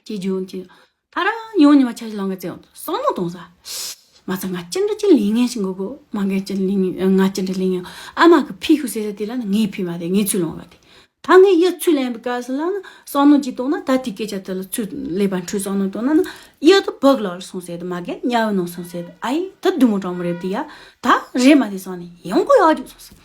ཅི་རྒྱུ་ཅི་ད་ར་ཡང་ཉི་མ་ཆ་ཞིག་ལང་ག་ཙེ་ཡང་སང་མོ་གཏོང་ས་མ་ཚ་ང་ཅི་འདྲ་ཅི་ལིང་ངན་ཞིག་གོ་གོ་མ་རྒན་ཅི་ལིང་ང་ཅི་འདྲ་ལིང་ངན་ཨ་མ་གི་ཕི་ཤུ་ཟེར་ཟེར་དེ་ལ་ནི་ངའི་ཕི་མ་དེ་ངའི་ཚུལ་ལོང་ག་དེ། ད་ངས་གཡུ་ཚུར་ལེན་པའི་སྐབས་སུ་ལ་ནི་བསམ་མནོ་ཅིག་གཏོང་ན་ད་དེ་སྐད་ཆ་དེ་ལ་ཚུར་ལེན་པ་འཁྲུལ་བསམ་མནོ་གཏོང་ན་ནི་གཡུ་དེ་བག་ལ་ལ་སོང་ཟེར་དུ་མ་རྒན་ཉ་བའི་ནང་སོང་ཟེར་དུ་ཨ་ཡེ་ད་བདུད་མོ་གྲང་མོ་རེད་དེ་ཡ་ད་རེད་མ་དེ་སོང་ནས་ཡང་ཁོ་ཡག་རྒྱུག་སོང་ཟེར།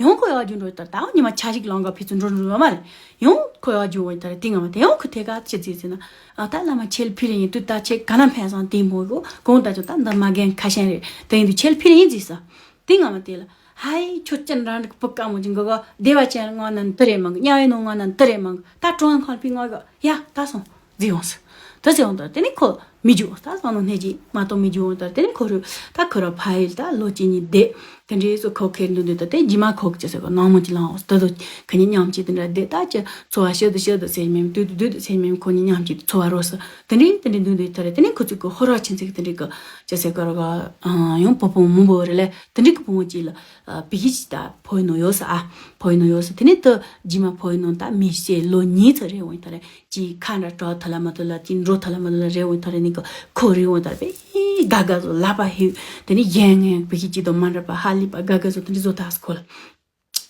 ཡང་ཁོ་ཡག་རྒྱུག་འགྲོ་ད་ད་ཉི་མ་ཆ་ཞིག་ལང་ག་ཕི་ཚུར་འགྲོ་འགྲོ་བ་མ་རེད། ཡང་ཁོ་ཡག་རྒྱུག་འོང་ད་རེད་དེ་ང་མ་དེ་ཡང་ཁོ་ཐད་ཀ་ཅི་ཟེར་ཟེར་ན་ཨ་ད་བླ་མ་ཁྱེད་ལ་ཕི་ལ་ཡིན་དུས་ད་ཁྱེད་ག་ན་ཕན་སོང་དེ་མོ་གོ་གོང་ད་ཆོ་ད་འདི་མ་རྒན་ཁ་ཤན་རེད་དེ་ཡིན་དུས་ཁྱེད་ལ་ཕི་ལ་ཡིན་ཟེར་ས། དེ་ང་མ་དེ་ལ། ཧའི་ཁྱོད་ཅི་འདྲ་འདྲ་བུ་དཀའ་མོ་ཅིག་འགོ་གོ་སྡེ་བ་ཅན་ལ་ངོ་ནན་དུ་རེད་མང་གི་དམྱལ་བའི་ནང་ངོ་ནན་དུ་རེད་མང་གི་ད་ཀྲུང་ཁང་ཕི་ངོ་གོ་ཡ་ད་སོང་རྫི་ཡོང་སི། ད་རྫི་ཡོང་ད་དེ་ནི་ཁོ་མི་རྒྱུག་ད་སང་ནོ་སྣེ་གཅིག་མ་གཏོགས་མི་རྒྱུག་ད་དེ་ནི་ཁོ་རུ་ད་ཁོ་ར་ཕ་ཡིལ་ད་ལོ་གཅིག་གཉིས་བསྡད་དེ་འདྲའི་སོ་ཁོ་ཁེར་འདུག་འདུག་ད་དེ་རྗེས་མ་ཁོ་གི་ཅི་ཟེར་གོ་ནང་མོ་ཅི་ལང་འོ་ད་དུ་ཁ་ཉིན་མཉམ་གཅིག་དེ་འདྲ་བསྡད་ད་ཅི་འཚོ་བ་ཤི་དུ་ཤི་དུ་ཟེར་མེད་དུས་དུ་དུས་དུ་ཟེར་མེད་ཁོ་གཉིས་མཉམ་གཅིག་འཚོ་བ་རོལ་སི་དེ་འདྲའི་དེ་འདྲའི་འདུག་འདུག་ད་རེད་དེ་ནི་ཁོ་ཚོ་གི་ཧོ་ར་ཆེན་ཚིག་དེ་འདྲའི་གི་ཅི་ཟེར་གོ་ར་ག་ཡང་པོ་པོ་མོ་བོ་རེད་ལེ། དེ་འདྲའི་གི་བུ་མོ་གཅིག་ལ་བི་ཁི་ཅིག་ད་ཕོ་ཡི་ནང་ཡོད་ས་ཨ། ཕོ་ཡི་ནང་ཡོད་ས་དེ་ནས་དུ་རྗེས་མ་ཕོ་ཡི་ནང་ད་མི་བཤད་ལོ་གཉིས་ཙམ་རེད་འོང་ད་རེད། ཅིག་ཁ་འདྲ་གྲོགས་ཐ་ལ་མ་ཐ་ལ་ཅིག་འགྲོ་ཐ་ལ་མ་ཐ་ལ་རེད་འོང་ད་རེད། ནི་གི་ཁོ་རེད་འོང་ད་རེད་པས་དགའ་དགའ་བཟོ་ལབ་པ་ཧེ། དེ་ནས་གཞན་ངན་བི་ཁི་ཅིག་དང་མ་འདྲ་པ་ཧ་ལས་པ་དགའ་དགའ་བཟོ་དེ་འདྲ་བཟོ་ཐག་སི་ཁོ་ལ།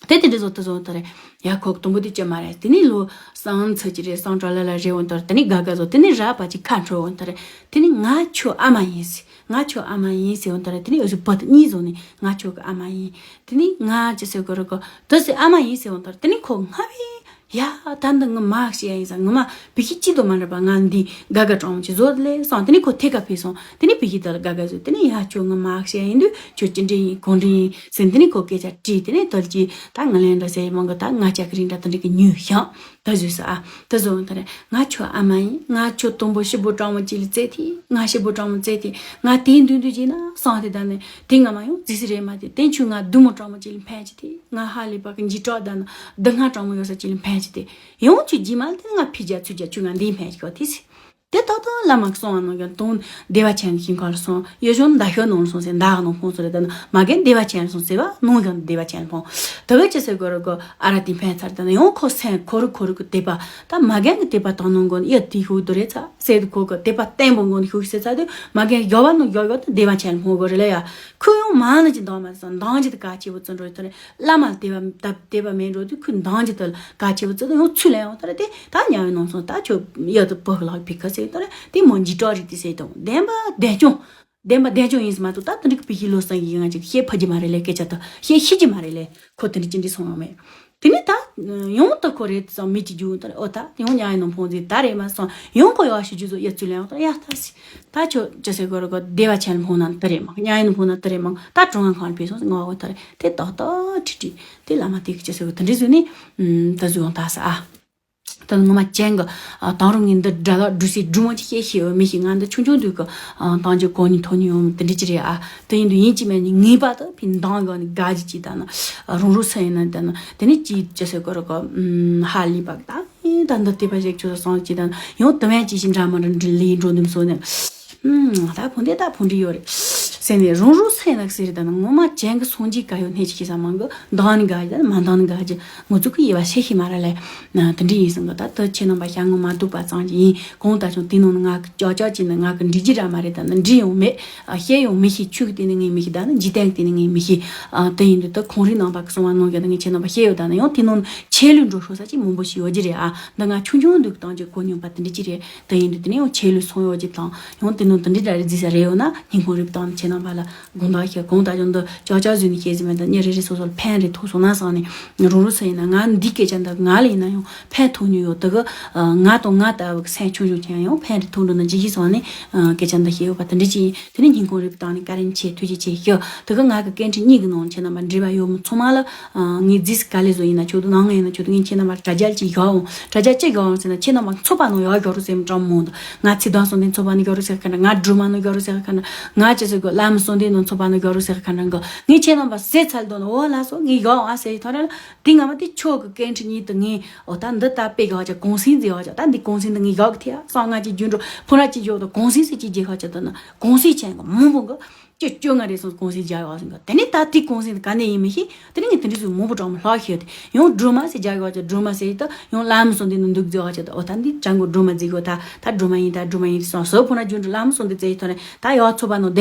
དེ་དེ་འདྲ་བཟོ་དེ་བཟོ་ད་རེད། ཡ་ཁོག་དུམ་བུ་དེ་ཅི་མ་རེད། དེ་ནས་ལོ་སང་ཚ་ཅི་རེད་སང་གྲོ་ལ་ལ་རེད་འོང་ད་རེད། དེ་ནས་དགའ་དགའ་བཟོ་དེ་ནས་ར་པ་ཅིག་ཁ་འཕྲོ་འོང་ད་རེད། དེ་ནས་ང་ཁྱོད་ཨ་མ་ཡིན་ཟེར། ང་ཁྱོད་ཨ་མ་ཡིན་ཟེར་འོང་ད་ར། དེ་ནས་འུ་ཚོ་བུ་དེ་གཉིས་བཟུང་ནས་ང་ཁྱོད་ཀྱི་ཨ་མ་ཡིན། དེ་ནས་ང་ཅི་ཟེར་དགོས་རེད་གོ་དེ་ཟེར་ཨ་མ་ཡིན་ཟེར་འོང་ད་ར། དེ་ནས་ཁོ་སྔ་བས་ཡ་ད་འདི་ངི་མ་ཤི་ཡ་ཡིན་ས་ངི་མ་བི་ཁི་ཅི་དོ་མ་འདྲ་པ་ང་འདི་དགའ་དགའ་གྲོང་ཅི་བཟོ་ལས་སོང་། དེ་ནས་ཁོ་ཐད་ཀ་ཕེབས་སོང་། དེ་ནས་བི་ཁི་ད་ལ་དགའ་དགའ་བཟོས། དེ་ནས་ཡ་ཁྱོད་ངི་མ་ཤི་ཡ་ཡིན་དུས་ཁྱོད་ཅི་འདྲ་ཡིན་གང་འདྲ་ཡིན་ཟེར། དེ་ནས་ཁོ་སྐད་ཆ་དྲིས། དེ་ནས་དོལ་གྱིས་ད་ང་ལན་འདྲ་ཟེར་ཡི་མང་གི་ད་ང་ཅག་གི་རིང་འདྲ་དེ་འདྲ་གི་ཉོས་ཤག་ད་བཟོས་ས་ཨ། ད་བཟོས་འོང་ད་རེད། ང་ཁྱོད་ཨ་མ་ཡིན། ང་ཁྱོད་དུམ་བུ་ཞིབ་པོ་གྲང་མོ་ཅིག་ལ་བཙས་ཏེ། ང་ཞིབ་པོ་གྲང་མོ་བཙས་ཏེ། ང་དེའི་མདུན་དུ་བྱས་ན་སང་སྟེ་ད་ནི་དེ་ང་མ་ཡོང་རྫི་སི་རེད་མ་དེ་དེ་ཁྱོད་ང་བདུད་མོ་གྲང་མོ་ཅིག་ལ་འཕེན་ཅི་དེ། ང་ཧ་ལས་པ་གི་འཇིགས་སྐྲག་ད་ནི་སྡུག་བསྔལ་གྲང་མོ་ཡོད་ས་ཅིག་ལ་འཕེན་ ཅི་སྟེ། ཡང་ཁྱོད་རྗེས་མ་དེ་ང་ཕི་རྒྱ་ཚུར་རྒྱ་ཁྱོད་ང་འདི་ཕན་ཞིག་ག་དེ་སི། དེ་ཏག་ཏག་བླ་མ་གསུང་བ་ནང་གི་དོན་བདེ་བ་ཅན་གྱི་ཁང་ལ་སོང་། ཡོ་ཞོན་མདའ་ཤོད་ནང་ལ་སོང་ཟེར་མདའ་གི་ནང་ཕོང་སོ་རེད། ད་ནི་མ་རྒན་བདེ་བ་ཅན་ལ་སོང་ཟེར་བ་ནང་གི་བདེ་བ་ཅན་ལ་ཕོང་། དེ་བས་ཅི་ཟེར་དགོས་རེད་གོ། ཨ་ར་དེ་ཕན་ཚར། ད་ནི་ཡང་ཁོ་སེམས་ཁོ་རུ་ཁོ་རུ་གི་དད་པ། ད་མ་རྒན་གི་དད་པ་དང་ནང་གི་ཡ་དེ་ཤུགས་དུ་རེད་ཚ་ཟེར་དུ་ཁོ་གི་དད་པ་བརྟན་པོ་ངོ་ནས་ཤུགས་ཟེར་ཚ་དུས་མ་རྒན་ཡོ་བ་ནང་ཡོ་ཡོ་དུ་བདེ་བ་ཅན་ལ་ཕོང་དགོས་རེད་ལ། ཡ་ཁོ་ཡང་མ་ནི་ཅི་འདང་མ་སོང་འདང་ཅི་དུ་ག་ཆེ་བོ་བརྩི་འགྲོ་ཡོད་དོ་རེད། བླ་མ་ལ་དད་པ་དད་དད་པ་མེད་འགྲོ་དུས་ཁོས་འདང་རྒྱུ་དེ་ལ་གལ་ཆེ་བོ་བརྩི་དུས་ཡང་ཚུར་ལེན་ཡོང་ད་རེད་དེ། ད་ཉ་ཡོད་ནང་སོང་ད་ཁྱོད་ཡ་དུ་བུ་གི་ལག་ཕི་ཁ་ཟེར་ད་རེད་དེ་མོ་འཇིགས་སྐྲག་རིགས་དེ་ཟེར་དང་བདེན་པ་བདེན་སྐྱོང་། བདེན་པ་བདེན་སྐྱོང་ཡིན་ཟེར་མ་གཏོགས་ད་དེ་འདྲ་གི་ཕི་ཤི་ལོ་སང་གི་ང་ཅིག་ཤེས་ཕ་གི་མ་རེད་ལས་སྐད་ཆ་ད་ཤེས་ཤི་གི་མ་རེད་ལས་ཁོ་དེ་འདྲ་ཅི་འདྲ་སོང་ཡོང་མེད། དེ་ནས་ད་ཡང་ད་ཁོ་རེད་ཙང་མི་གཅིག་རྒྱུག་ད་རེད། ཨོ་ད་ཡང་ཉ་ཡོད་ནང་ཕོང་ཟེར་ད་རེད་མ་སོང་ཡང་ཁོ་ཡ་ཤི་རྒྱུ་ཚོ་ཡ་ཚུར་ལེན་ཡོང་ད་ཡ་ད་ཟེར། ད་ཁྱོད་ཅི་ཟེར་དགོས་རེད་གོ། བདེ་བ་ཅན་ལ་ཕོངས་ན་དེ་རེད་མང་། ཉ་ཡིན་ཕོངས་ན་དེ་རེད་མང་། ད་གྲོང་ཁང་ལ་ཕེབས་སོང་ཟེར་ང་འོ་ད་རེད་དེ་ཏག་ཏག་ཁྲིད་ཁྲིད་དེ་བླ་མ་དེ་གི་ཅི་ཟེར་གོ་དེ་འདྲ་ཟེར་ནས་ད་ཟེར་ཡོང་ད་ས་ཨ། ད་ངོ་མ་ཅན་གི་ཨ་དང་རུང་ངས་འདི་དགྲ་ལ་འབྲུ་སའི་འབྲུ་མོ་ཅིག་བཤད་ཤེས་ཡོད་མི་ཤེས། ང་འདི་ཆུང་ཆུང་དུས་གི་ཨ་དང་ཅི་གོ་ནི་ཐོ་ནི་ཡོང་དེ་འདྲ་ཅི་རེད་ཨ། དེ་ཡིན་དུས་ཡིན་གཅིག་མིན་གཉིས་ངེས་པར་དུ་ཕི་འདང་གི་ནི་དགའ་ཅི་ཅི་ད་ན་རང་རུ་ས་ཡིན་ན་ད་ན་དེ་ནི་ཅི་ཅི་ཟེར་གོ་རེད་གོ་ཧ་ལི་བག་ད། ཨེ་ད་འདི་དེ་པ་ཞིག་ཆུ་སོང་ཅི་དང་ཡང་དུ་མན་ཅི་ཞིག་འདྲ་མ་འདྲ་འདྲི་ལི་འགྲོ་འདུམ་སོ་ནས། ཨུམ་ད་ཕུང་དེ་ད་ཕུང་འདྲི་ཡོད་རེད། སེ་ནས་རང་རང་སེ་ནག་སེ་རེད། ད་ནི་ངོ་མ་ཅན་གི་སོང་ཅི་ག་ཡོད་ནས་ཅི་ཤེས་ས་མང་གི་འདང་ནི་ག་ཅི་མ་འདང་ནི་ག་ཅི་ངོ་ཚུགས་གི་ཡེ་བ་ཤེས་ཤེས་མ་ར་ལས། དེ་འདྲི་ཡིན་སོང་གི་ད་དུ་ཁྱེད་རྣམ་པ་ཞྭ་ངོ་མ་འདུག་པ་ཙང་ཅི་ཡིན་གོང་ད་ཅུང་དེ་ནང་ནི་ང་གི་ཅག་ཅག་ཅི་ནི་ང་གི་འདྲི་རྒྱུ་ར་མ་རེད། ད་ནི་འདྲི་ཡོང་མེད། ཨ་བཤད་ཡང་མི་ཤེས། ཆོས་ཀྱི་སྟེང་ནས་ངས་མི་ཤེས། ད་ནི་འཇིག་རྟེན་གྱི་སྟེང་ནས་ངས་མི་ཤེས། ཨ་དེ་ཡིན་དུས་ད་ཁོང་རིགས་ནང་པ་གི་གསུང་བ་ནང་བཞིན་ད་ངས་ཁྱེད་རྣམ་པ་བཤད་ཡོད། ད་ནི་ཡང་དེ་ནང་ཆེད་ལས་འགྲོ་ཤོག་ས་ཅིག་མང་པོ་ཞིག་ཡོད་ཀྱི་རེད། ཨ་འདི་ང་ཆུང་ཆུང་དུས་དང་ཅིག་གོ་མྱོང་པ་དེ་འདྲ་ཅིག་རེད། དེ་ཡིན་དུས་དེ་ནས་ཡང་ཆེད་ལས་སོང་ཡོད་ཀྱི་དང་ཡང་དེ་ནང་དེ་འདྲ་འདྲ་རེད་ཟེར་ས་རེད་ཡོད་ན་སྙིང་ཁོང་རིགས་དང་ཁྱེད་རྣམ་པ་ལ་དགོངས་དག་ཞུ། གོང་ད་ཅུང་འདི་ཅག་ཅག་བཟོས་ནས་བཤད་ཟིན་མེད། ད་ངས་རེ་རེ་སོ་སོར་ཕན་རེ་ཐོགས་སོང་ན་བསམ་ནས་རང་རང་སུ་ཡིན་ན་ང་འདི་སྐད་ཆ་འདི་ང་ལ་ཡིན་ན་ཡང་ཕན་ཐོགས་མྱོང་ཡོད། དེ་གི་ང་དང་ང་ལྟ་བུ་གི་སེམས་ཆུང་ཆུང་ཅན་ཡང་ཕན་རེ་ཐོགས་འགྲོ་ན་འཇིགས་ཤིག་སོང་ནས་སྐད་ཆ་འདི་བཤད་ཡོད་པ་དེ་འདྲ་ཅིག་ཡིན། དེ་ནས་སྙིང་ཁོང་རུས་པ་བཏང་ནས་བཀའ་དྲིན་ཆེ་ཐུགས་རྗེ་ཆེ་ཞུ། དེ་གི་ང་གི་སྐད་འཕྲིན་གཉིས་ཀྱི་ནང་ཁྱེད་རྣམ་པ་འབྲེལ་བ་ཡོད་མི་ཚང་མ་ལ་ངས་རྗེས་སུ་ག་ལེ་བཟོ་ཡིན་ན་ཆོག་འདུག་ནང་ང་ཡིན་ན་ཆོག་འདུག་ངས་ཁྱེད་རྣམ་པར་དྲ་རྒྱ་ཅིག་བཞག་འོང་། དྲ་རྒྱ་ཅིག་བཞག་འོང་ཟེར་ན་ཁྱེད་རྣམ་པ་ཚོགས་པ་ནང་ཡར་བཞག་རོགས་ཟེར་མི་གྲངས་མང་འདུག་ང་ཚེ་བདག་གསུམ་ལྡན་ཚོགས་པ་ནང་བཞག་རོགས་ཟེར་ཁ་འདྲ། ང་སྒྲོལ་མ་ནང་བཞག་རོགས་ཟེར་ཁ་འདྲ། ང་ཅི་ཟེར་དགོས་བླ་མ་གསུམ་ལྡན་ནང་ཚོགས་པ་ནང་བཞག་རོགས་ཟེར་ཁ་འདྲ་གི། ངས་ཁྱེད་རྣམ་པ་ཟས་ཚལ་དོན་འོ་ལ་སོ་ངས་བཞག་འོང་ཨ་ཟེར་ཐོན་ར་ལ། དེ་སྔ་མ་དེ་ཆོས་ཀྱི་སྐད་འཕྲིན་གཉིས་དུ་ངས་འོ་ད་འདི་ལྟ་དཔེ་ག་བ་ཅག་གུང་སེང་ཟེར་བ་ཅག་ད་འདི་གུང་སེང་འདི་ངས་ག་གི་ཐེ་ཨ་སང་ང་ཅིག་རྒྱུན་འགྲོ་ཕོ་ར་ཅིག་འཇོག་ཏུ་གུང་སེང་ཟེར་ཅིག་རྒྱལ་ཁ་ཅག་ད་ན་གུང་སེང་ཆེན་གི་མང་པོ་གི་ཅི་བཅོ་ལྔ་རེ་སོང་གུང་སེང་རྒྱག་ཡོད་ཟིན་གི། དེ་ནས་ད་དེ་གུང་སེང་འདི་ག་ནས་ཡིན་མི་ཤེས། དེ་ནས་ངས་དེ་འདྲ་ཟིག་མང་པོ་གྲོགས་མོ་ལྷག་ཤེས་ཏེ་ཡང་སྒྲོལ་མ་ཟེར་རྒྱག་ཡོད་ཅག་སྒྲོལ་མ་ཟེར་ད་ཡང་བླ་མ་གསུམ་ལྡན་ནང་འདུག་ཟེར་བ་ཅག་ད་འོ་ད་འདི་ཅང་གི་སྒྲོལ་མ་ཟེར་གི་ད་ད་སྒྲོལ་མ་ཡིན་ད་སྒྲོལ་མ་ཡིན་སོང་ཟོ་ཕོ་ར་རྒྱུན་འགྲོ་བླ་མ་གསུམ་ལྡན་ཟེར་ཐོན་རེ་ད་ཡག་ཚོགས་པ་ནང་བསྡད།